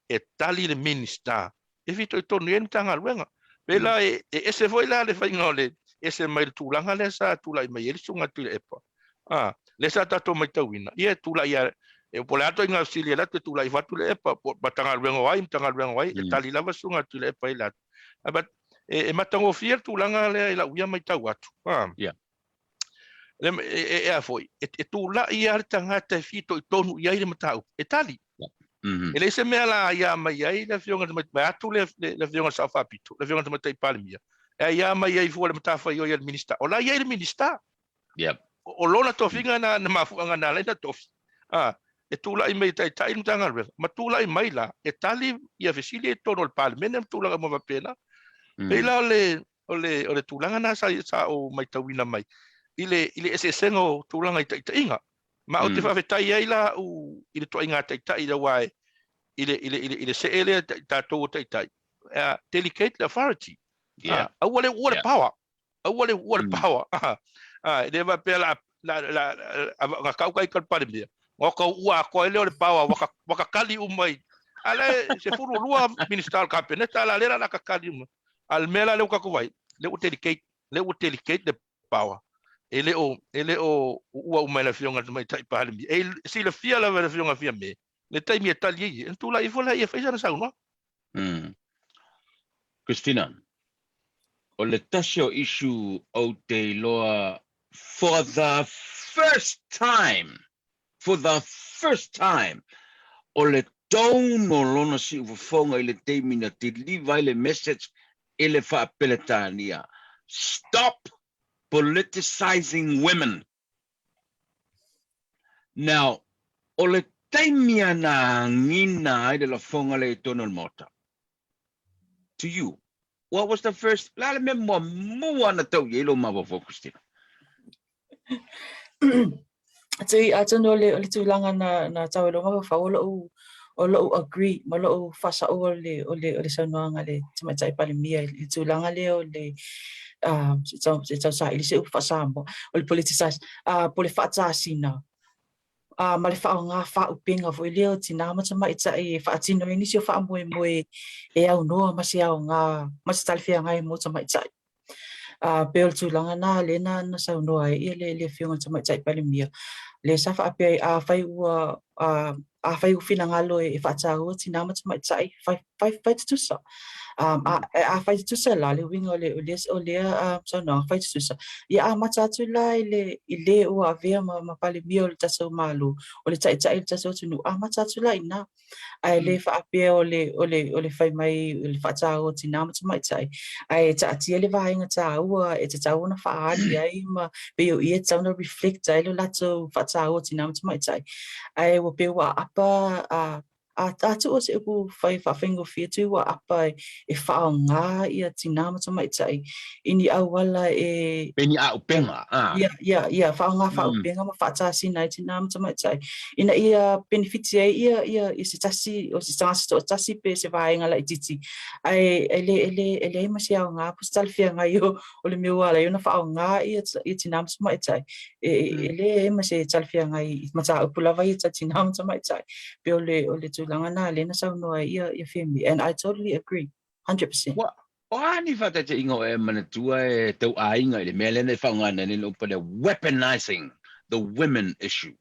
e tali le Minisita e fitoitonu i ai le Matagaluega. Pei la e ese foi la le faiga o le ese mai le tulaga lea sa tulai mai ai le Susuga Tuilaepa, a, lea sa tatou matauina, ia e tulai lava, e po o le a ituaiga fesili e alu atu e tulai ifo lava Tuilaepa, po o Matagaluega o ai, Matagaluega o ai, e tali lava le Susuga Tuilaepa i le atu. But e matagofie le tulaga lea i lau ia matau atu. A. Yeah. E, e, e a foi, e, e tulai lava le tagata e fitoitonu i ai le mataupu, e tali. Mm -hmm. E leai se mea la aiā mai ai le afioga i le vaeatu le, le, le afioga i le Sao Faapito, le afioga i le Tamaitai Palemia, e aiā mai ai fua le matafaioi a le Minista. O la e i ai le Minista. Yep. O lona tofiga na, na mafuaaga na ala ai ona tofi. A, e tulai mai e taitai le Matagaluega, ma tulai mai la e tali ia fesili i totonu o le Palemene ma tulaga uma faapena. Pei la o le, o le, o le tulaga na sa, sa ou matauina mai i le, i le eseesega o tulaga i taitaiga. Ma ou te faafetai ai la au i le ituaiga taitai aua e, i le, i le, i le, i le see lea tatou o taitai, uh, delegate the authority. Yeah. Uh, aua le uua le power. Aua le uua le power. Ah, e le faapea la, la, la, la, kau kai ka le Palemia. Ua kau ua atoa ai lea o le power, ua ua kakali uma i, a la e 12 Minista o le Kapeneta, a la lea la kakali uma. A o le mea la lea ua tatou vaai, lea ua delegate, lea ua delegate le power. E le o, e le o uua uma e le Afioga i le Tamaitai Palemia. E silafia lava e le Afioga Fiame le taimi e tali ai, ona tulai ifo lea e fai sana saunoaga. Mm. Christina, o le tasi o issue ou te iloa for the first time, for the first time, o le tone o lona siufofoga i le taimi na deliver ai le message i le faa-Peretania, Stop politicizing women. Now, o le taimi a na agina ai le lafoga lea i totonu o le Maota, to you, what was the first, o le a le mea muamua na tau i ai lou mafaufau, Christina? Tui, atonu o le, o le tulaga na, na tau ai lou mafaufau, o lou, o lou agree ma lou faasaoa o le, o le, o le saunoaga a le Tamaitai Palemia i le tulaga lea o le, uh, se tau, se tau saili se upu faa-Samoa, o le politicize, uh, po o le faatasina, uh, ma le faaaoga faaupega foi lea o tinā ma tamaitai e faatino ai nisi o faamoemoe e aunoa ma se aoga ma se talafeagai mo tamaitai. A pei o le tulaga lena lea na na saunoa ai ia le le Afioga i le Tamaitai Palemia, lea sa faapea ai afai ua a afai ua finagalo e faataua tinā ma tamaitai, fai fai fai tutusa. A afai tutusa la le uiga o le o lea o lea saunoaga fai tutusa, ia amata atu la i le i le ua avea ma ma Palemia o le tatou Malo, o le Taitai o le tatou atunuu, amata atu la i ina. Ae le faapea o le, o le, o le fai mai o le faataua o tinā ma tamaitai, ae taatia le vaega tāua e tatau ona faaali ai ma pei o i e tatau ona reflect ai lo latou faataua o tinā ma tamaitai. Ae ua pei ua aapa a. A, a tuu se upu whai whawhaingofie tui ua apa e, e whaonga ia tinā ma tamaitai i ni auala e... Pe ni aupenga, a. Ia, ia, ia, whaonga whaaupenga ma whaatāsina i tinā ma tamaitai. Ina ia benefiti ai ia, ia, i se tasi, o se tangata to'atasi pe se vaenga laitiiti. Ae, e le, e le, e leai ma se aoga po o se talafeagai o, o le mea ua ala ai ona faaaoga ia, ia tinā ma tamaitai. E, e leai ma se talafeagai i mataupu lava ia tau tinā ma tamaitai. Pei o le, o le tulaga lena lea na saunoa ai ia, ia Femi. And I totally agree, 100%. Ua, o a ni faataitaiga o e manatua e tau aiga i le mea lea na e faaaogaina nei le upu lea, weaponizing the women issue?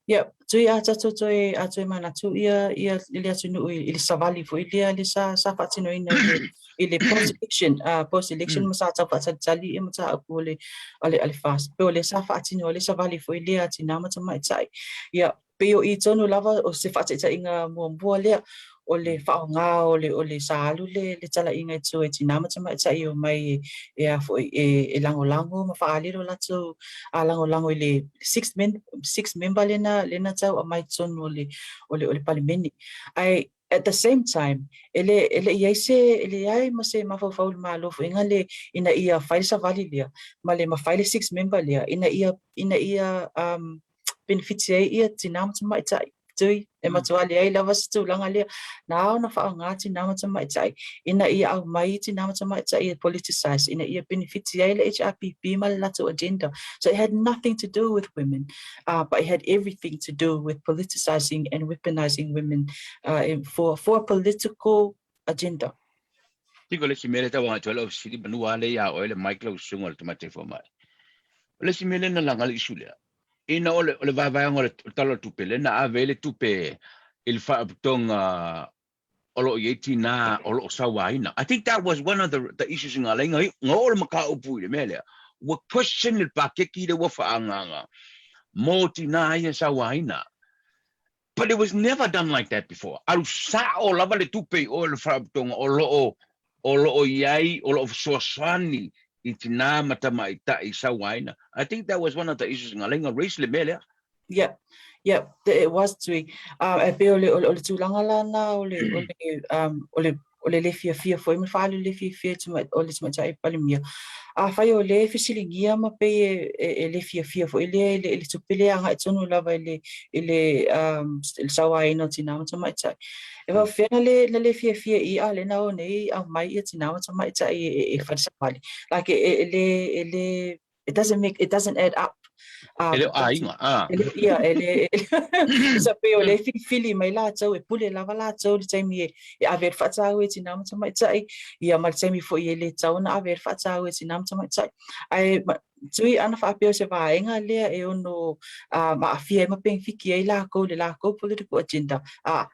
Ia, tui a tatou toe, a toe manatu ia, ia i le atunuu i le savali foi lea le sa, sa faatinoina i le, i le post election, post election ma sa tau faatalitali ia mataupu o le, o le, o le FAST. Pei o lea sa faatino ai le savali foi lea a tinā ma tamaitai. Ia, pei o i tonu lava o se faataitaiga muamua lea o le faaaoga o le o le sa alu le le talaiga i tua i tinā ma tamaitai e omai e e a foi e e lagolago ma faaali lo latou a lagolago i le sixth men sixth member lena lena tau aumai totonu o le o le o le Palemene. Ae at the same time e le e le i ai se e leai ma se mafaufau o le Malo foi le ina ia fai le savali lea ma le ma fai le sixth member lea ina ia ina ia um penefiti ai ia tinā ma tamaitai tui e matua leai lava se tulaga lea. Na ao ona faaaoga tinā ma tamaitai ina ia aumai tinā ma tamaitai e politicize ina ia penefiti ai le HRPP ma le latou agenda. So it had nothing to do with women, but it had everything to do with politicizing and weaponizing women for a political agenda. Tiko le isi mea lea tau agai atu ai lau fesili manu a lea ia oe le mic lau susuga o le tamaitai fomai. O le isi mea lea na laga le issue lea, ina o le, o le vaevaega o le Tala o le Tupe lea na ave ai le tupe i le Faalapotopotoga o lo o i ai tinā o lo o sauaina. I think that was one of the, the issues nga ala ai nga oo le mataupu i le mea lea. Ua question le pakeki lea ua faaagaaga mo tinā ia sauaina. But it was never done like that before. Alu sao lava le tupe i o i le Faalapotopotoga o lo o, o lo o i ai, o lo o fesoasoani i tinā ma tamaitai sauaina. I think that was one of the issues nga lainga raise le mea lea. Yep, yep, it was Tui. E pei o le, o le tulaga la na o le, o le, um, o le o le lē fiafia foi ma faaali le fiafia o le tamaitai Palemia. Afai o lē fesiligia ma pei e, e, e lē fiafia foi lea i le, i le tupe lea agai tonu lava i le, i le, um, i le sauaina o tinā ma tamaitai. E faapefea na lē, na lē fiafia i a lē na o nei aumai ia tinā ma tamaitai e, e, e fai le savali. Like, e, e, e lē, e lē, it doesn't make, it doesn't add up. E le o aiga, a. E le, ia, e le, sa pei o le filifili mai latou, e pule lava latou i le taimi e, e ave ai le faataua i tinā ma tamaitai, ia ma le taimi foi e le tatau ona ave ai le faataua i tinā ma tamaitai. Ae ma, tui ana faapea o se vaega lea e ono um, aafia ai ma penefiti ai lakou i le lakou political agenda. A,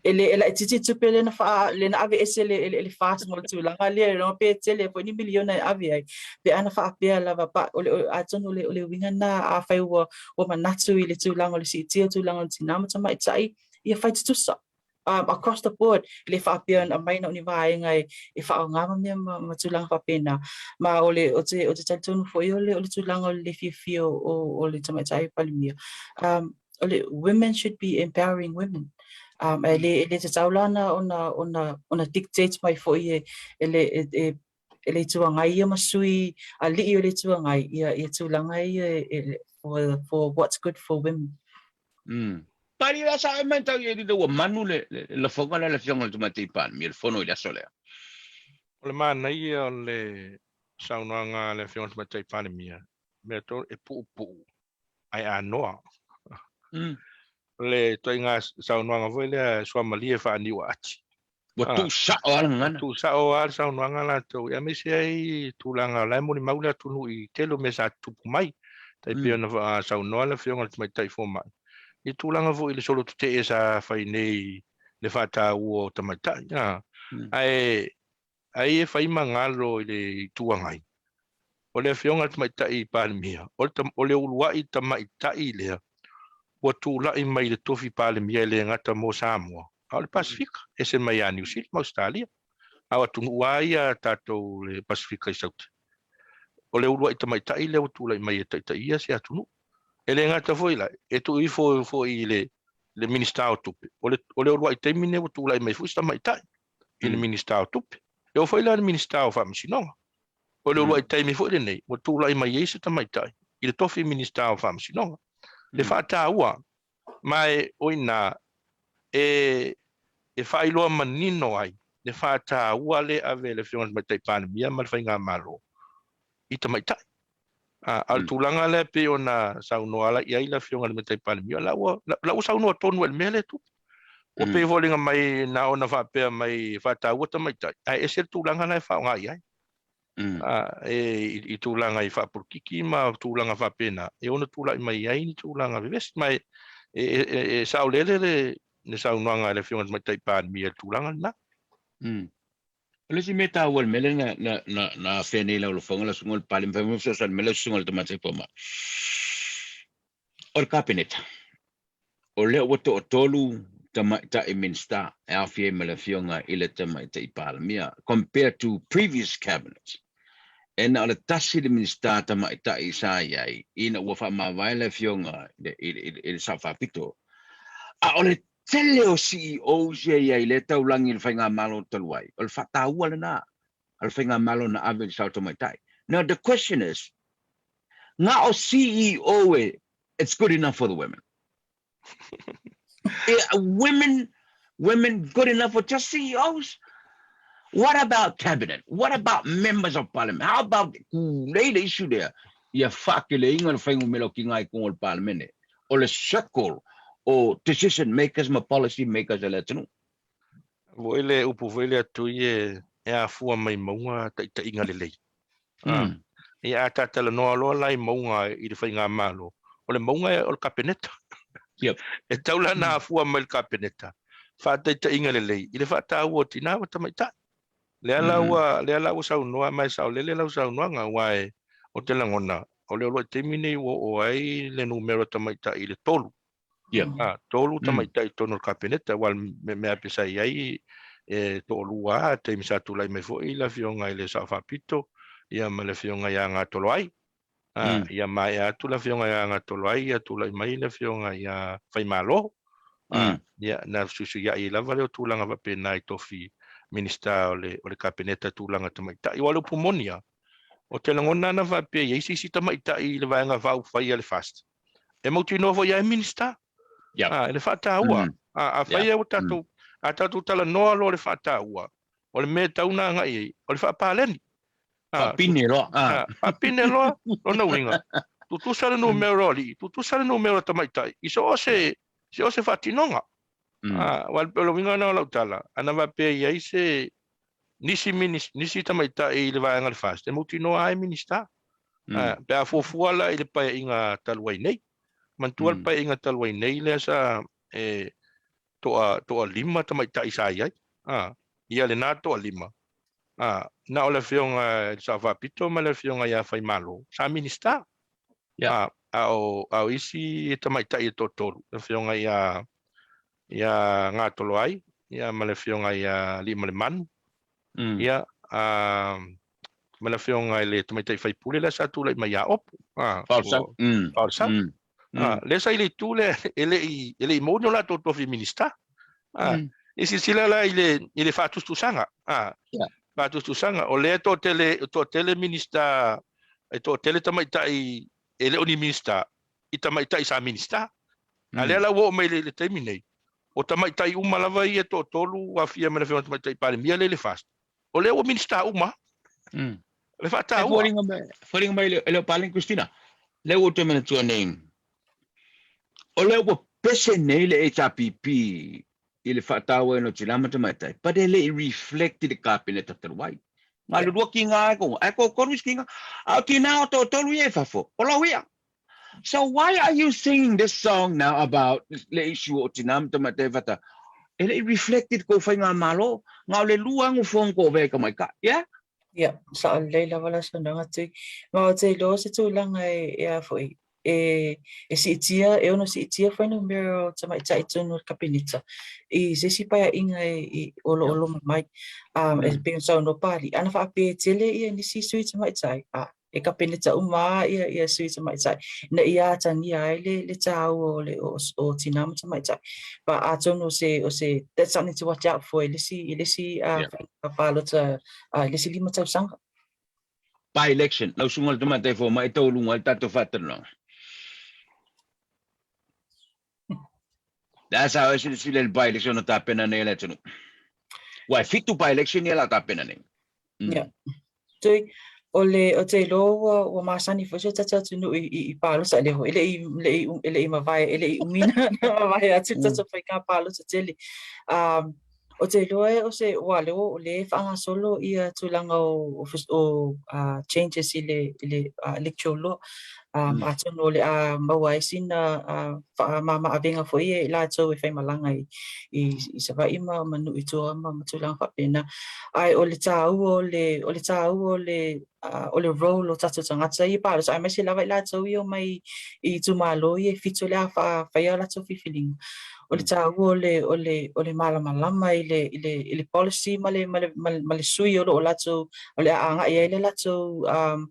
E le, e laitiiti tupe lea na wha, lea na ave ese le, le, le FAST mo le tulaga lea, e pe tele foi ni miliona e ave ai. Pe ana faapea lava, pa, o le, o, atonu o le, o le uiga na, afai ua, ua manatu i le tulaga o le siitia o tulaga o le tinā ma tamaitai, ia whai tutusa. Across the board, e le faapea na aumai na o ni vaega e, e faaaoga ma mea ma, ma tulaga faapena. Ma o le, o te, o te talitonu foi o le, o le tulaga o le le fiafia o, o, o le tamaitai Palemia. O le women should be empowering women. E le, e le tatau la ona, ona, ona, ona dictate mai foi e, e le, e, e, e le Itu Agai ia ma sui ali'i o le Itu Agai ia, ia tulaga ia e, e, for, for what's good for women. Pali la sa e mai tau i e ua manu le, le, le lafoga lea le afioga i le Tamaitai Palemia i le fono i le aso lea. O le manaia o le saunoaga a le afioga i le Tamaitai Palemia, mea tonu e puupuu ae anoa. O le ituaiga saunoaga foi lea e suamalie faaniuaati. Ua tuusao lava le gagana. Ua tuusao lava le saunoaga latou, aemaise ai tulaga o la e molimau le atunuu i tele o mea sa tutupu mai. Tai pei ona saunoa le Afioga i le Tamaitai Fomai, i tulaga foi i le solo tetee sa fai nei le faataua o tamaitai. Ae ai e fai ma galo i le Itu Agai, o le Afioga i le Tamaitai Palemia, o le uluai tamaitai lea ua tulai mai i le tofi Palemia e le gata mo Samoa, a o le Pasefika, ese mai ia Niu Sila ma Ausetalia. A o atunuu lava ia a tatou le Pasefika i Sauti. O le uluai tamaitai lea ua tulai mai e taitaia se atunuu. E le gata foi la, e tuu ifo foi i le. le Minisita o Tupe, o le, o le uluai taimi lenei ua tulai mai foi se tamaitai i le Minisita o Tupe. E oo foi la i le Minisita o Faamasinoga, o le uluai taimi foi lenei ua tulai mai ai se tamaitai i le tofi Minisita o Faamasinoga. Le faataua, ma e o i ina e, e faailoa manino ai le faataua lea e ave e le Afioga i le Tamaitai Palemia ma le Faigamalo i tamaitai. A o le tulaga lea e pei ona saunoa i ai le Afioga i le Tamaitai Palemia, o la ua, la ua saunoa tonu i le mea lea e tupu. Ua pei e foliga mai na ona faapea mai e faataua tamaitai, ae ese le tulaga la e faaaoga i ai. E, i tulaga i faapolokiki ma tulaga faapena, e ono tulai mai ai ni tulaga vevesi. Ma e, e, e, e saolele le, le saunoaga a le Afioga i le Tamaitai Palemia i le tulaga lena. O le isi mea taua i le mea lea na, na, na, na afea nei lau lafoga lau susuga o le Palemia, fai mai fesoasoani mai lau susuga i le Tamaitai Fomai. O le Kapeneta, o lea ua toatolu tamaitai Minisita e aofia ai ma le Afioga i le Tamaitai Palemia compared to previous cabinets. E na o le tasi le Minisita tamaitai sa i ai ina ua faamavae le Afioga i le, i le, i le Sao Faapito. A o le tele o CEOs ia i ai i lea taulagi i le Faigamalo talu ai, o le faataua lena a le Faigamalo na ave i le Sao Tamaitai. Now the question is, na o CEO e, it's good enough for the women. Yeah, women, women good enough for just CEOs? What about cabinet? What about members of parliament? How about lei le issue lea? Ia faakeleiga le faigumela o kiga i kuga o le Palemene. O le circle o decision makers ma policy makers a le atunuu. Foi le upu foi lea Tui e e afua mai mauga taitaiga lelei. Mm. Ia a ta talanoa loa la i mauga i le faigamalo, o le mauga o le Kapeneta. Yep. E tau la na afua mai le Kapeneta, faataitaiga lelei i le faataua o tinā ma tamaitai. Lea la ua, lea la ua saunoa ma e saolele lau saunoaga, aua e, o te lagona, o le uluai taimi nei ua oo ai le numera o tamaitai i le tolu. Yep. A, tolu tamaitai i totonu o le Kapeneta, aua le mea pei sa i ai e toalua lava, taimi sa tulai mai foi le Afioga i le Sao Faapito ia ma le Afioga ia Gatoloai. A, ia maea atu le Afioga ia Gatoloai, ia tulai mai le Afioga ia Faimalo. A, ia na fesuisuiai ai lava lea o tulaga faapena i tofi Minisita o le, o le Kapeneta tulaga tamaitai. Aua o le upu moni lava, ou te lagona ana faapea e i ai se isi tamaitai i le Vaega Faaupufai a le FAST, e mautinoa foi ia e Minisita. Yep. A, le faataua. A, afai ua tatou, a tatou talanoa loa le faataua, o le mea e tatau ona agai i ai, o le faapaleni. A, Faapine loa. A, faapine loa, lona uiga, tutusa le numera o alii, tutusa le numera o tamaitai, i so o se, so o se faatinoga. A, aua o le uiga lena o lau tala, ana faapea e i ai se, nisi, minis, nisi tamaitai i le vaega o le FAST, e mautinoa lava e Minisita. Pe a fuafua la i le paeaiga talu ai nei. Manatua le paeaiga talu ai nei lea sa e toa, toalima tamaitai sa i ai. A, ia lena toalima. A, na o le Afioga i le Sao Faapito ma le Afioga ia Faimalo sa Minisita. Yeah. A, a o, a o isi tamaitai e toatolu, le Afioga ia, ia Gatoloai, ia ma le Afioga ia Aliimalemanu, ia, a, ma le Afioga i le Tamaitai Faipule lea sa tulai mai ia Opu. A, Faolesau. Faolesau. A, lea sa i le itu lea e le i, e le i maua ni o latou tofi Minisita. A, i silasila la i le, i le faatusatusaga. A, Yeah. faatusatusaga, o lea e toatele, toatele Minisita, e toatele tamaitai e le o ni Minisita, i tamaitai sa Minisita. A lea la ua oo mai i le taimi nei, o tamaitai uma lava ia e toatolu aofia ma le Afioga i le Tamaitai Palemia lea i le FAST, o lea ua Minisita uma. Le faataua. Foliga mai, foliga mai e le o Paleni Christina. Lea ua ou toe manatua nei, o lea ua pese nei le HRPP i le faatauaina o tina ma tamaitai, but e le i reflect i le Kapeneta talu ai. Na o le lua kiga lava e kogo, ae toatolu isi kiga. A o tina o toatolu ia i fafo, o lau ia. So why are you singing this song now about le issue o tina ma tamaitai fata? E le i reflect i le tou faigamalo, na o le lua agu phone ko avea i tamaitai. Yeah? Ia, sao lelei lava lau saunoaga Tui. Ma ou te iloa se tulaga e, e a foi, e, e siitia, e ono siitia fuainumera o tamaitai i totonu o le Kapeneta i se isi paeaiga e, i, o lo o loma mai. Um, e pei ona saunoa Pali, ana faapea e tele ia nisi sui tamaitai, a, e Kapeneta uma lava ia ia sui tamaitai ina ia atagia ai le le tāua o le o, o tinā ma tamaitai. But atonu o se o se that's something to watch out for i le isi i le isi uh, yeah. palota uh, i le isi 5 tausaga. By election, lau susuga i le Tamaitai Fomai e taualuga ai le tatou faatalanoaga. Le a sa oe silasila i le by election o tapena nei e le atunuu? Ua e fitu by election ia la tapena nei. Mm. Yeah. Tui, o le o te iloa ua ua masani foi si o tatou atunuu i i, i palota le hoi e le i le i e le i mavae e le i umi na mavae atu mm. tatou faiga palota tele. Um Ou te iloa o se ua lea o lea e faagasolo ia tulaga o o changes i le i le electoral law. Atonu o le a maua ai sina faamama-avega foi ia i latou e faimalaga i i Savaii ma ma nuu i tua ma tulaga faapena. Ae o le taua o le o le taua o le o le role o tatou tagata ia palota, aemaise lava i latou ia e omai i itumalo ia e fitu o le a faia a latou filifiliga. O le taua o le, o le, o le malamalama i le, i le, i le policy ma le, ma le, ma le sui o lo o latou, o le a agai ai le latou, um,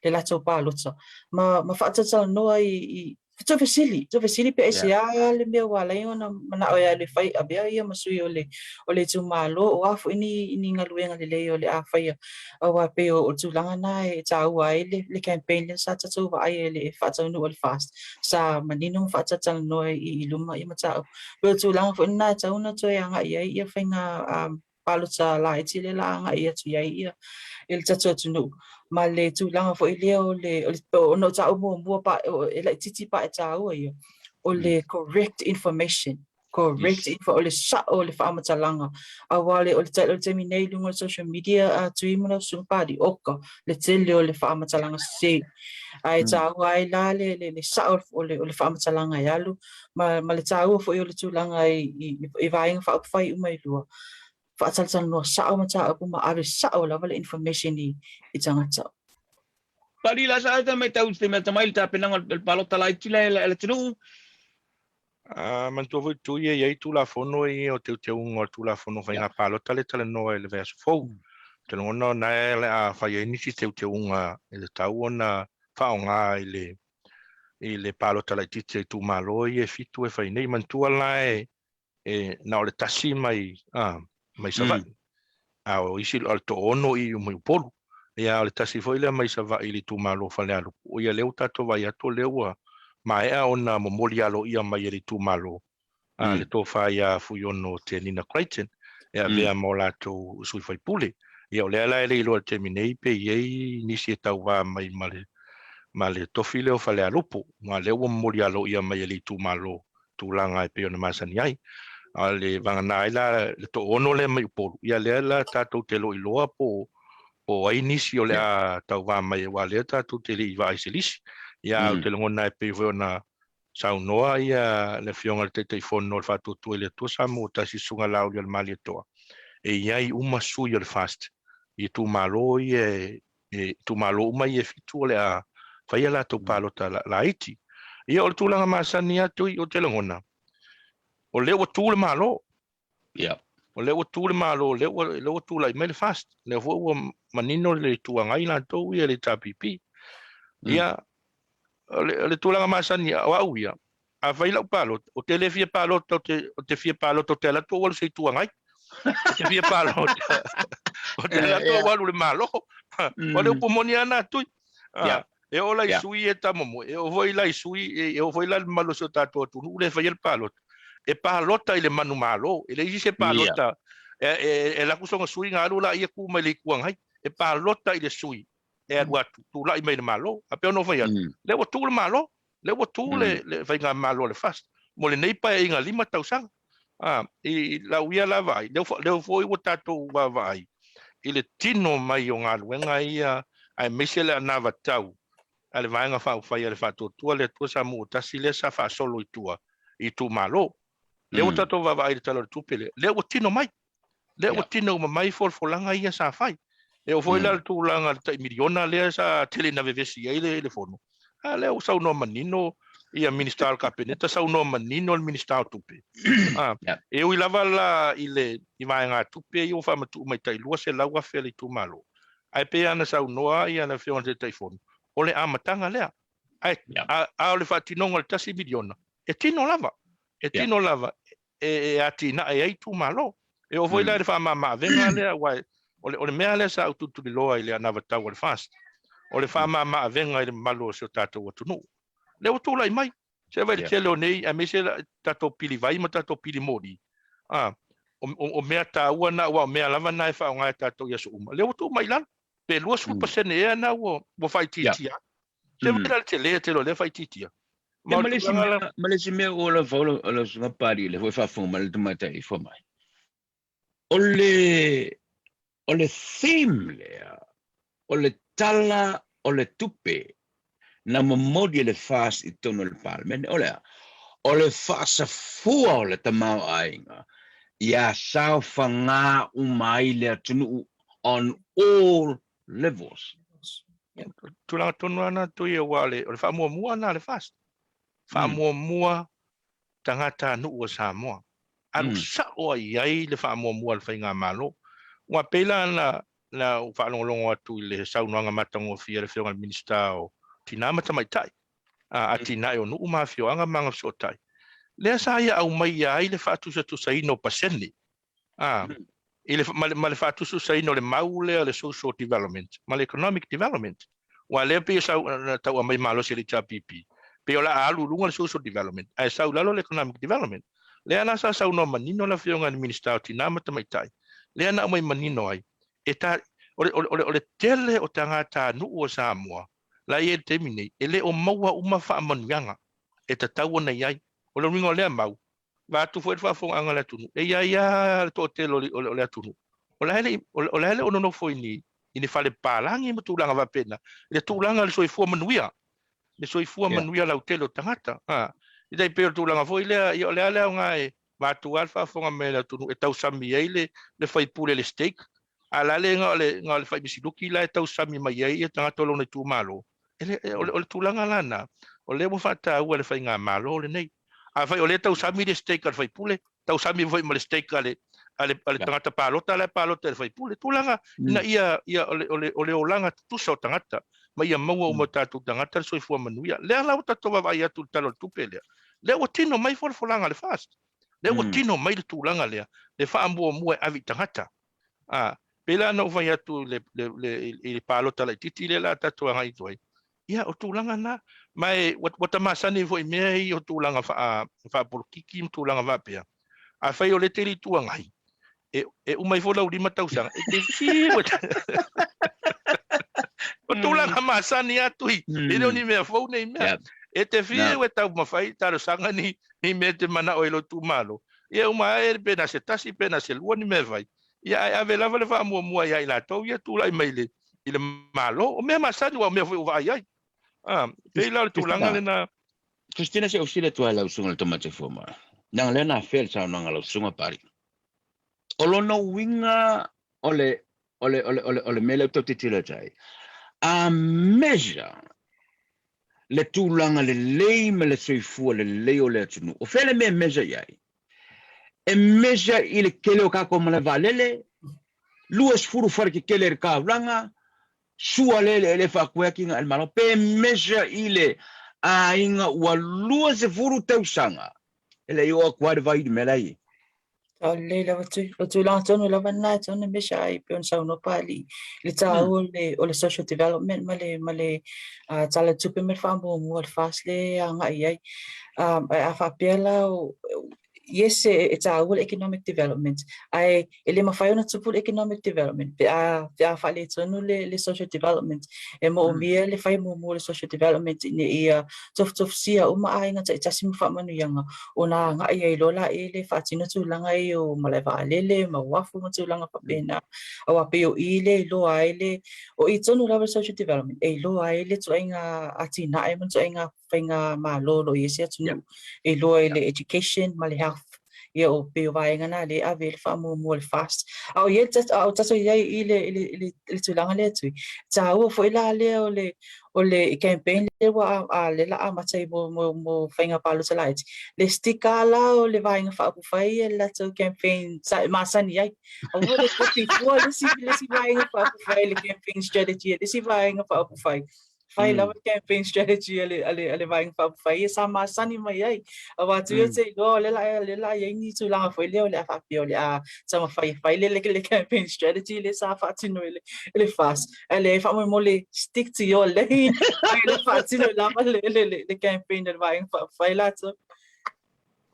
le latou palota. Ma, ma faatalatalanoa i, i, Toe fesili, toe fesili pe aisea le mea ua ala ai ona manao e alu e fai avea ia ma sui o le o le itumalo, o a foi ni ni galuega lelei o le a faia. Aua pei o le tulaga na e taua ai le le campaign lea sa tatou vaai ai le faataunuu o le FAST, sa manino ma faatalatalanoa i i luma ia mataupu. Pei o le tulaga foi lena e tatau ona toe agai ai ia faiga palota laiti lea la agai atu i ai ia i le tatou atunuu ma le tulaga foi lea o le o le ona o tāu muamua pa e laitiiti pa e tāua ia o le correct information correct yes. info o le sa'o o le faamatalaga aua le o le o le taimi nei i luga o le social media a tui ma lau susuga Pali oka le tele o le faamatalaga sese ae tāua ai la le le, le sa'o o le o le faamatalaga e alu ma, ma le tāua foi o le tulaga i, i, i vaega faaupufai uma e lua, faatalatalanoa sao mataupu ma ave sao lava le information i, i tagata. Pali la sa ta mai tau te mea tamai le tapenaga o le palota laiti la e le atunuu. A manatua foi tui e i ai Tulafono ia o teuteuga o le Tulafono Faiga Palota le talanoa i le vaiaso fou. Ou te lagona o na e le a fai ai nisi teuteuga e tatau ona faaaoga i le i le palota laitiiti a itumalo ia e fitu e fai nei. Manatua la e, e na o le tasi mai, a, mai Savaii. Mm. A o isi o le toono i mai Upolu. Ia o le tasi foi lea mai Savaii i le itumalo o Falealupo. O ia lea ua tatou vaai atu o lea ua maea ona momoli aloaia mai e le itumalo a le tofa ia Fuiono Tenina Crichton e avea ma o latou sui faipule. Ia o lea la e le iloa i le taimi nei pe i ai nisi e tauva mai ma le ma le tofi lea o Falealupo, aua o lea ua momoli aloaia mai e le itumalo tulaga e pei ona masani ai. A o le vagana ai la le toono lea mai Upolu, ia lea la tatou te le o iloa po o ai nisi o le a tauva mai aua o lea tatou te le i vaai i se lisi. Ia ae ou te lagona e pei foi ona saunoa ia le Afioga i le Taitaifono o le Faatuatua i le Atua Samoa Tasi Susuga Laaulialemalietoa, e i ai uma sui o le FAST i itumalo ia e itumalo uma ia e fitu o le a fai a latou palota laiti. Ia o le tulaga masani atu i ou te lagona, o lea ua tu le Malo. Yeah. O lea ua tu le Malo, o lea ua, lea ua tulai mai le FAST. O lea foi ua manino le Itu Agai latou ia le HRPP. Ia, o le, o le tulaga masani, o au ia, a fai lau palota, ou te le fia palota, ou te, ou te fia palota, ou te alu atu ou alu i se Itu Agai. Ou te fia palota, ou te alu atu ou alu i le Malo. O le upu moni lava lena Tui. Yeah. E oo la i sui e tamomoe, e oo foi la i sui, e oo foi la i le mamalu o si o tatou atunuu lea e faia le palota, e palota i le manumalo, e leai se palota e, e, e alu atu sona sui ona alu laia tu mai le Itu Agai, e palota i le sui e alu atu, tulai mai i le Malo. A pei ona ou fai atu, lea ua tu le Malo, lea ua tu le, le Faigamalo a le FAST mo lenei paeaiga lima tausaga. A, i lau ia la vaai, lea, lea foi ua tatou vaavaai i le tino mai o galuega ia aemaise le anavatau a le Vaega Faaupufai a le Faatuatua le Atua Samoa Tasi lea sa faasolo i tua i itumalo. Lea ua tatou vaavaai i le Tala o le Tupe lea, lea ua tino mai. Lea ua tino uma mai folafolaga ia sa fai. E oo foi la i le tulaga i le tai miliona lea sa tele ina vevesi ai le Fono, a lea ua saunoa manino ia Minisita o le Kapeneta, saunoa manino le Minisita o Tupe. A, e ui lava la i le i vaegatupe ia ua faamatuu mai tai 200,000 a le itumalo, ae pei lava ona saunoa ia le Afioga i le Taitaifono, O le amataga lea. Ae, a, a o le faatinoga o le $1 miliona, e tino lava, e tino lava e, e atinae ai itumalo. E oo foi la i le faamama-avega lea, aua o le, o le mea lea sa ou tulituliloa i le anavatau a le FAST, o le faamama-avega i le mamalu o si o tatou atunuu. Lea ua tulai mai, se vaai i le tele o nei, aemaise tatou pili vai ma tatou pili moli, a, o, o, o mea taua na, aua o mea lava na e faaaoga e tatou i aso uma. Lea ua tuu mai i lalo, pe 20% ea na ua, ua faaitiitia. Se vaai la le tele tele o lea faaitiitia. Ma le isi mea, ma le isi mea ua lava o lau susuga Papalii, lea foi e faafofoga mai le tamaitai fomai. O le, o le theme lea, o le tala o le tupe na momoli e le FAST i totonu o le Palemene, o le a? O le faasafua o le tamaoaiga ia saofagā uma ai le atunuu on all levels. Tulaga tonu lava na Tui aua o le, o le faamuamua na a le FAST. Faamuamua tagatanuu o Samoa. Alu sao ai i ai le faamuamua a le Faigamalo. Aua pei la na, na ou faalogologo atu i le saunoaga matagofie a le Afioga i le Minisita o Tina ma Tamaitai, a atinae o nuu ma afioaga ma agafesootai, lea sa ia aumaia ai le faatusatusaina o pasene a, i le, ma le, ma le faatusatusaina o le mau lea o le social development ma le economic development. Aua lea pei e sau, na tau aumai malosi e le HRPP, pei o le a alu i luga le social development, ae sau i lalo le economic development. Lea la sa saunoa manino le Afioga i le Minisita o Tina ma Tamaitai, lea na aumai manino ai, e ta, o le, o le, o le tele o tagatanuu o Samoa la e i ai i le taimi nei, e le o maua uma faamanuiaga e tatau ona i ai. O le uiga o lea mau, vaeatu foi le faafofogaaga a le atunuu, e i ai lava le toatele o le, o le atunuu, o la e le i, o la e le o nonofo i ni, i ni fale papalagi ma tulaga faapena, i le tulaga o le soifua manuia, le soifua manuia lautele o tagata. A, e tai pei o le tulaga foi lea, ia o le a le aoga e vaeatu lava le faafofoga mai a le atunuu e tausami ai le, le faipule i le stake, a o le a le na o le, na o le faimisiluki la e tausami mai ai ia tagata o lona itumalo. E le, o le, o le tulaga la lena, o lea ua faataua e le faigamalo lenei. Afai o lea e tausami le stake a le faipule, tausami foi ma le stake a le, a le, a le tagata palota la e palota i le faipule. Tulaga ina ia, ia o le, o le, o le olaga tutusa o tagata, ma ia maua uma o tatou tagata le soifua manuia. Lea la ua tatou vaavaai atu i le Tala o le Tupe lea, lea ua tino mai folafolaga a le FAST. Lea ua tino mai le tulaga lea, le faamuamua e ave i tagata. A, pei la ona ou fai atu i le, le, le, i le palota laitiiti lea la tatou agai atu ai, Ia, o tulaga na. Ma e, ua, ua ta masani foi i mea ia o tulaga faa, faapolokiki ma tulaga faapea. Afai o lea e te le Itu Agai, e, e uma ifo lau lima tausaga, e te fiu e O tulaga masani atu i, e le o ni mea fou nei mea. E te fiu e taumafai talosaga ni, ni mea e te manao ai i lou itumalo. Ia uma ae pe na se tasi pe na se lua ni mea e fai. Ia ae ave lava le faamuamua ia i latou ia tulai mai le, i le Malo. O mea masani aua o mea foi ua vaai ai. A, pei la o le tulaga lena. Christina, se i ou fesili atu lava i lau susuga i le Tamaitai Fomai, leaga lea na afea i le saunoaga a lau susuga Pari. O lona uiga o le, o le, o le, o le, o le mea lea ou te tau tilotilo atu ai, a measure le tulaga lelei ma le soifua lelei o le atunuu, o fea le mea e measure i ai? E measure i le tele o tatou malae vaalele, 20 fale tetele i le taulaga, sua le eleele faatuai atiga e le Malo, pe measure i le aiga ua 20 tausaga e le i oo atu lava le vai i le mea la e i ai. Tau lelei lava Tui. O tulaga tonu lava lena e tonu measure ai pei ona saunoa Papalii i le taua o le, o le social development ma le, ma le Tala o le Tupe ma le faamuamua o le FAST lea e agai i ai. Ae a faapea la, yes e taua le economic development, ae e le mafai ona tupu le economic development pe a, pe a faaletonu le, le social development. E moomia le fai muamua o le social development ina ia tofutofusia uma aiga taitasi ma faamanuiaga ona agai ai loa la i le faatino tulaga ia o malae vaalele ma uafu ma tulaga faapena. Aua pei o i lea e iloa ai le, o i tonu lava le social development e iloa ai le ituaiga atinae ma le ituaiga faigamalo o lo o i ai se atunuu, e iloa i le education ma le health. Ia o pei o vaega na lea e ave i ai le faamuamua o le FAST. A o i ai a o tatou i ai i le i le i le tulaga lea Tui, taua foi la lea o le o le campaign lea ua a lea la amata ai mo mo mo faiga palota laiti, le sticker la o le Vaega Faaupufai ia le latou campaign sa e masani ai. Aua le kopi fua le isi le isi Vaega Faaupufai le campaign strategy a le isi Vaega Faaupufai. Fai lava le campaign strategy a le, a le, a le Vaega Faaupufai ia sa masani mai ai. Aua tu ia te iloa o lea la, lea la i ai ni tulaga foi lea o le a faapea o le a taumafai e fai le, le, le campaign strategy lea sa faatino e le, e le FAST. Ae leai faamolemole stick to your lane. Ai le faatino lava le, le, le, le campaign a le Vaega Faaupufai latou.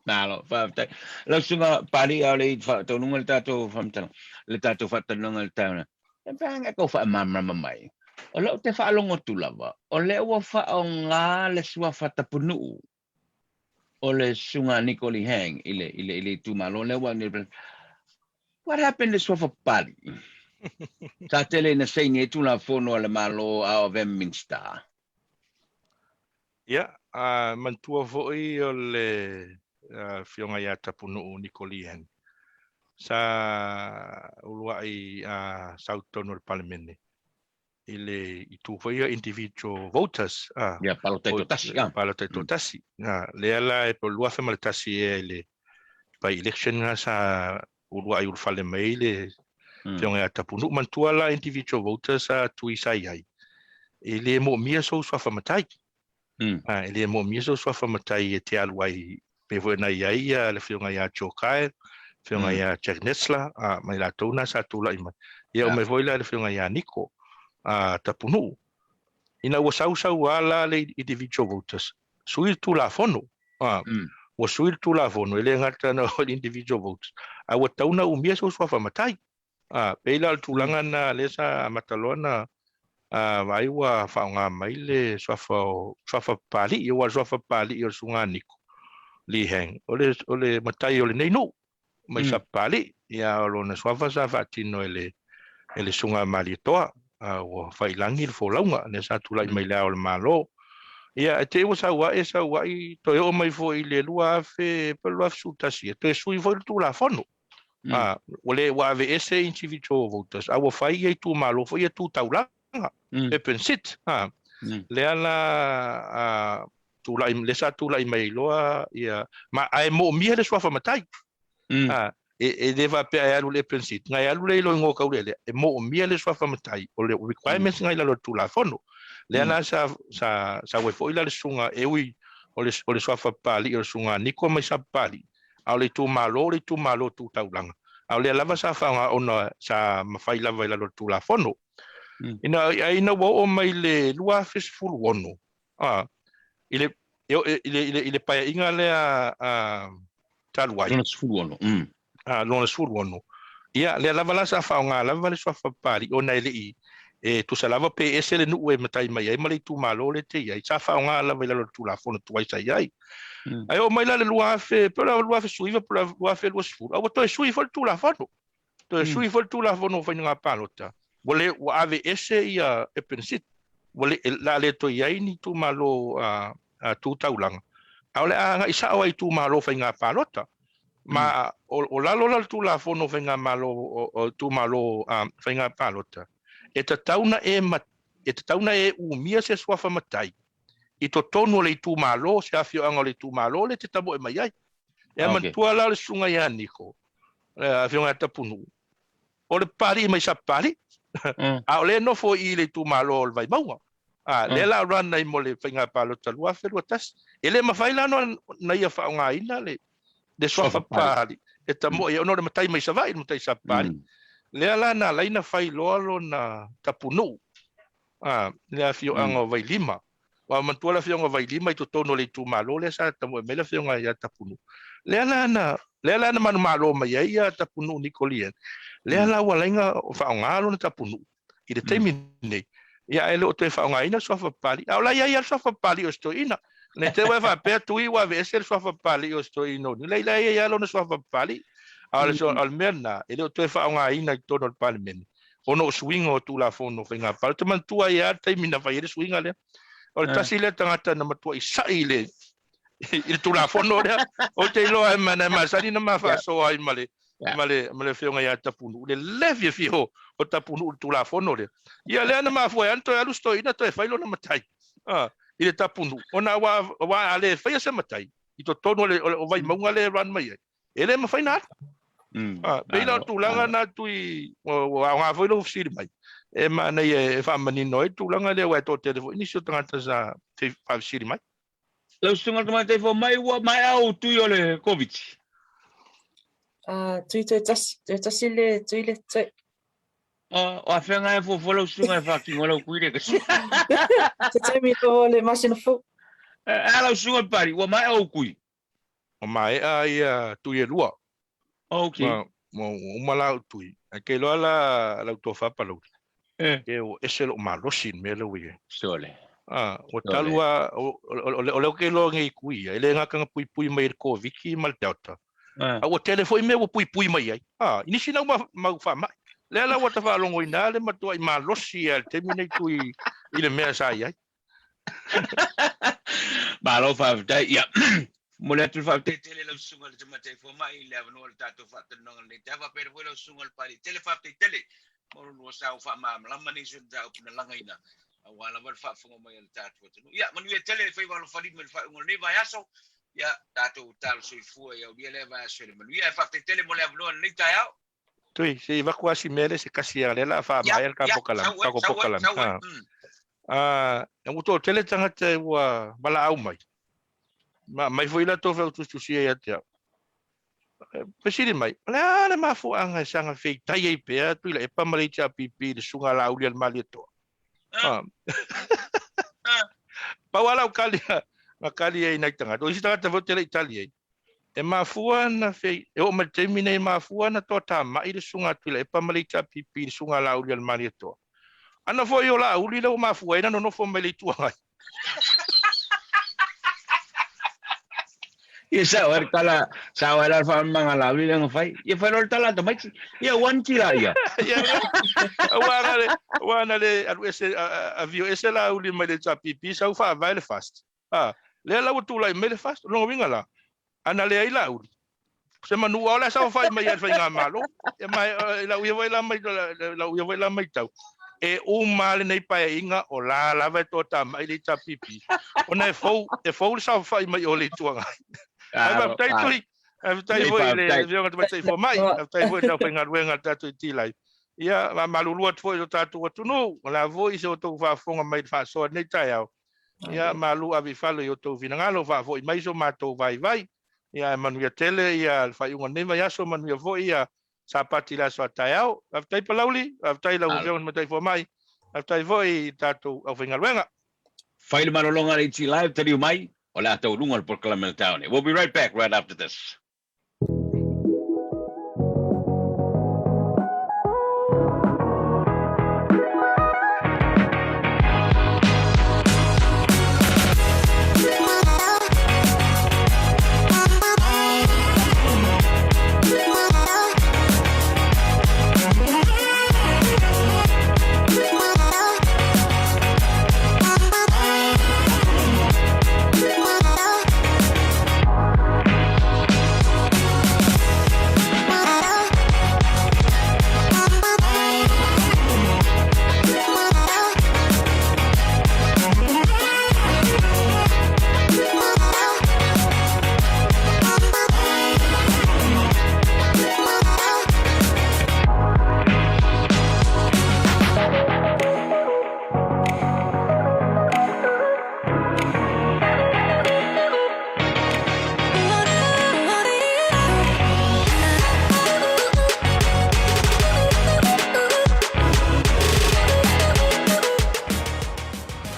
Malo, faafetai. Lau susuga Papalii, a o le i faataunuga le tatou faamatalaga, le tatou faatalanoaga i le taeao nei, e pei lava e tau faamalamalama mai, o lea ou te faalogo atu lava, o lea ua faaaoga le suafa tapunuu o le susuga Niko Lee Hang i le, i le, i le itumalo lea ua What happened le suafa Papalii? Sa tele ina saini ai Tulafono a le Malo a o avea ma Minisita. Ia, a manatua foi o le Afioga ia Tapunuu Niko Lee Hang, sa uluai sau i totonu o le Palemene i le itu foi ia individual voters, a. Ia, palota taitoatasi, a. Palota taitoatasi. A, lea la e po o le 2001 ea i le by-election lena sa uluai ulufale mai ai le Afioga ia Tapunuu. Manatua la individual voters a Tui sa i ai, e le moomia sou suafa matai. E le moomia sou suafa matai e te alu ai, pei foi ona i ai le Afioga ia Joe Kyle, Afioga ia Jack Netzler, ma i latou na sa tulai mai. Ia oo mai foi la i le Afioga ia Niko Tapunuu. Ina ua sau sau lava la le individual voters, sui le Tulafono. Ua sui le Tulafono, e le gata na o le individual votes, a ua tatau ona umia sou suafa matai. Pei la o le tulaga lena lea sa amata loa ona vaai ua faaaoga mai le suafa o suafa Papalii, aua o le suafa Papalii o le Susuga Niko Lee Hang, o le, o le matai o lenei nuu. mai Sapapalii. Ia, o lona suafa sa faatino e le, e le Susuga Malietoa, a ua faiilagi le folauga, lea sa tulai mai i le Ao o le Malo. Ia, e te i ua sau ae, sau ai, toe oo mai foi i le 2000, pe 2011, e toe sui foi le Tulafono. A, ua le, ua aveese individual voters, a ua fai ia itumalo foi ia tu taulaga, urban seat. A, lea la, a, tulai, lea sa tulai mai ai loa ia, ma, ae moomia le suafa matai. A, e, e le faapea e alu i le Urban Seat, na e alu lea i lo igoa kaulele, e moomia le suafa matai, o le requirements mm. na i lalo o le Tulafono. Lea la sa, sa, sa ue foi la le susuga e ui o le, o le suafa Papalii o le susuga Niko mai Sapapalii, a o le itumalo o le itumalo tu taulaga. A o lea lava sa faaaoga ona sa mafai lava i lalo o le Tulafono. Ina, ai ina ua oo mai le 2016, A, i le, i le, i le, i le paeaiga lea a, talu ai. Lona 16. A, lona 16. Ia, lea lava la sa faaaoga lava le suafa Papalii ona e le i, e tusa lava pe ese le nuu e matai mai ai ma le itumalo lea e te i ai, sa faaaoga lava i lalo o le Tulafono tuai sa i ai. Ae oo mai la i le 2000, pe o le 2019 pe o le 2020, a ua toe sui foi le Tulafono. Toe sui foi le Tulafono o Faiga Palota, ua le, ua aveese ia Epenesit, ua le, o le a le toe i ai ni itumalo a, tu taulaga, a o le a agai sao lava i itumalo faiga palota. Ma o, o lalo la o le Tulafono o Faiga Malo, o, o itumalo a, faiga palota, e tatau ona e, e tatau ona e umia se suafa matai i totonu o le itumalo, se afioaga o le itumalo lea e te tamoe mai ai. E manatua la o le susuga ia Niko, le afioga ia Tapunuu, o le Papalii mai Sapapalii, a o lea e nofo i i le itumalo o le Vaimauga. A, lea la run ai mo le faiga palota 2021. E le mafai la ona ia faaaogaina le, le suafa Papalii e tamoe ai ona o le matai mai Savaii, le matai Sapapalii. Lea la na ala ai ona fai loa lona Tapunuu a, le afioaga o Vailima. Ua manatua le afioga o Vailima i totonu o le itumalo lea sa tamoe mai le afioga ia Tapunuu. Lea la na, lea la na manumalo mai ai ia Tapunuu Niko Lee Hang. Lea la ua ala ai ona faaaoga lona Tapunuu i le taimi lenei. Ia ae le o toe faaaogaina le suafa Papalii. A o la e i ai lava le suafa Papalii o si toeaina. Ne i te i ua e faapea Tui ua aveese le suafa Papalii o si toeaina o Niu. La e i ai lava lona suafa Papalii. A o le mea lena, e le o toe faaaogaina i totonu o le Palemene. ona o suiga o Tulafono o Faiga Palota. Ou te manatua ai lava le taimi na fai ai le suiga lea. O le tasi lea tagata na matuai sa'i i le i le Tulafono lea. Ou te iloa e ma masani ona ma faasoa ai ma le ma le ma le afioga ia Tapunuu, le le fiafia o, o Tapunuu i le Tulafono lea. Ia lea na mafua ai ona toe alu si toeaina toe fai lona matai i le Tapunuu, ona aua, aua a le faia se matai i totonu o le, o Vaimauga lea e run mai ai, e le mafai ona alu. Pei la o le tulaga lena Tui, ua aoga foi lou fesili mai. E manaia e faamanino ai le tulaga lea aua e toatele foi nisi o tagata sa faafesili mai. Lau Susuga i le Tamaitai Fomai, ua maea ou tui o le Koviti? Tui toe tasi, toe tasi le tui le toe. O afea nga e fuafua lau susuga e faatino ai lau tui le tasi? Se taimi o le masina fou. A lau susuga i le Pali, ua maea ou tui? Ua maea ia tui e lua. Ok. Ua uma la au tui. Ae ke iloa la lau tofa Palauli. Ke ua ese lou malosi i le mea lea ua i ai. Sole. Ua talu lava, o lea ou te iloa nei i tui ia, e le gata na puipui mai e le Koviti ma le Delta, a ua tele foi mea ua puipui mai ai, i nisi nau mau faamai. Lea la ua ta faalogoina le matuai malosi lava i le taimi nei tui i le mea sa i ai. Malo faafetai. Ia, momoli atu le faafetai tele i lau susuga i le Tamaitai Fomai i le avanoa o le tatou faatalanoaga i lenei taeao. Faapea foi lau susuga i le Palemia. Tele faafetai tele mo lo lua sao faamalamalama nisi o mataupu na lagaina aua lava le faafofoga mai a le tatou atunuu. Ia, manuia tele le faiva alofalima i le faaiuga o lenei vaiaso. Ia, tatou talo soifua ia aulia lea vaiaso i le manuia. Ae faafetai tele mo le avanoa i lenei taeao. Tui, se i avatu lava si mea lea se kasi a lea o le a faamaea le tatou polokalame. Ua toatele tagata ua valaau mai, ma aumai foi latou fautusitusia ia te au. Fesili mai, o le a le mafuaaga e saga feitai ai pea Tuilaepa ma le HRPP i le susuga a Laauli a le Malietoa? Pau lava lau tali na tali ai i nai tagata, o isi tagata foi ou te le i tali ai, E mafua na fei, e oo mai le taimi nei e mafua na toatamai le susuga a Tuilaepa ma le HRPP i le susuga a Laauli a le Malietoa. Ana foi o Laauli lea ua mafua ai na nonofo mai le Itu Agai. Ia sao ai le tala, sao ai la le faamamaga a Laauli lea na fai. Ia fai loa le tala a tamaiti. Ia ua anti la ia. Ia, aua na le, aua na le alu ese, avio ese Laauli mai le HRPP sau faavae le FAST. A, lea la ua tulai mai le FAST, o lona uiga la, a na leai Laauli, se manu ʻaʻole a saofai mai ia i le faigamalo. Ia ma i lau ia foi la mai, lau ia foi la matau, e uma lava lenei paeaiga o la lava e toatamai le HRPP, ona e fou, e fou le saofai mai o le Itu Agai. Ae faafetai Tui, faafetai foi i le Afioga i le Tamaitai Fomai, faafetai foi i le aufaigaluega a le tatou T-Life. Ia, faamalulu atu foi i lo tatou atunuu, o le a foi se outou faafofoga mai i le faasoa i lenei taeao. Ia, malu ave i fale i outou finagalo, faafoi mai so matou vaivai. Ia, ae manuia tele ia le faaiuga o lenei vaiaso, manuia foi ia Sapati i le aso a taeao. Faafetai Palauli, faafetai lau Afioga i le Matai Fomai, faafetai foi i le tatou aufaigaluega. Fai le malologa a le HT Live, taliu mai, o le a taualuga le polokalame a le taeao nei. We'll be right back right after this.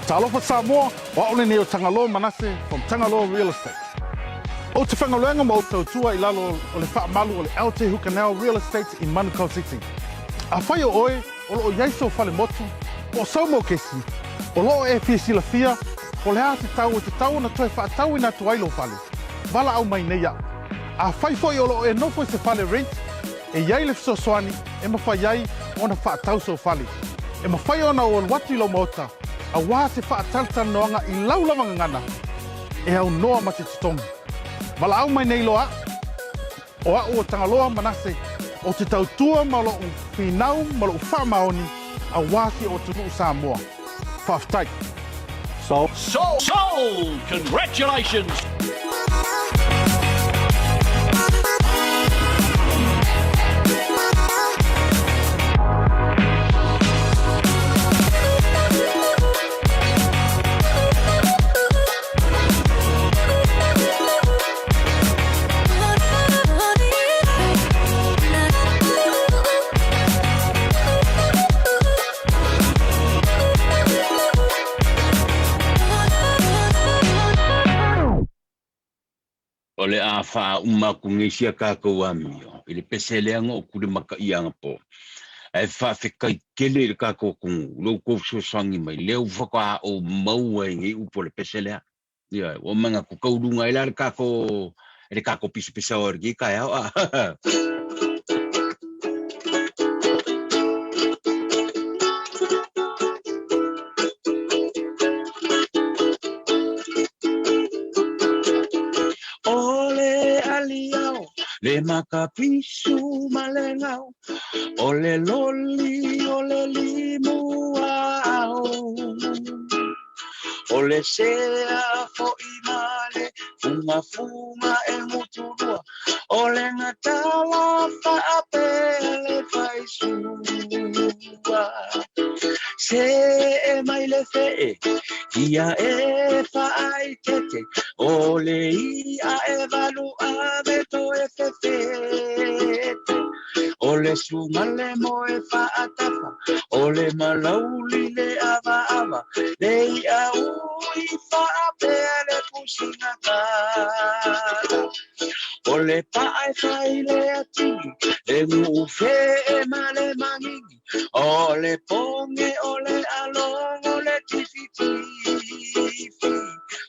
Talofa Samoa, o au lenei o Tagaloa Manase from Tagaloa Real Estate. Ou te whaigaluega ma ou tautua i lalo o le faamalu o le LJ Hukanel Real Estate i Manukau City. Afai o oe o lo o i ai sou fale motu, po o sou mokesi, o lo o e fia silafia po o le a se tau e tatau ona toe faatauina atu ai lou fale, valaau mai nei aʻu. Afai foi o lo o e nofo i se fale rent, e i ai le fesoasoani e mafai ai ona faatau sou fale. E mafai ona ou alu atu i lou maota aua se faatalatalanoaga i lau lava gagana e aunoa ma se totogi. Valaau mai nei loa aʻu. O a'u o Tagaloa Manase, ou te tautua ma lo'u finau ma lo'u faamaoni auā si o'u atunuu Samoa. Faafetai. Sold. Sold! Congratulations! O le a faauma atu nei sia tatou amio i le pese leaga o Tulimataia anapo. Ae faafetai tele i le tatou atunuu i lo outou fesoasoani mai, lea ua faatoa ou maua ai nei upu o le pese lea. Ioe, ua manatu tauluga ai la le tatou le tatou pisapisa o lenei taeao a. O le aliao, le makapisu ma le gau, o le loli, o le limu ao. O le sea fo'i ma le fugafuga e gutulua, o le gatala faapea le faisua. Se'e mai le fe'e, ia e faaitete, o le i'a e valuave toe fefete. O le sugale moe faatafa, o le malauli le avaava, le i'a ui faapea le pusiga tala. O le pa'a e fai le atigi, le gu'ufe'e ma le magigi, o le poge o le alogo le tifitifi,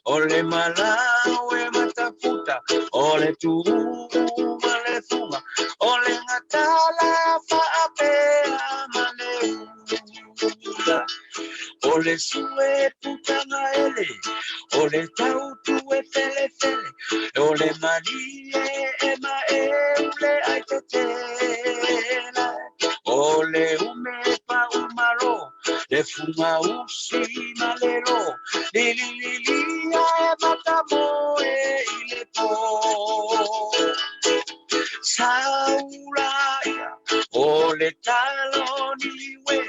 o le malau e matafuta, o le tu'u ma le fuga, o le gatala faapea ma le ula. O le sue putagaele, o le tautu e felefele, o le malie e maeu le aitetela, o le ume paumalo, le fugausi ma le lo, lilililia e matamoe i le po. Saula ia, o le talo niue,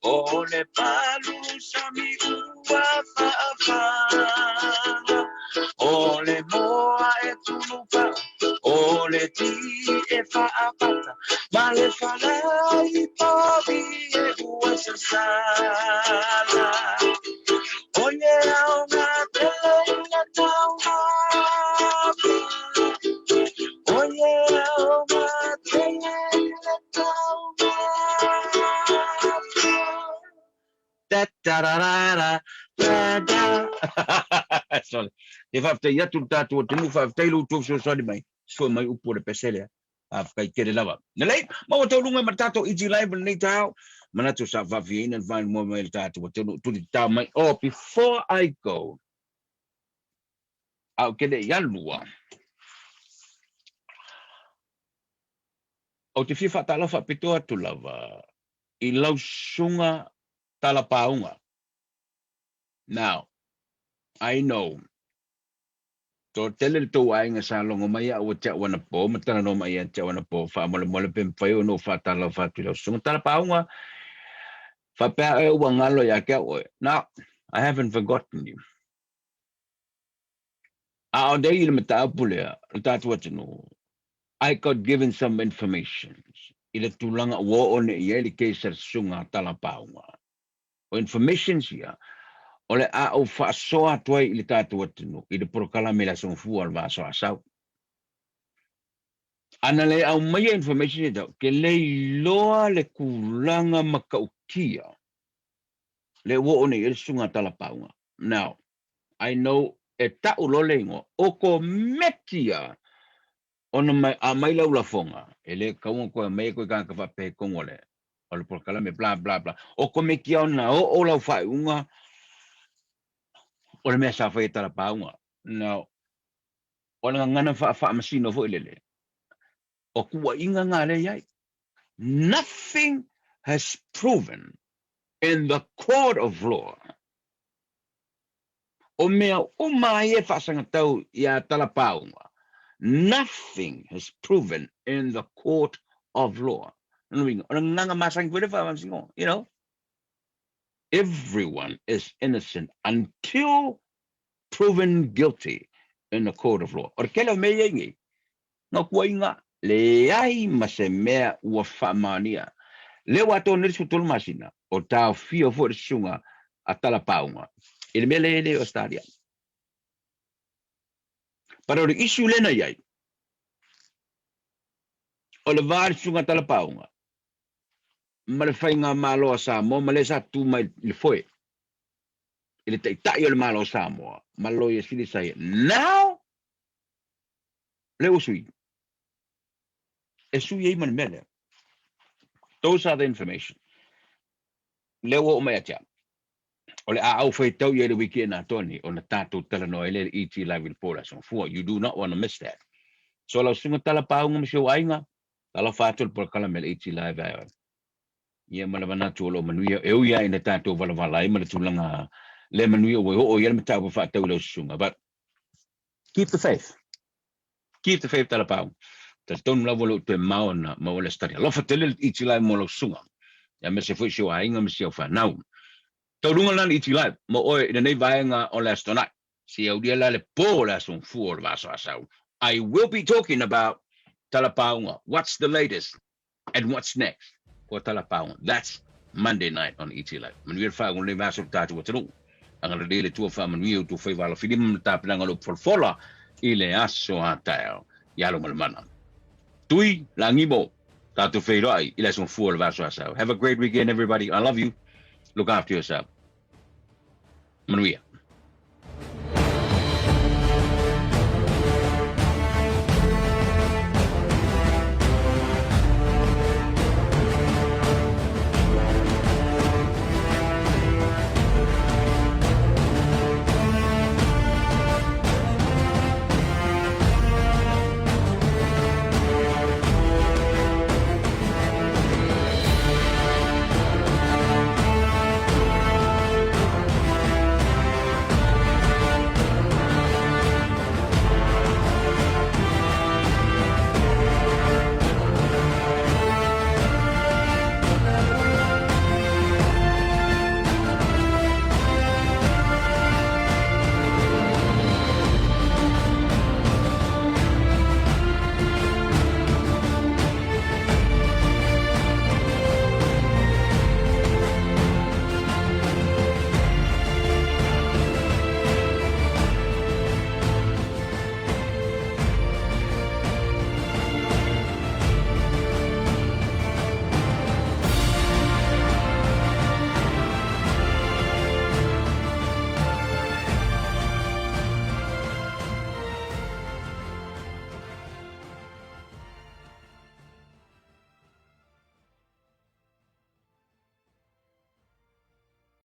o le palu sami ua faafaga, o le moa e tulupa'u, o le ti e faapata, ma le falai povi e ua sasala. O le aoga tele i le taumafa. O le aoga tele i le taumafa. Da da da da da da da. Sorry. E faafetai atu le tatou atunuu, faafetai lo outou fesoasoani mai. Sue mai upu o le pese lea. Faafetai tele lava. Lelei, maua taualuga ma le tatou EG Live i lenei taeao. Manatu sa faafiaina le faamoemoe mai le tatou atunuu tuli tatao mai. Oh, before I go, a ou te le i alu a, ou te fia faatalofa faapitoa atu lava i lau susuga talapauga. Now, I know Toatele le tou aiga sa logo mai au te au anapo ma talanoa mai ia te au anapo faamolemole pe mafai ona ou faatalofa atu i lau susuga talapauga faapea oe ua galo ia te au oe. No, I haven't forgotten you. A o nei i le mataupu lea, le tatou atunuu, I got given some information i le tulaga ua oo nei i ai le case a le susuga talapauga. O informations ia, o le a ou faasoa atu ai i le tatou atunuu i le polokalame i le Aso Gafua o le Vaaso Asau. Ana le aumaia information ia tau, ke le iloa le tulaga matautia le ua oo nei i ai le susuga a Talapauga. Now, I know e ta'u loa le igoa o Kometi ia ona mai aumai lau lafoga, e le tatau ona toe aumaia toe tagata faapea i totonu o le o le polokalame bla bla bla. O Komiti ia ona oo lau faaiuga o le mea sa fai e Talapauga. Now, o le gagana faafaamasino foi lele, o tuuaiga na lea i ai. Nothing has proven in the court of law O mea uma ai e faasagatau iā Talapauga, nothing has proven in the court of law. Lona uiga, o le gagaga masani foi lea faaamasinoga, you know. Everyone is innocent until proven guilty in the court of law. O le tele o mea ia i nei, na tuuaiga, leai ma se mea ua faamaonia. Lea ua atoa nei le 13 masina, o taofia foi le susuga a Talapauga i le mea lea e le i Ausetalia. But o le issue lea na i ai, o le va i le susuga Talapauga ma le faigamalo a Samoa ma le sa tu mai i le foe i le taitai o le Malo o Samoa ma le Loia Sili sa ia. Now, lea ua sui. E sui ai ma le mea lea. Those are the information. Lea ua oo mai ia te au. O le a au faitau i ai le weekend atoa nei ona tatou talanoa ai lea i le ET Live i le po o le Aso Gafua. You do not want to miss that. So lau susuga Talapauga ma si ou aiga, talofa atu i le polokalame a le ET Live ae ia ma le manatu o lo o manuia e ui lava ina tatou valavala ai ma le tulaga le manuia ua oo i ai le mataupu faatau i lau susuga. But keep the faith. Keep the faith Talapau. Talitonu lava o lou toe mao na maua le study. Alofa tele le ET Live mo lau susuga. Aemaise foi si ou aiga ma si au fanau. Taualuga lena le ET Live mo oe i lenei vaega o le Aso Toonai. Se i aulia la le po o le Aso Gafua o le Vaasoasau. I will be talking about Talapauga, what's the latest and what's next for Talapauga. That's Monday night on ET Live. Manuia le faaiuga o lenei vaiaso i le tatou atunuu. Agalelei le Atua faamanuia i outou faiva alofilima ma le tapenaga o le upu folafola i le aso a taeao. Ia Lomalomana. Tui, Lagimo, tatou feiloai i le aso Gafua o le vaiaso asau. Have a great weekend everybody. I love you. Look after yourself. Manuia.